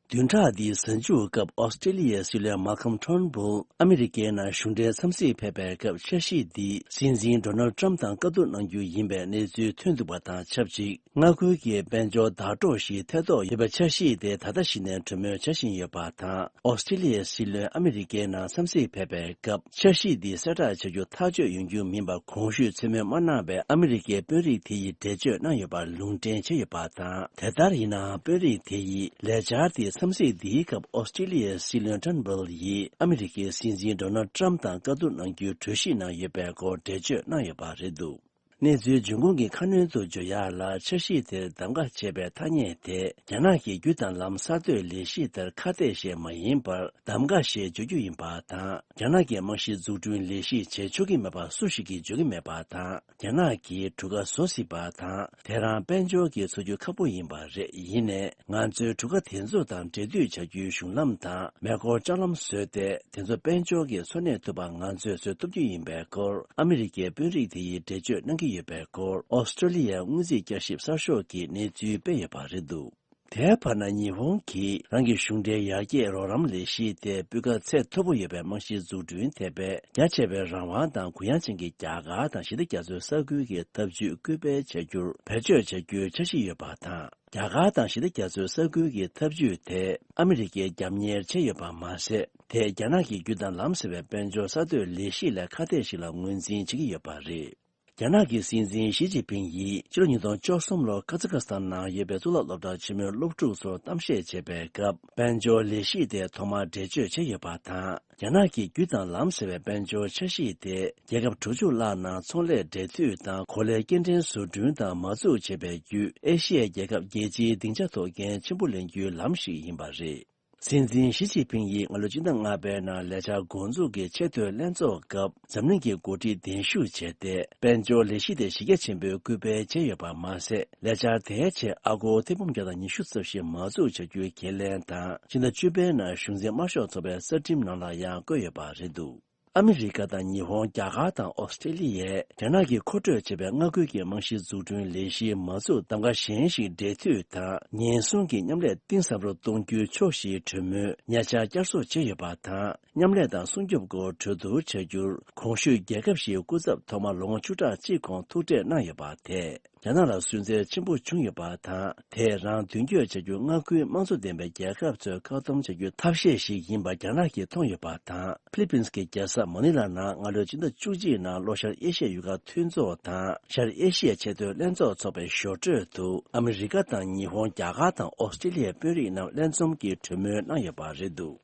བདུན་ཕྲག་འདིའི་གཟའ་མཇུག་སྐབས་ཨོ་སི་ཀྲི་ལི་ཡའི་སྲིད་བློན་མཱ་ཁམ་ཁྲོན་བུལ་ཨ་མི་རི་ཀའི་ནང་གཞུང་འབྲེལ་འཚམས་གཟིགས་ཕེབས་པའི་སྐབས། འཆར་གཞི་འདི་སྲིད་འཛིན་ཌོ་ནལ་ཏྲམ་དང་བཀའ་བསྡུར་གནང་རྒྱུ་ཡིན་པའི་གནས་ཚུལ་ཐོན་འདུག་པ་དང་ཆབས་ཅིག། མངའ་ཁུལ་གྱི་དཔལ་འབྱོར་ཟླ་གྲོགས་ཤིག་ཐེ་གཏོགས་ཡོད་པའི་འཆར་གཞི་དེ་ད་ལྟ་གཞི་ནས་གྲོས་མོལ་བྱ་བཞིན་ཡོད་པ་དང་། ཨོ་སི་ཀྲི་ལི་ཡའི་སྲིད་བློན་ཨ་མི་རི་ཀའི་ནང་འཚམས་གཟིགས་ཕེབས་པའི་སྐབས། འཆར་གཞི་འདི་གསལ་བསྒྲགས་བྱ་རྒྱུ་ཐག་གཅོད་ཡོང་རྒྱུ་མིན་པ་གོང་ཞུས་ཚོད་མེད་མ་གནང་བའི་ཨ་མི་རི་ཀའི་དཔོན་རིགས་དེ་ཡིས་འགྲེལ་བརྗོད་གནང་ཡོད་པར་ལུང་འདྲེན་བྱས་ཡོད་པ་དང་། དེ་ལྟར་ཡིན་ནའང་དཔོན་རིགས་དེ་ཡིས་ལས་འཆར་དེ་འཚམས་གཟིགས་འདིའི་སྐབས་ཨོ་སི་ཀྲི་ལི་ཡའི་སྲིད་བློན་ཊརན་བྷལ་ཡིས་ཨ་མི་རི་ཀའི་སྲིད་འཛིན་ཌོ་ནལ་ཊྲམ་དང་བཀའ་བསྡུར་གནང་རྒྱུའི་གྲོས་གཞི་གནང་ཡོད་པའི་སྐོར་འགྲེལ་བརྗོད་གནང་ཡོད་པ་རེད་འདུག། གནས་ཚུལ་འབྱུང་ཁུངས་ཀྱི་ཁ་སྣོན་དུ་བརྗོད་ཡག་ལ། འཆར་གཞི་དེར་གདམ་ག་བྱས་པའི་ཐ་སྙད་དེ་རྒྱ་ནག་གི་རྒྱུ་དང་ལམ་གསར་གཏོད་ལས་གཞི་དེར་ཁ་གཏད་ཞེས་མ་ཡིན་པར། གདམ་ག་ཞེས་བརྗོད་རྒྱུ་ཡིན་པ་དང་། རྒྱ་ནག་གི་རྨང་གཞི་འཛུགས་སྐྲུན་ལས་གཞི་བྱེད་ཆོག་གི་མེད་པ་སུ་ཞིག་གིས་བརྗོད་ཀྱི་མེད་པ་དང་། རྒྱ་ནག་གིས་གྲུ་ཁ་བཟོ་སྲིད་པ་དང་། དེ་རང་དཔལ་འབྱོར་གྱི་འཚོ་རྒྱུ་ཁག་པོ་ཡིན་པ་རེད། ཡིན་ནའི། ང་ཚོའི་གྲུ་ཁ་དེ་ཚོ་དང་འབྲེལ་མཐུད་བྱ་རྒྱུའི་གཞུང་ལམ་དང་མེ་འཁོར་ལྕགས་ལམ་བཟོས་ཏེ། དེ་ཚོ་དཔལ་འབྱོར་གྱི་འཚོ་གནས་ཐུབ་པ་ང་ཚོས་བཟོ་ཐུབ་རྒྱུ་ཡིན་པའི་སྐོར། ཨ་མི་རི་ཀའི་དཔོན་རིགས་དེ་ཡིས་འགྲེལ་བརྗོད་གནང་གི་ཡོད་པའི་སྐོར། ཨོ་སི་ཀྲོ་ལི་ཡའི་སྔོན་རྩིས་བསྐྱར་ཞིབ་གསར་ཤོག་གིས་གནས་ཚུལ་སྤེལ་ཡོད་པ་རེད་འདུག། དེའི་བར་ན། ཉི་ཧོང་གིས་རང་གི་གཞུང་འབྲེལ་ཡར་རྒྱས་རོགས་རམ་ལས་གཞི་དེ་སྤུས་ཀ་ཚད་མཐོ་པོ་ཡོད་པའི་རྨང་གཞིའི་འཛུགས་སྐྲུན་ཐེ་བའི་རྒྱ་ཆེ་བའི་རང་དབང་དང་གུ་ཡངས་ཅན་གྱི་རྒྱ་གར་དང་ཞི་བདེ་རྒྱ་མཚོའི་ས་ཁུལ་གྱི་འཐབ་ཇུས་སྐུལ་སྤེལ་བྱ་རྒྱུར་བེད་སྤྱོད་བྱ་རྒྱུའི་འཆར་གཞི་ཡོད་པ་དང་། རྒྱ་གར་དང་ཞི་བདེ་རྒྱ་མཚོའི་ས་ཁུལ་གྱི་འཐབ་ཇུས་དེ་ཨ་མི་རི་ཀས་རྒྱབ་གཉེར་བྱས་ཡོད་པ་མ་ཟད། དེས་རྒྱ་ནག་གི་རྒྱུ་དང་ལམ་ཟེར་བའི་དཔལ་འབྱོར་གསར་གཏོད་ལས་གཞི་ལས་ཁ་གཏད་ཞིག་ལ་ངོས་འཛིན་བྱེད་ཀྱི་ཡོད་པ་རེད། རྒྱ་ནག་གི་སྲིད་འཛིན་ཞི་ཅིན་ཕིང་ཡིས་ཕྱི་ལོ་ཉིས་སྟོང་བཅུ་གསུམ་ལོར་ཀ་ཛ་ཁ་སི་ཐན་ནང་ཡོད་པའི་གཙུག་ལག་སློབ་གྲྭ་ཆེན་མོའི་སློབ་ཕྲུག་ཚོར་གཏམ་བཤད་བྱེད་པའི་སྐབས། དཔལ་འབྱོར་ལས་གཞི་དེ་ཐོག་མར་འགྲེལ་བརྗོད་བྱས་ཡོད་པ་དང་། རྒྱ་ནག་གི་རྒྱུ་དང་ལམ་ཟེར་བའི་དཔལ་འབྱོར་འཆར་གཞི་དེ་རྒྱལ་ཁབ་དྲུག་ཅུ་ལྷག་ནང་ཚོང་ལས་འབྲེལ་མཐུད་དང་གོ་ལའི་སྐྱེལ་འདྲེན་བཟོ་སྐྲུན་དང་མ་འཛུགས་བྱེད་པའི་བརྒྱུད། ཨེ་ཤི་ཡའི་རྒྱལ་ཁབ་རྒྱལ་སྤྱིའི་སྡིངས་ཆ་ཐོག་འགན་ཆེན་པོ་ལེན་རྒྱུའི་ལམ་ཞིག་ཡིན་པ་རེད། སྲིད་འཛིན་ཞི་ཅིན་ཕིང་ཡིས་སྔ་ལོ་སྤྱི་ཟླ་ལྔ་པའི་ནང་ལས་འཆར་འགོ་འཛུགས་ཀྱི་ཆེས་མཐོའི་ལྷན་ཚོགས་སྐབས་འཛམ་གླིང་གི་འགོ་ཁྲིད་གདན་ཞུ་བྱས་ཏེ། དཔལ་འབྱོར་ལས་གཞི་དེ་གཞི་རྒྱ་ཆེན་པོས་སྐུལ་སྤེལ་བྱས་ཡོད་པ་མ་ཟད། ལས་འཆར་དེའི་ཆེད་ཨ་སྒོར་ཐེར་འབུམ་བརྒྱ་དང་ཉི་ཤུ་རྩ་བཞི་མ་འཛུགས་བྱ་རྒྱུའི་ཁས་ལེན་དང་། ཕྱི་ཟླ་བཅུ་པའི་ནང་གཞུང་འཛིན་དམར་ཤོག་ཚོགས་པའི་རྩ་ཁྲིམས་ནང་ལ་ཡང་བཀོད་ཡོད་པ་རེད་འདུག། ཨ་མི་རི་ཀ་དང་ཉི་ཧོང་། རྒྱ་གར་དང་ཨོ་སི་ཀྲི་ལི་ཡས་རྒྱ་ནག་གིས་མཁོ་སྤྲོད་བྱས་པའི་མངའ་ཁུལ་གྱི་རྨང་གཞིའི་འཛུགས་སྐྲུན་ལས་གཞིའི་མ་འཛུགས་གདམ་ག་གཞན་ཞིག་འབྲེལ་མཐུད་དང་། ཉེན་སྲུང་གི་མཉམ་ལས་གཏིང་ཟབ་རུ་གཏོང་རྒྱུའི་ཕྱོགས་བཞིའི་གྲོས་མོལ་ཉེ་ཆར་བསྐྱར་གསོ་བྱས་ཡོད་པ་དང་། མཉམ་ལས་དང་སྲུང་སྐྱོབ་སྐོར་གྲོས་བསྡུར་བྱ་རྒྱུར། གོང་ཞུས་རྒྱལ་ཁབ་བཞིའི་སྐུ་ཚབ་ཐོག་མ་ལོ་ངོ་བཅུ་ཕྲག་གཅིག་གོང་ཐུག་འཕྲད་གནང་ཡོད་པ་དེས། རྒྱ་ནག་ལ་སུན་གཙེར་ཆེན་པོ་བྱུང་ཡོད་པ་དང་། དེས་རང་མདུན་སྐྱོད་བྱ་རྒྱུ་མངའ་ཁུལ་དམངས་གཙོ་ལྡན་པའི་རྒྱལ་ཁབ་ཚོའི་བཀག་སྡོམ་བྱ་རྒྱུའི་ཐབས་ཤེས་ཤིག་ཡིན་པ་རྒྱ་ནག་གིས་མཐོང་ཡོད་པ་དང་། ཕི་ལི་པིན་གྱི་རྒྱལ་ས་མ་ནི་ལ་ནང་སྔ་ལོའི་སྤྱི་ཟླ་བཅུ་གཅིག་ནང་ལྷོ་ཤར་ཨེ་ཤི་ཡའི་ཡུལ་ཁག་མཐུན་ཚོགས་དང་ཤར་ཨེ་ཤི་ཡའི་ཆེས་མཐོའི་ལྷན་ཚོགས་འཚོགས་པའི་ཞོར་འཕྲོས་དུ། ཨ་མི་རི་ཀ་དང་ཉི་ཧོང་། རྒྱ་གར་དང་ཨོ་སི་ཀྲི་ལི་ཡའི་དཔོན་རིགས་རྣམས་ལྷན་འཛོམས་ཀྱིས་གྲོས་མོལ་གནང་ཡོད་པ་རེད་འདུག་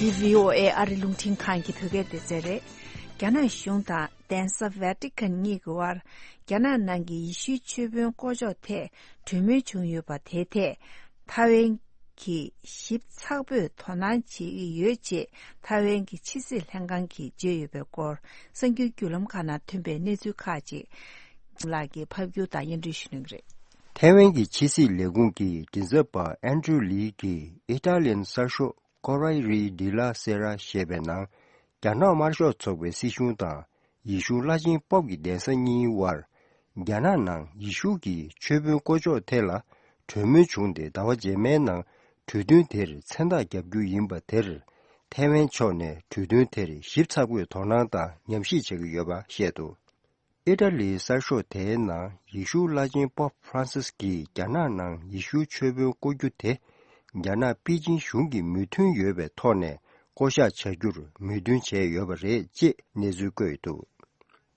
འདི་བྷི་ཨོ་ཨེ་ཨ་རི་རླུང་འཕྲིན་ཁང་གི་བོད་སྐད་སྡེ་ཚན་རེད། རྒྱ་ནག་གཞུང་དང་གདན་ས་ཝེ་ཏི་ཀན་གཉིས་ཀྱི་དབར། རྒྱ་ནག་ནང་གི་ཡེ་ཤུའི་ཆོས་དཔོན་བསྐོ་གཞག་ཐད་གྲོས་མོལ་བྱུང་ཡོད་པ་དེའི་ཐད། ཐའེ་ཝན་གྱིས་ཞིབ་ཚགས་པོས་དོ་སྣང་བྱེད་ཀྱི་ཡོད་ཅེས་ཐའེ་ཝན་གྱི་ཕྱི་སྲིད་ལྷན་ཁང་གིས་བརྗོད་ཡོད་པའི་སྐོར། གསར་འགྱུར་བརྒྱུད་ལམ་ཁག་ནང་ཐོན་པའི་གནས་ཚུལ་ཁག་ཅིག་ལགས་ཀྱིས་ཕབ་སྒྱུར་དང་སྙན་སྒྲོན་ཞུ་གནང་གི་རེད། ཐའེ་ཝན་གྱི་ཕྱི་སྲིད་ལས་ཁུངས་ཀྱི་མགྲིན་ཚབ་པ་ཨན་ཌྲུ་ལི་གིས་ཨི་ཏཱ་ལིའི་གསར་ཤོག་ཀོ་རའི་རི་ཌི་ལ་སེ་ར་ཞེས་པའི་ནང་། རྒྱ་ནག་དམར་ཤོག་ཚོགས་པའི་སྲིད་གཞུང་དང་། ཡེ་ཤུ་བླ་ཆེན་པོབ་ཀྱི་གདན་ས་གཉིས་དབར། རྒྱ་ནག་ནང་ཡེ་ཤུ་གི་ཆོས་དཔོན་བསྐོ་གཞག་ཐད་ལ་གྲོས་མོལ་བྱུང་སྟེ། ཟླ་བ་རྗེས་མའི་ནང་གྲོས་མཐུན་དེར་མཚན་རྟགས་རྒྱག་རྒྱུ་ཡིན་པ་དེར། ཐའེ་ཝན་ཕྱོགས་ནས་གྲོས་མཐུན་དེར་ཞིབ་ཚགས་པོས་དོ་སྣང་དང་ཉམས་ཞིབ་བྱེད་ཀྱི་ཡོད་པ་བཤད་འདུག་ཨི་ཏཱ་ལིའི་གསར་ཤོག་དེའི་ནང་། ཡེ་ཤུ་བླ་ཆེན་པོབ་ཧྥ་རན་སིས་ཀྱིས་རྒྱ་ནག་ནང་ཡེ་ཤུ་ཆོས་དཔོན་བསྐོ་རྒྱུ་དེ། རྒྱ་ནག་པེ་ཅིན་གཞུང་གིས་མོས་མཐུན་ཡོད་པའི་ཐོག་ནས་བསྐོ་གཞག་བྱ་རྒྱུར་མོས་མཐུན་བྱས་ཡོད་པ་རེད་ཅེས་གནས་ཚུལ་བཀོད་འདུག་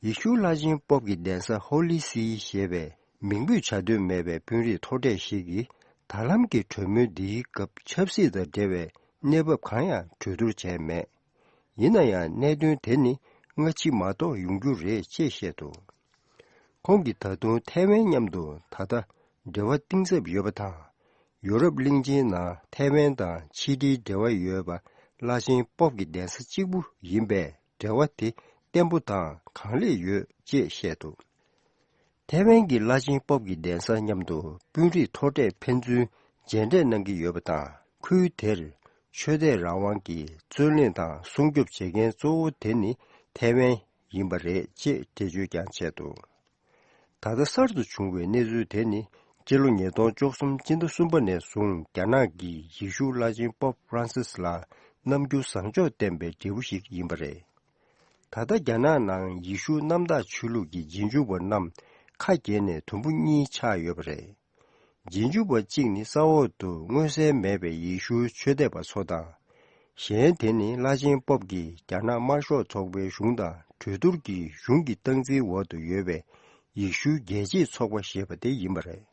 ཡེ་ཤུ་བླ་ཆེན་པོབ་ཀྱི་གདན་ས་ཧོ་ལི་སི་ཞེས་པའི་མིང་འབོད་བྱ་འདོད་མེད་པའི་དཔོན་རིགས་མཐོ་གྲས་ཤིག་གིས། ད་ལམ་གྱི་གྲོས་མོལ་འདིའི་སྐབས་ཆབ་སྲིད་དང་འབྲེལ་བའི་གནས་བབ་གང་ཡང་གྲོས་བསྡུར་བྱས་མེད། ཡིན་ན་ཡང་གནད་དོན་དེ་ནི་སྔ་ཕྱི་མ་གཏོགས་ཡོང་རྒྱུ་རེད་ཅེས་བཤད་འདུག་ཁོང་གིས་ད་དུང་ཐའེ་ཝན་མཉམ་དུ་ད་ལྟ་འབྲེལ་བ་གཏིང་ཟབ་ཡོད་པ་དང་། ཡོ་རོབ་གླིང་ཆེན་ནང་ཐའེ་ཝན་དང་ཕྱི་འབྲེལ་འབྲེལ་བ་ཡོད་པ་བླ་ཆེན་པོབ་ཀྱི་གདན་ས་གཅིག་པུ་ཡིན་པས། འབྲེལ་བ་དེ་བརྟན་པོ་དང་གང་ལེགས་ཡོད་ཅེས་བཤད་འདུག་ཐའེ་ཝན་གྱི་བླ་ཆེན་པོབ་ཀྱི་གདན་ས་མཉམ་དུ་དཔོན་རིགས་མཐོ་གྲས་ཕན་ཚུན་མཇལ་འཕྲད་གནང་གི་ཡོད་པ་དང་། ཁུལ་དེར་ཆོས་དད་རང་དབང་གི་རྩོད་གླེང་དང་སྲུང་སྐྱོབ་བྱེད་མཁན་གཙོ་བོ་དེ་ནི་ཐའེ་ཝན་ཡིན་པ་རེད་ཅེས་འགྲེལ་བརྗོད་ཀྱང་བྱས་འདུག་ད་ལྟ་གསར་དུ་བྱུང་བའི་གནས་ཚུལ་དེ་ནི། སྤྱི་ལོ་ཉིས་སྟོང་བཅུ་གསུམ་སྤྱི་ཟླ་གསུམ་པ་ནས་བཟུང་རྒྱ་ནག་གིས་ཡེ་ཤུ་བླ་ཆེན་པོབ་ཧྥ་རན་སིས་ལ་རྣམ་འགྱུར་བཟང་ཕྱོགས་ལྡན་པའི་འབྲས་བུ་ཞིག་ཡིན་པ་རེད། ད་ལྟ་རྒྱ་ནག་ནང་ཡེ་ཤུ་གནམ་བདག་ཆོས་ལུགས་ཀྱི་རྗེས་འཇུག་པ་རྣམས་ཁ་གྱེས་ནས་དུམ་བུ་གཉིས་ཆགས་ཡོད་པ་རེད། རྗེས་འཇུག་པ་གཅིག་ནི་ས་འོག་ཏུ་མངོན་གསལ་མེད་པའི་ཡེ་ཤུ་ཆོས་དད་པ་ཚོ་དང་། གཞན་དེ་ནི་བླ་ཆེན་པོབ་ཀྱིས་རྒྱ་ནག་དམར་ཤོག་ཚོགས་པའི་གཞུང་དང་གྲོས་བསྡུར་གྱིས་གཞུང་གི་སྟངས་འཛིན་འོག་ཏུ་ཡོད་པའི་ཡེ་ཤུའི་རྒྱལ་གཅེས་ཚོགས་པ་ཞེས་པ་དེ་ཡིན་པ་རེད།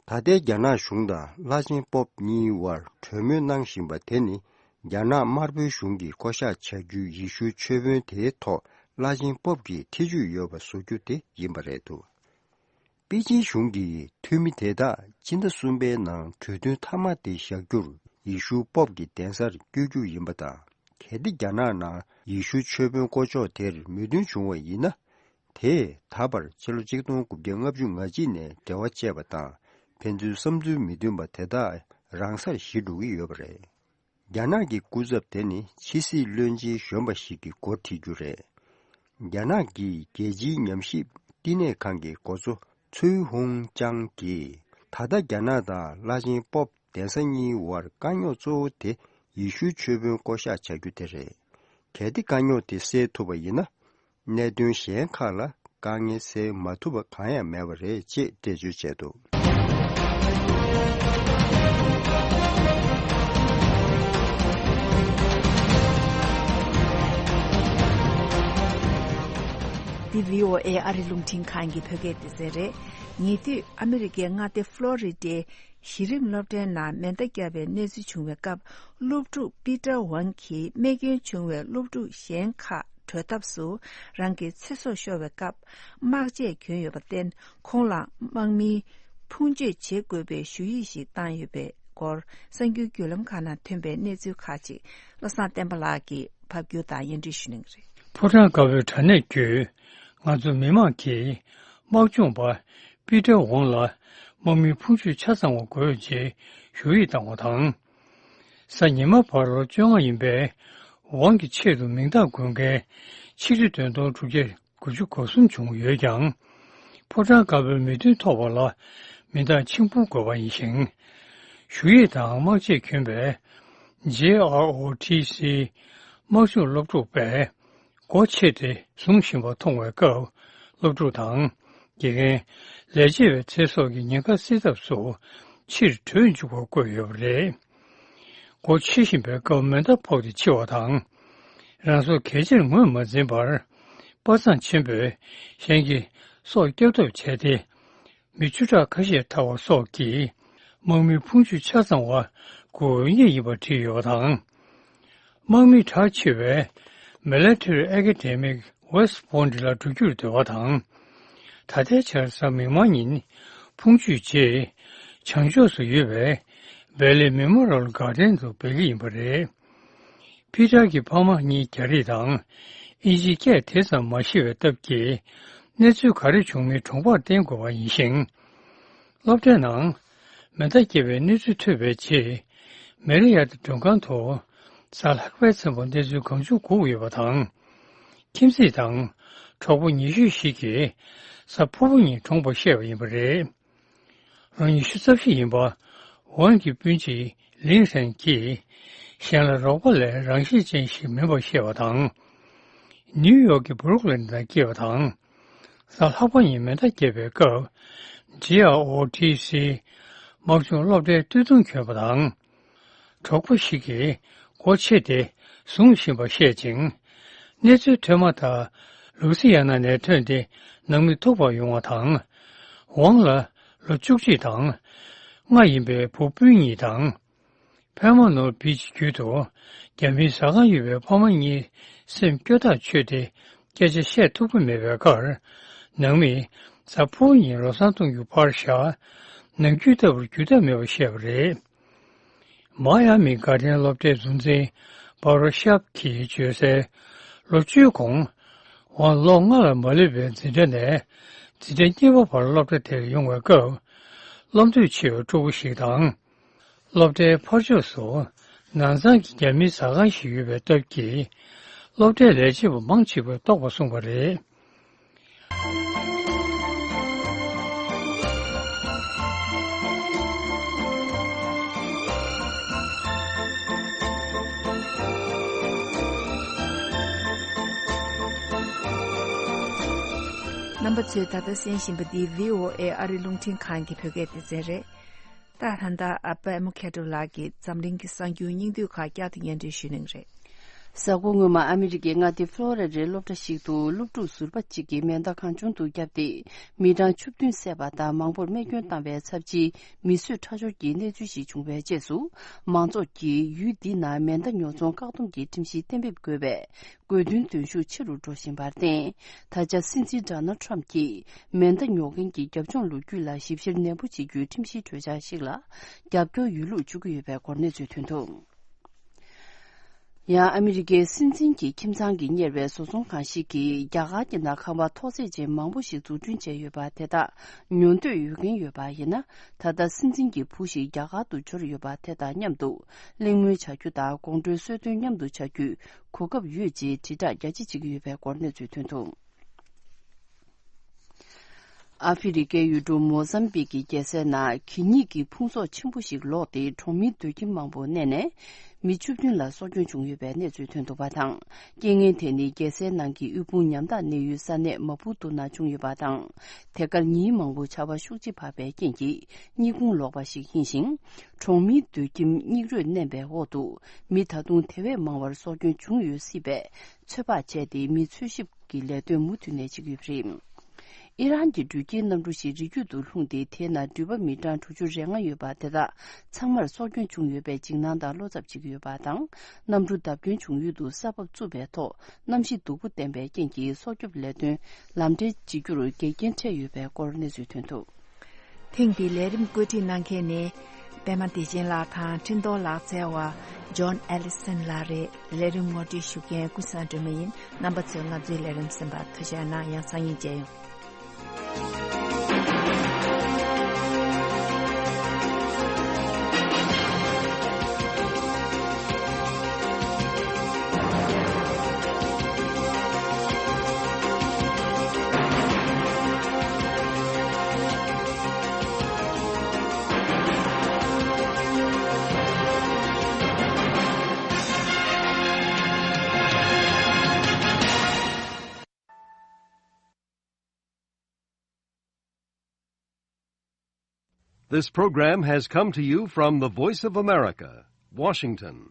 ད་ལྟའི་རྒྱ་ནག་གཞུང་དང་བླ་ཆེན་པོབ་གཉིས་དབར་གྲོས་མོལ་གནང་བཞིན་པ་དེ་ནི། རྒྱ་ནག་དམར་པོའི་གཞུང་གིས་བསྐོ་གཞག་བྱ་རྒྱུའི་ཡེ་ཤུའི་ཆོས་དཔོན་དེའི་ཐོག་བླ་ཆེན་པོབ་ཀྱི་ཐེ་བྱུས་ཡོད་པ་བཟོ་རྒྱུ་དེ་ཡིན་པ་རེད་འདུག་པེ་ཅིན་གཞུང་གིས་འཐུས་མི་དེ་དག་སྤྱི་ཟླ་གསུམ་པའི་ནང་གྲོས་མཐུན་མཐའ་མ་དེ་བཞག་རྒྱུར་ཡེ་ཤུ་པོབ་ཀྱི་གདན་སར་བསྐྱོད་རྒྱུ་ཡིན་པ་དང་། གལ་ཏེ་རྒྱ་ནག་ནང་ཡེ་ཤུ་ཆོས་དཔོན་བསྐོ་ཕྱོགས་དེར་མོས་མཐུན་བྱུང་བ་ཡིན་ན། དེས་ད་བར་ཕྱི་ལོ་ཆིག་སྟོང་དགུ་བརྒྱ་ལྔ་བཅུ་ང་གཅིག་ནས་འབྲེལ་བ་བཅད་པ་དང་། ཕན་ཚུན་བསམ་ཚུལ་མི་མཐུན་པ་དེ་དག་རང་སར་ཞི་འགྲོ་གི་ཡོད་པ་རེད། རྒྱ་ནག་གི་སྐུ་ཚབ་དེ་ནི་ཕྱི་སྲིད་བློན་ཆེན་གཞོན་པ་ཞིག་གི་འགོ་ཁྲིད་རྒྱུ་རེད། རྒྱ་ནག་གི་རྒྱལ་སྤྱིའི་ཉམས་ཞིབ་བསྟི་གནས་ཁང་གི་འགོ་གཙོ་ཚུའེ་ཧུང་ཅང་གིས། ད་ལྟ་རྒྱ་ནག་དང་བླ་ཆེན་པོབ་གདན་ས་གཉིས་དབར་དཀའ་རྙོག་གཙོ་བོ་དེ་ཡེ་ཤུའི་ཆོས་དཔོན་བསྐོ་གཞག་བྱ་རྒྱུ་དེ་རེད། གལ་ཏེ་དཀའ་རྙོག་དེ་སེལ་ཐུབ་པ་ཡིན་ན། གནད་དོན་གཞན་ཁག་ལ་དཀའ་ངལ་སེལ་མ་ཐུབ་པ་གང་ཡང་མེད་པ་རེད་ཅེས་འགྲེལ་བརྗོད་བྱས་འདུག་འདི་བྷི་ཨོ་ཨེ་ཨ་རི་རླུང་འཕྲིན་ཁང་གི་བོད་སྐད་སྡེ་ཚན་རེད། ཉེ་དུས་ཨ་མི་རི་ཀའི་མངའ་སྡེ་ཕློ་རི་ཌའི་གཞི་རིམ་སློབ་གྲྭའི་ནང་མེ་མདའ་བརྒྱབ་པའི་གནས་ཚུལ་བྱུང་བའི་སྐབས། སློབ་ཕྲུག་པི་ཏར་ཝང་གིས་རྨས་སྐྱོན་བྱུང་བའི་སློབ་ཕྲུག་གཞན་ཁག་བྲོས་ཐབས་སུ་རང་གི་ཚེ་སྲོག་ཤོར་བའི་སྐབས། དམག་ཆས་གྱོན་ཡོད་པར་བརྟེན། ཁོང་ལ་དམག་མིའི་ཕུང་མཆོད་བྱེད་དགོས་པའི་ཞུ་ཡིག་ཞིག་བཏང་ཡོད་པའི་སྐོར། གསར་འགྱུར་བརྒྱུད་ལམ་ཁག་ནང་ཐོན་པའི་གནས་ཚུལ་ཁག་ཅིག་བློ་བཟང་བསྟན་པ་ལགས་ཀྱིས་ཕབ་སྒྱུར་དང་སྙན་སྒྲོན་ཞུ་གནང་གི་རེད། ཕོ་བྲང་དཀར་པོའི་དྲ་གནས་བརྒྱུད། ང་ཚོ་མི་མང་གིས་དམག་སྦྱོང་པ་པི་ཏར་ཝང་ལ་དམག་མིའི་ཕུང་མཆོད་ཆ་ཚང་བ་དགོས་ཅེས་ཞུ་ཡིག་བཏང་བ་དང་། གཟའ་ཉི་མ་བར་ལོ་བཅོ་ལྔ་ཡིན་པའི་ཝང་གི་ཆེད་དུ་མིང་རྟགས་འགོད་མཁན་ཆིག་ཁྲི་བདུན་སྟོང་དྲུག་བརྒྱ་དགུ་བཅུ་གོ་གསུམ་བྱུང་ཡོད་ཀྱང་། ཕོ་བྲང་དཀར་པོའི་མོས་མཐུན་ཐོབ་པ་ལ་མི་འདང་ཆིག་འབུམ་དགོས་པ་ཡིན་ཞིང་། ཞུ་ཡིག་དང་དམག་ཆས་གྱོན་པའི་ཇེ་ཨར་ཨོ་ཊི་སི་དམག་སྤྱོད་སློབ་ཕྲུག་པས་སྒོ་ཕྱེ་སྟེ་བཟུང་བཞིན་པ་མཐོང་བའི་སྐབས། སློབ་ཕྲུག་དང་དགེ་རྒན། ལས་བྱེད་པའི་ཚེ་སྲོག་གི་ཉེན་ཁ་སེལ་ཐབས་སུ་ཕྱིར་བྲོས་འཇུག་པར་བཀོད་ཡོད་པ་རེད། སྒོ་ཕྱེ་བཞིན་པའི་སྐབས་མེ་མདའ་ཕོག་སྟེ་འཆི་བ་དང་། རང་སྲོག་གལ་ཆེར་ངོས་མ་འཛིན་པར། པ་སངས་ཆེན་པོས་གཞན་གྱི་སྲོག་སྐྱོབ་ཐབས་བྱས་ཏེ། མི་བཅུ་ཕྲག་ཁ་ཤས་ཐར་བ་སོགས་ཀྱི་དམག་མིའི་ཕུང་མཆོད་ཆ་ཚང་བ་དགོས་ངེས་ཡིན་པ་བྲིས་ཡོད་པ་དང་། དམག་མི་གྲགས་ཆེ་བའི་Military Academy West Point ལ་འགྲོ་རྒྱུར་འདོད་པ་དང་། ད་ལྟའི་ཆར་གཟའ་མིག་དམར་ཉིན་ཕུང་མཆོད་རྗེས་བྱང་ཕྱོགས་སུ་ཡོད་པའི་Bailey Memorial Garden དུ་འབད་ཀྱི་ཡིན་པ་རེད། ཕི་ཏར་གྱི་ཕ་མ་གཉིས་རྒྱ་རིགས་དང་ཨིན་ཇིའི་སྐད་དེ་ཙམ་མ་ཤེས་པའི་སྟབས་ཀྱིས། གནས་ཚུལ་ག་རེ་བྱུང་མིན་གྲོང་པར་བསྟན་དགོས་པ་ཡིན་ཞིང་། སློབ་གྲྭའི་ནང་མེ་མདའ་བརྒྱབ་པའི་གནས་ཚུལ་ཐོས་པའི་རྗེས། མེ་རི་ཡ་ཏི་མགྲོན་ཁང་དུ་གཟའ་ལྷག་པའི་མཚན་པ་གནས་ཚུལ་གང་བྱུང་སྒུག་ཡོད་པ་དང་། ཁྱིམ་མཚེས་དང་གྲོགས་པོ་ཉེ་ཤོས་ཤིག་གིས་གཟའ་ཕུར་བུ་ཉིན་གྲོངས་པ་བཤད་པ་ཡིན་པ་རེད། ལོ་ཉི་ཤུ་རྩ་བཞི་ཡིན་པ་ཝན་གྱི་སྤུན་མཆེད་ལིན་ཧྲན་གྱིས་གཞན་ལ་རོགས་པ་ལས་རང་ཤེད་ཅན་ཞིག་མིན་པར་བཤད་པ་དང་། ནིའུ་ཡོག་གི་བུ་རུག་ལིན་ནང་སྐྱེས་པ་དང་། གཟའ་ལྷག་པ་ཉིན་མེ་མདའ་བརྒྱབ་པའི་སྐབས། ཇེ་ཨར་ཨོ་ཊི་སི་དམག་སྦྱོང་སློབ་གྲྭའི་སྟོད་ཐུང་གྱོན་པ་དང་། གྲོགས་པོ་ཞིག་གིས་སྒོ་ཕྱེ་སྟེ་བཟུང་བཞིན་པ་བཤད་ཅིང་། གནས་ཚུལ་ཐོས་མ་ཐག་ལུའུ་སི་ཡ་ན་ནས་ཐོན་ཏེ་ནང་མི་ཐུག་པར་ཡོང་བ་དང་། ཝང་ལ་ལོ་བཅུ་གཅིག་དང་ལྔ་ཡིན་པའི་བུ་སྤུན་གཉིས་དང་། ཕལ་མོ་ནོར་བིཆ་བརྒྱུད་དུ་རྒྱ་མིའི་ཟ་ཁང་ཡོད་པའི་ཕ་མ་གཉིས་སེམས་སྐྱོ་ཐག་ཆོད་དེ་སྐད་ཆ་བཤད་ཐུབ་ཀྱི་མེད་པའི་ཁར། ནང་མིས་གཟའ་ཕུར་བུ་ཉིན་ལོ་གསར་གཏོང་རྒྱུ་ཕར་བཞག་ནམ་རྒྱུན་ལྟ་བུར་འགྱུར་ཐབས་མེད་པར་བཤད་པ་རེད། མ་ཡ་མི་དགའ་ལྡན་སློབ་གྲྭའི་གཟུང་འཛིན་བྷ་རོ་ཤབ་ཀྱིས་བརྗོད་གསལ། ལོ་བཅུའི་གོང་། ཝང་ལོ་ལྔ་ལ་མ་སླེབས་པའི་འཛིན་གྲྭ་ནས་འཛིན་གྲྭ་གཉིས་པ་བར་སློབ་གྲྭ་དེར་ཡོང་བའི་སྐབས། བློ་འདོད་ཆེ་བའི་ཕྲུ་གུ་ཞིག་དང་། སློབ་གྲྭའི་ཕར་ཕྱོགས་སུ་ནང་ཚང་གི་རྒྱ་མིའི་ཟ་ཁང་ཞིག་ཡོད་པའི་སྟབས་ཀྱིས། སློབ་གྲྭའི་ལས་བྱེད་པ་མང་ཆེ་བས་རྟོགས་པ་གསུངས་པ་རེད། རྣམ་པ་ཚོས་ད་ལྟ་གསན་བཞིན་པ་འདི་བྷི་ཨོ་ཨེ་ཨ་རི་རླུང་འཕྲིན་ཁང་གི་བོད་སྐད་སྡེ་ཚན་རེད། ད་ལྷན་དག་ཨ་པད་མོ་མཁས་གྲུབ་ལགས་ཀྱིས་འཛམ་གླིང་གི་གསར་འགྱུར་སྙིང་བསྡུས་ཁག་བསྐྱར་དུ་སྙན་སྒྲོན་ཞུ་གནང་གི་རེད། གཟའ་འཁོར་སྔོན་མ་ཨ་མི་རི་ཀའི་མངའ་སྡེ་ཕློ་རི་ཌའི་སློབ་གྲྭ་ཞིག་ཏུ་སློབ་ཕྲུག་ཟུར་པ་གཅིག་གིས་མེ་མདའ་གང་བྱུང་དུ་བརྒྱབ་སྟེ། མི་གྲངས་བཅུ་བདུན་བསད་པ་དང་མང་པོར་རྨས་སྐྱོན་བཏང་བའི་ཚབས་ཆེའི་མི་གསོད་ཁྲག་སྦྱོར་གྱི་གནས་ཚུལ་ཞིག་བྱུང་བའི་རྗེས་སུ། མང་ཚོགས་ཀྱིས་ཡུལ་འདི་ནང་མེ་མདའ་ཉོ་ཚོང་བཀག་སྡོམ་གྱི་ཁྲིམས་གཞི་གཏན་འབེབས་དགོས་པའི་དགོས་འདུན་འདོན་ཤུགས་ཆེ་རུ་འགྲོ་བཞིན་པར་བརྟེན། ད་ཆ་སྲིད་འཛིན་ཌོ་ནལ་ཌི་ཊརམ་ཕུ་གྱིས་མེ་མདའ་ཉོ་མཁན་གྱི་རྒྱབ་ལྗོངས་ལོ་རྒྱུས་ལ་ཞིབ་བཤེར་ནན་པོ་བྱེད་རྒྱུའི་ཁྲིམས་གཞིའི་གྲོས་འཆར་ཞིག་ལ་རྒྱབ་སྐྱོར་ཡོད་ལུགས་བརྗོད་ཀྱི་ཡོད་པའི་སྐོར་གནས་ཚུལ་ཐོན་འདུག་ཡང་ཨ་མི་རི་ཀའི་སྲིད་འཛིན་གྱི་ཁྱིམ་ཚང་གིས་གཉེར་བའི་བཟོ་ཚོང་ཁང་ཞིག་གིས་རྒྱ་གར་གྱི་ནང་ཁང་པ་ཐོག་བརྩེགས་ཅན་མང་པོ་ཞིག་འཛུགས་སྐྲུན་བྱས་ཡོད་པ་དེ་དག་ཉོ་འདོད་ཡོད་མཁན་ཡོད་པ་ཡིན་ན། ད་ལྟ་སྲིད་འཛིན་གྱི་བུ་ཞིག་རྒྱ་གར་དུ་འབྱོར་ཡོད་པ་དེ་དང་མཉམ་དུ་གླེང་མོལ་བྱ་རྒྱུ་དང་དགོང་དྲོའི་གསོལ་སྟོན་མཉམ་དུ་བྱ་རྒྱུའི་གོ་སྐབས་ཡོད་ཅེས་དྲིལ་བསྒྲགས་རྒྱ་ཆེ་བྱེད་ཀྱི་ཡོད་པའི་སྐོར་གནས་ཚུལ་ཐོན་འདུག་ཨ་ཧྥེ་རི་ཁའི་ཡུལ་གྲུ་མོ་ཟམ་པིག་གི་རྒྱལ་སའི་ནང་གད་སྙིགས་ཀྱི་ཕུང་གསོག་ཆེན་པོ་ཞིག་ལོག་སྟེ་གྲོང་མིའི་སྡོད་ཁྱིམ་མང་པོ་མནན་ནས། མི་བཅུ་བདུན་ལ་སྲོག་སྐྱོན་བྱུང་ཡོད་པའི་གནས་ཚུལ་ཐོན་འདུག་པ་དང་། རྐྱེན་ངན་དེ་ནི་རྒྱལ་སའི་ནང་གི་དབུལ་ཕོངས་ཉམ་ཐག་གནས་ཡུལ་ས་གནས་མ་པུ་ཏུ་ནང་བྱུང་ཡོད་པ་དང་། དེ་གར་ཉིན་མང་པོ་ཆར་པ་ཤུགས་ཆེ་བབས་པའི་རྐྱེན་གྱིས་སྙིགས་ཁུང་ལོག་པ་ཞིག་ཡིན་ཞིང་། གྲོང་མིའི་སྡོད་ཁྱིམ་སྙིགས་རོས་མནན་པའི་འོག་ཏུ་མི་ད་དུང་དེ་བས་མང་བར་སྲོག་སྐྱོན་བྱུང་ཡོད་སྲིད་པས། ཚོད་དཔག་བྱས་ཏེ་མི་འཚོལ་ཞིབ་ཀྱི་ལས་དོན་མུ་མཐུད་ནས་བྱེད་ཀྱི་ཡོད་པ་རེད། ཨི་རན་གྱི་འགྲུལ་སྐྱེལ་གནམ་གྲུ་ཞིག་རི་རྒྱུད་དུ་ལྷུང་སྟེ། དེའི་ནང་འགྲུལ་པ་མི་གྲངས་དྲུག་ཅུ་རེ་ལྔ་ཡོད་པ་དེ་དག་ཚང་མར་སྲོག་སྐྱོན་བྱུང་ཡོད་པའི་འཇིགས་སྣང་དང་བློ་འཚབ་བྱེད་ཀྱི་ཡོད་པ་དང་། གནམ་གྲུ་བརྡབ་སྐྱོན་བྱུང་ཡུལ་དུ་ས་བབ་རྩུབ་པའི་ཐོག་གནམ་གཤིས་སྡུག་པོ་བསྟན་པའི་རྐྱེན་གྱིས་སྲོག་སྐྱོབ་ལས་དོན་ལམ་འགྲེལ་བྱེད་རྒྱུར་འགལ་རྐྱེན་འཕྲད་ཡོད་པའི་སྐོར་གནས་ཚུལ་ཐོན་འདུག་ཐེངས་འདིའི་ལས་རིམ་བཀོད་སྒྲིག་གནང་མཁན་ནི། པད་མ་བདེ་ཆེན་ལགས་དང་འཕྲིན་གཏོང་ལག་རྩལ་བ་ཇོན་ཨེ་ལི་སན་ལགས་རེད། ལས་རིམ་ངོ་སྤྲོད་ཞུ་མཁན་ཀུན་བཟང་སྒྲོལ་མ་ཡིན། རྣམ་པ་ཚོས་ང་ཚོའི་ལས་རིམ་གསན་པར་ཐུགས་རྗེ་གནང་། ཡང་སང་ཉིན་མཇལ་ཡོང་། This program has come to you from the Voice of America, Washington.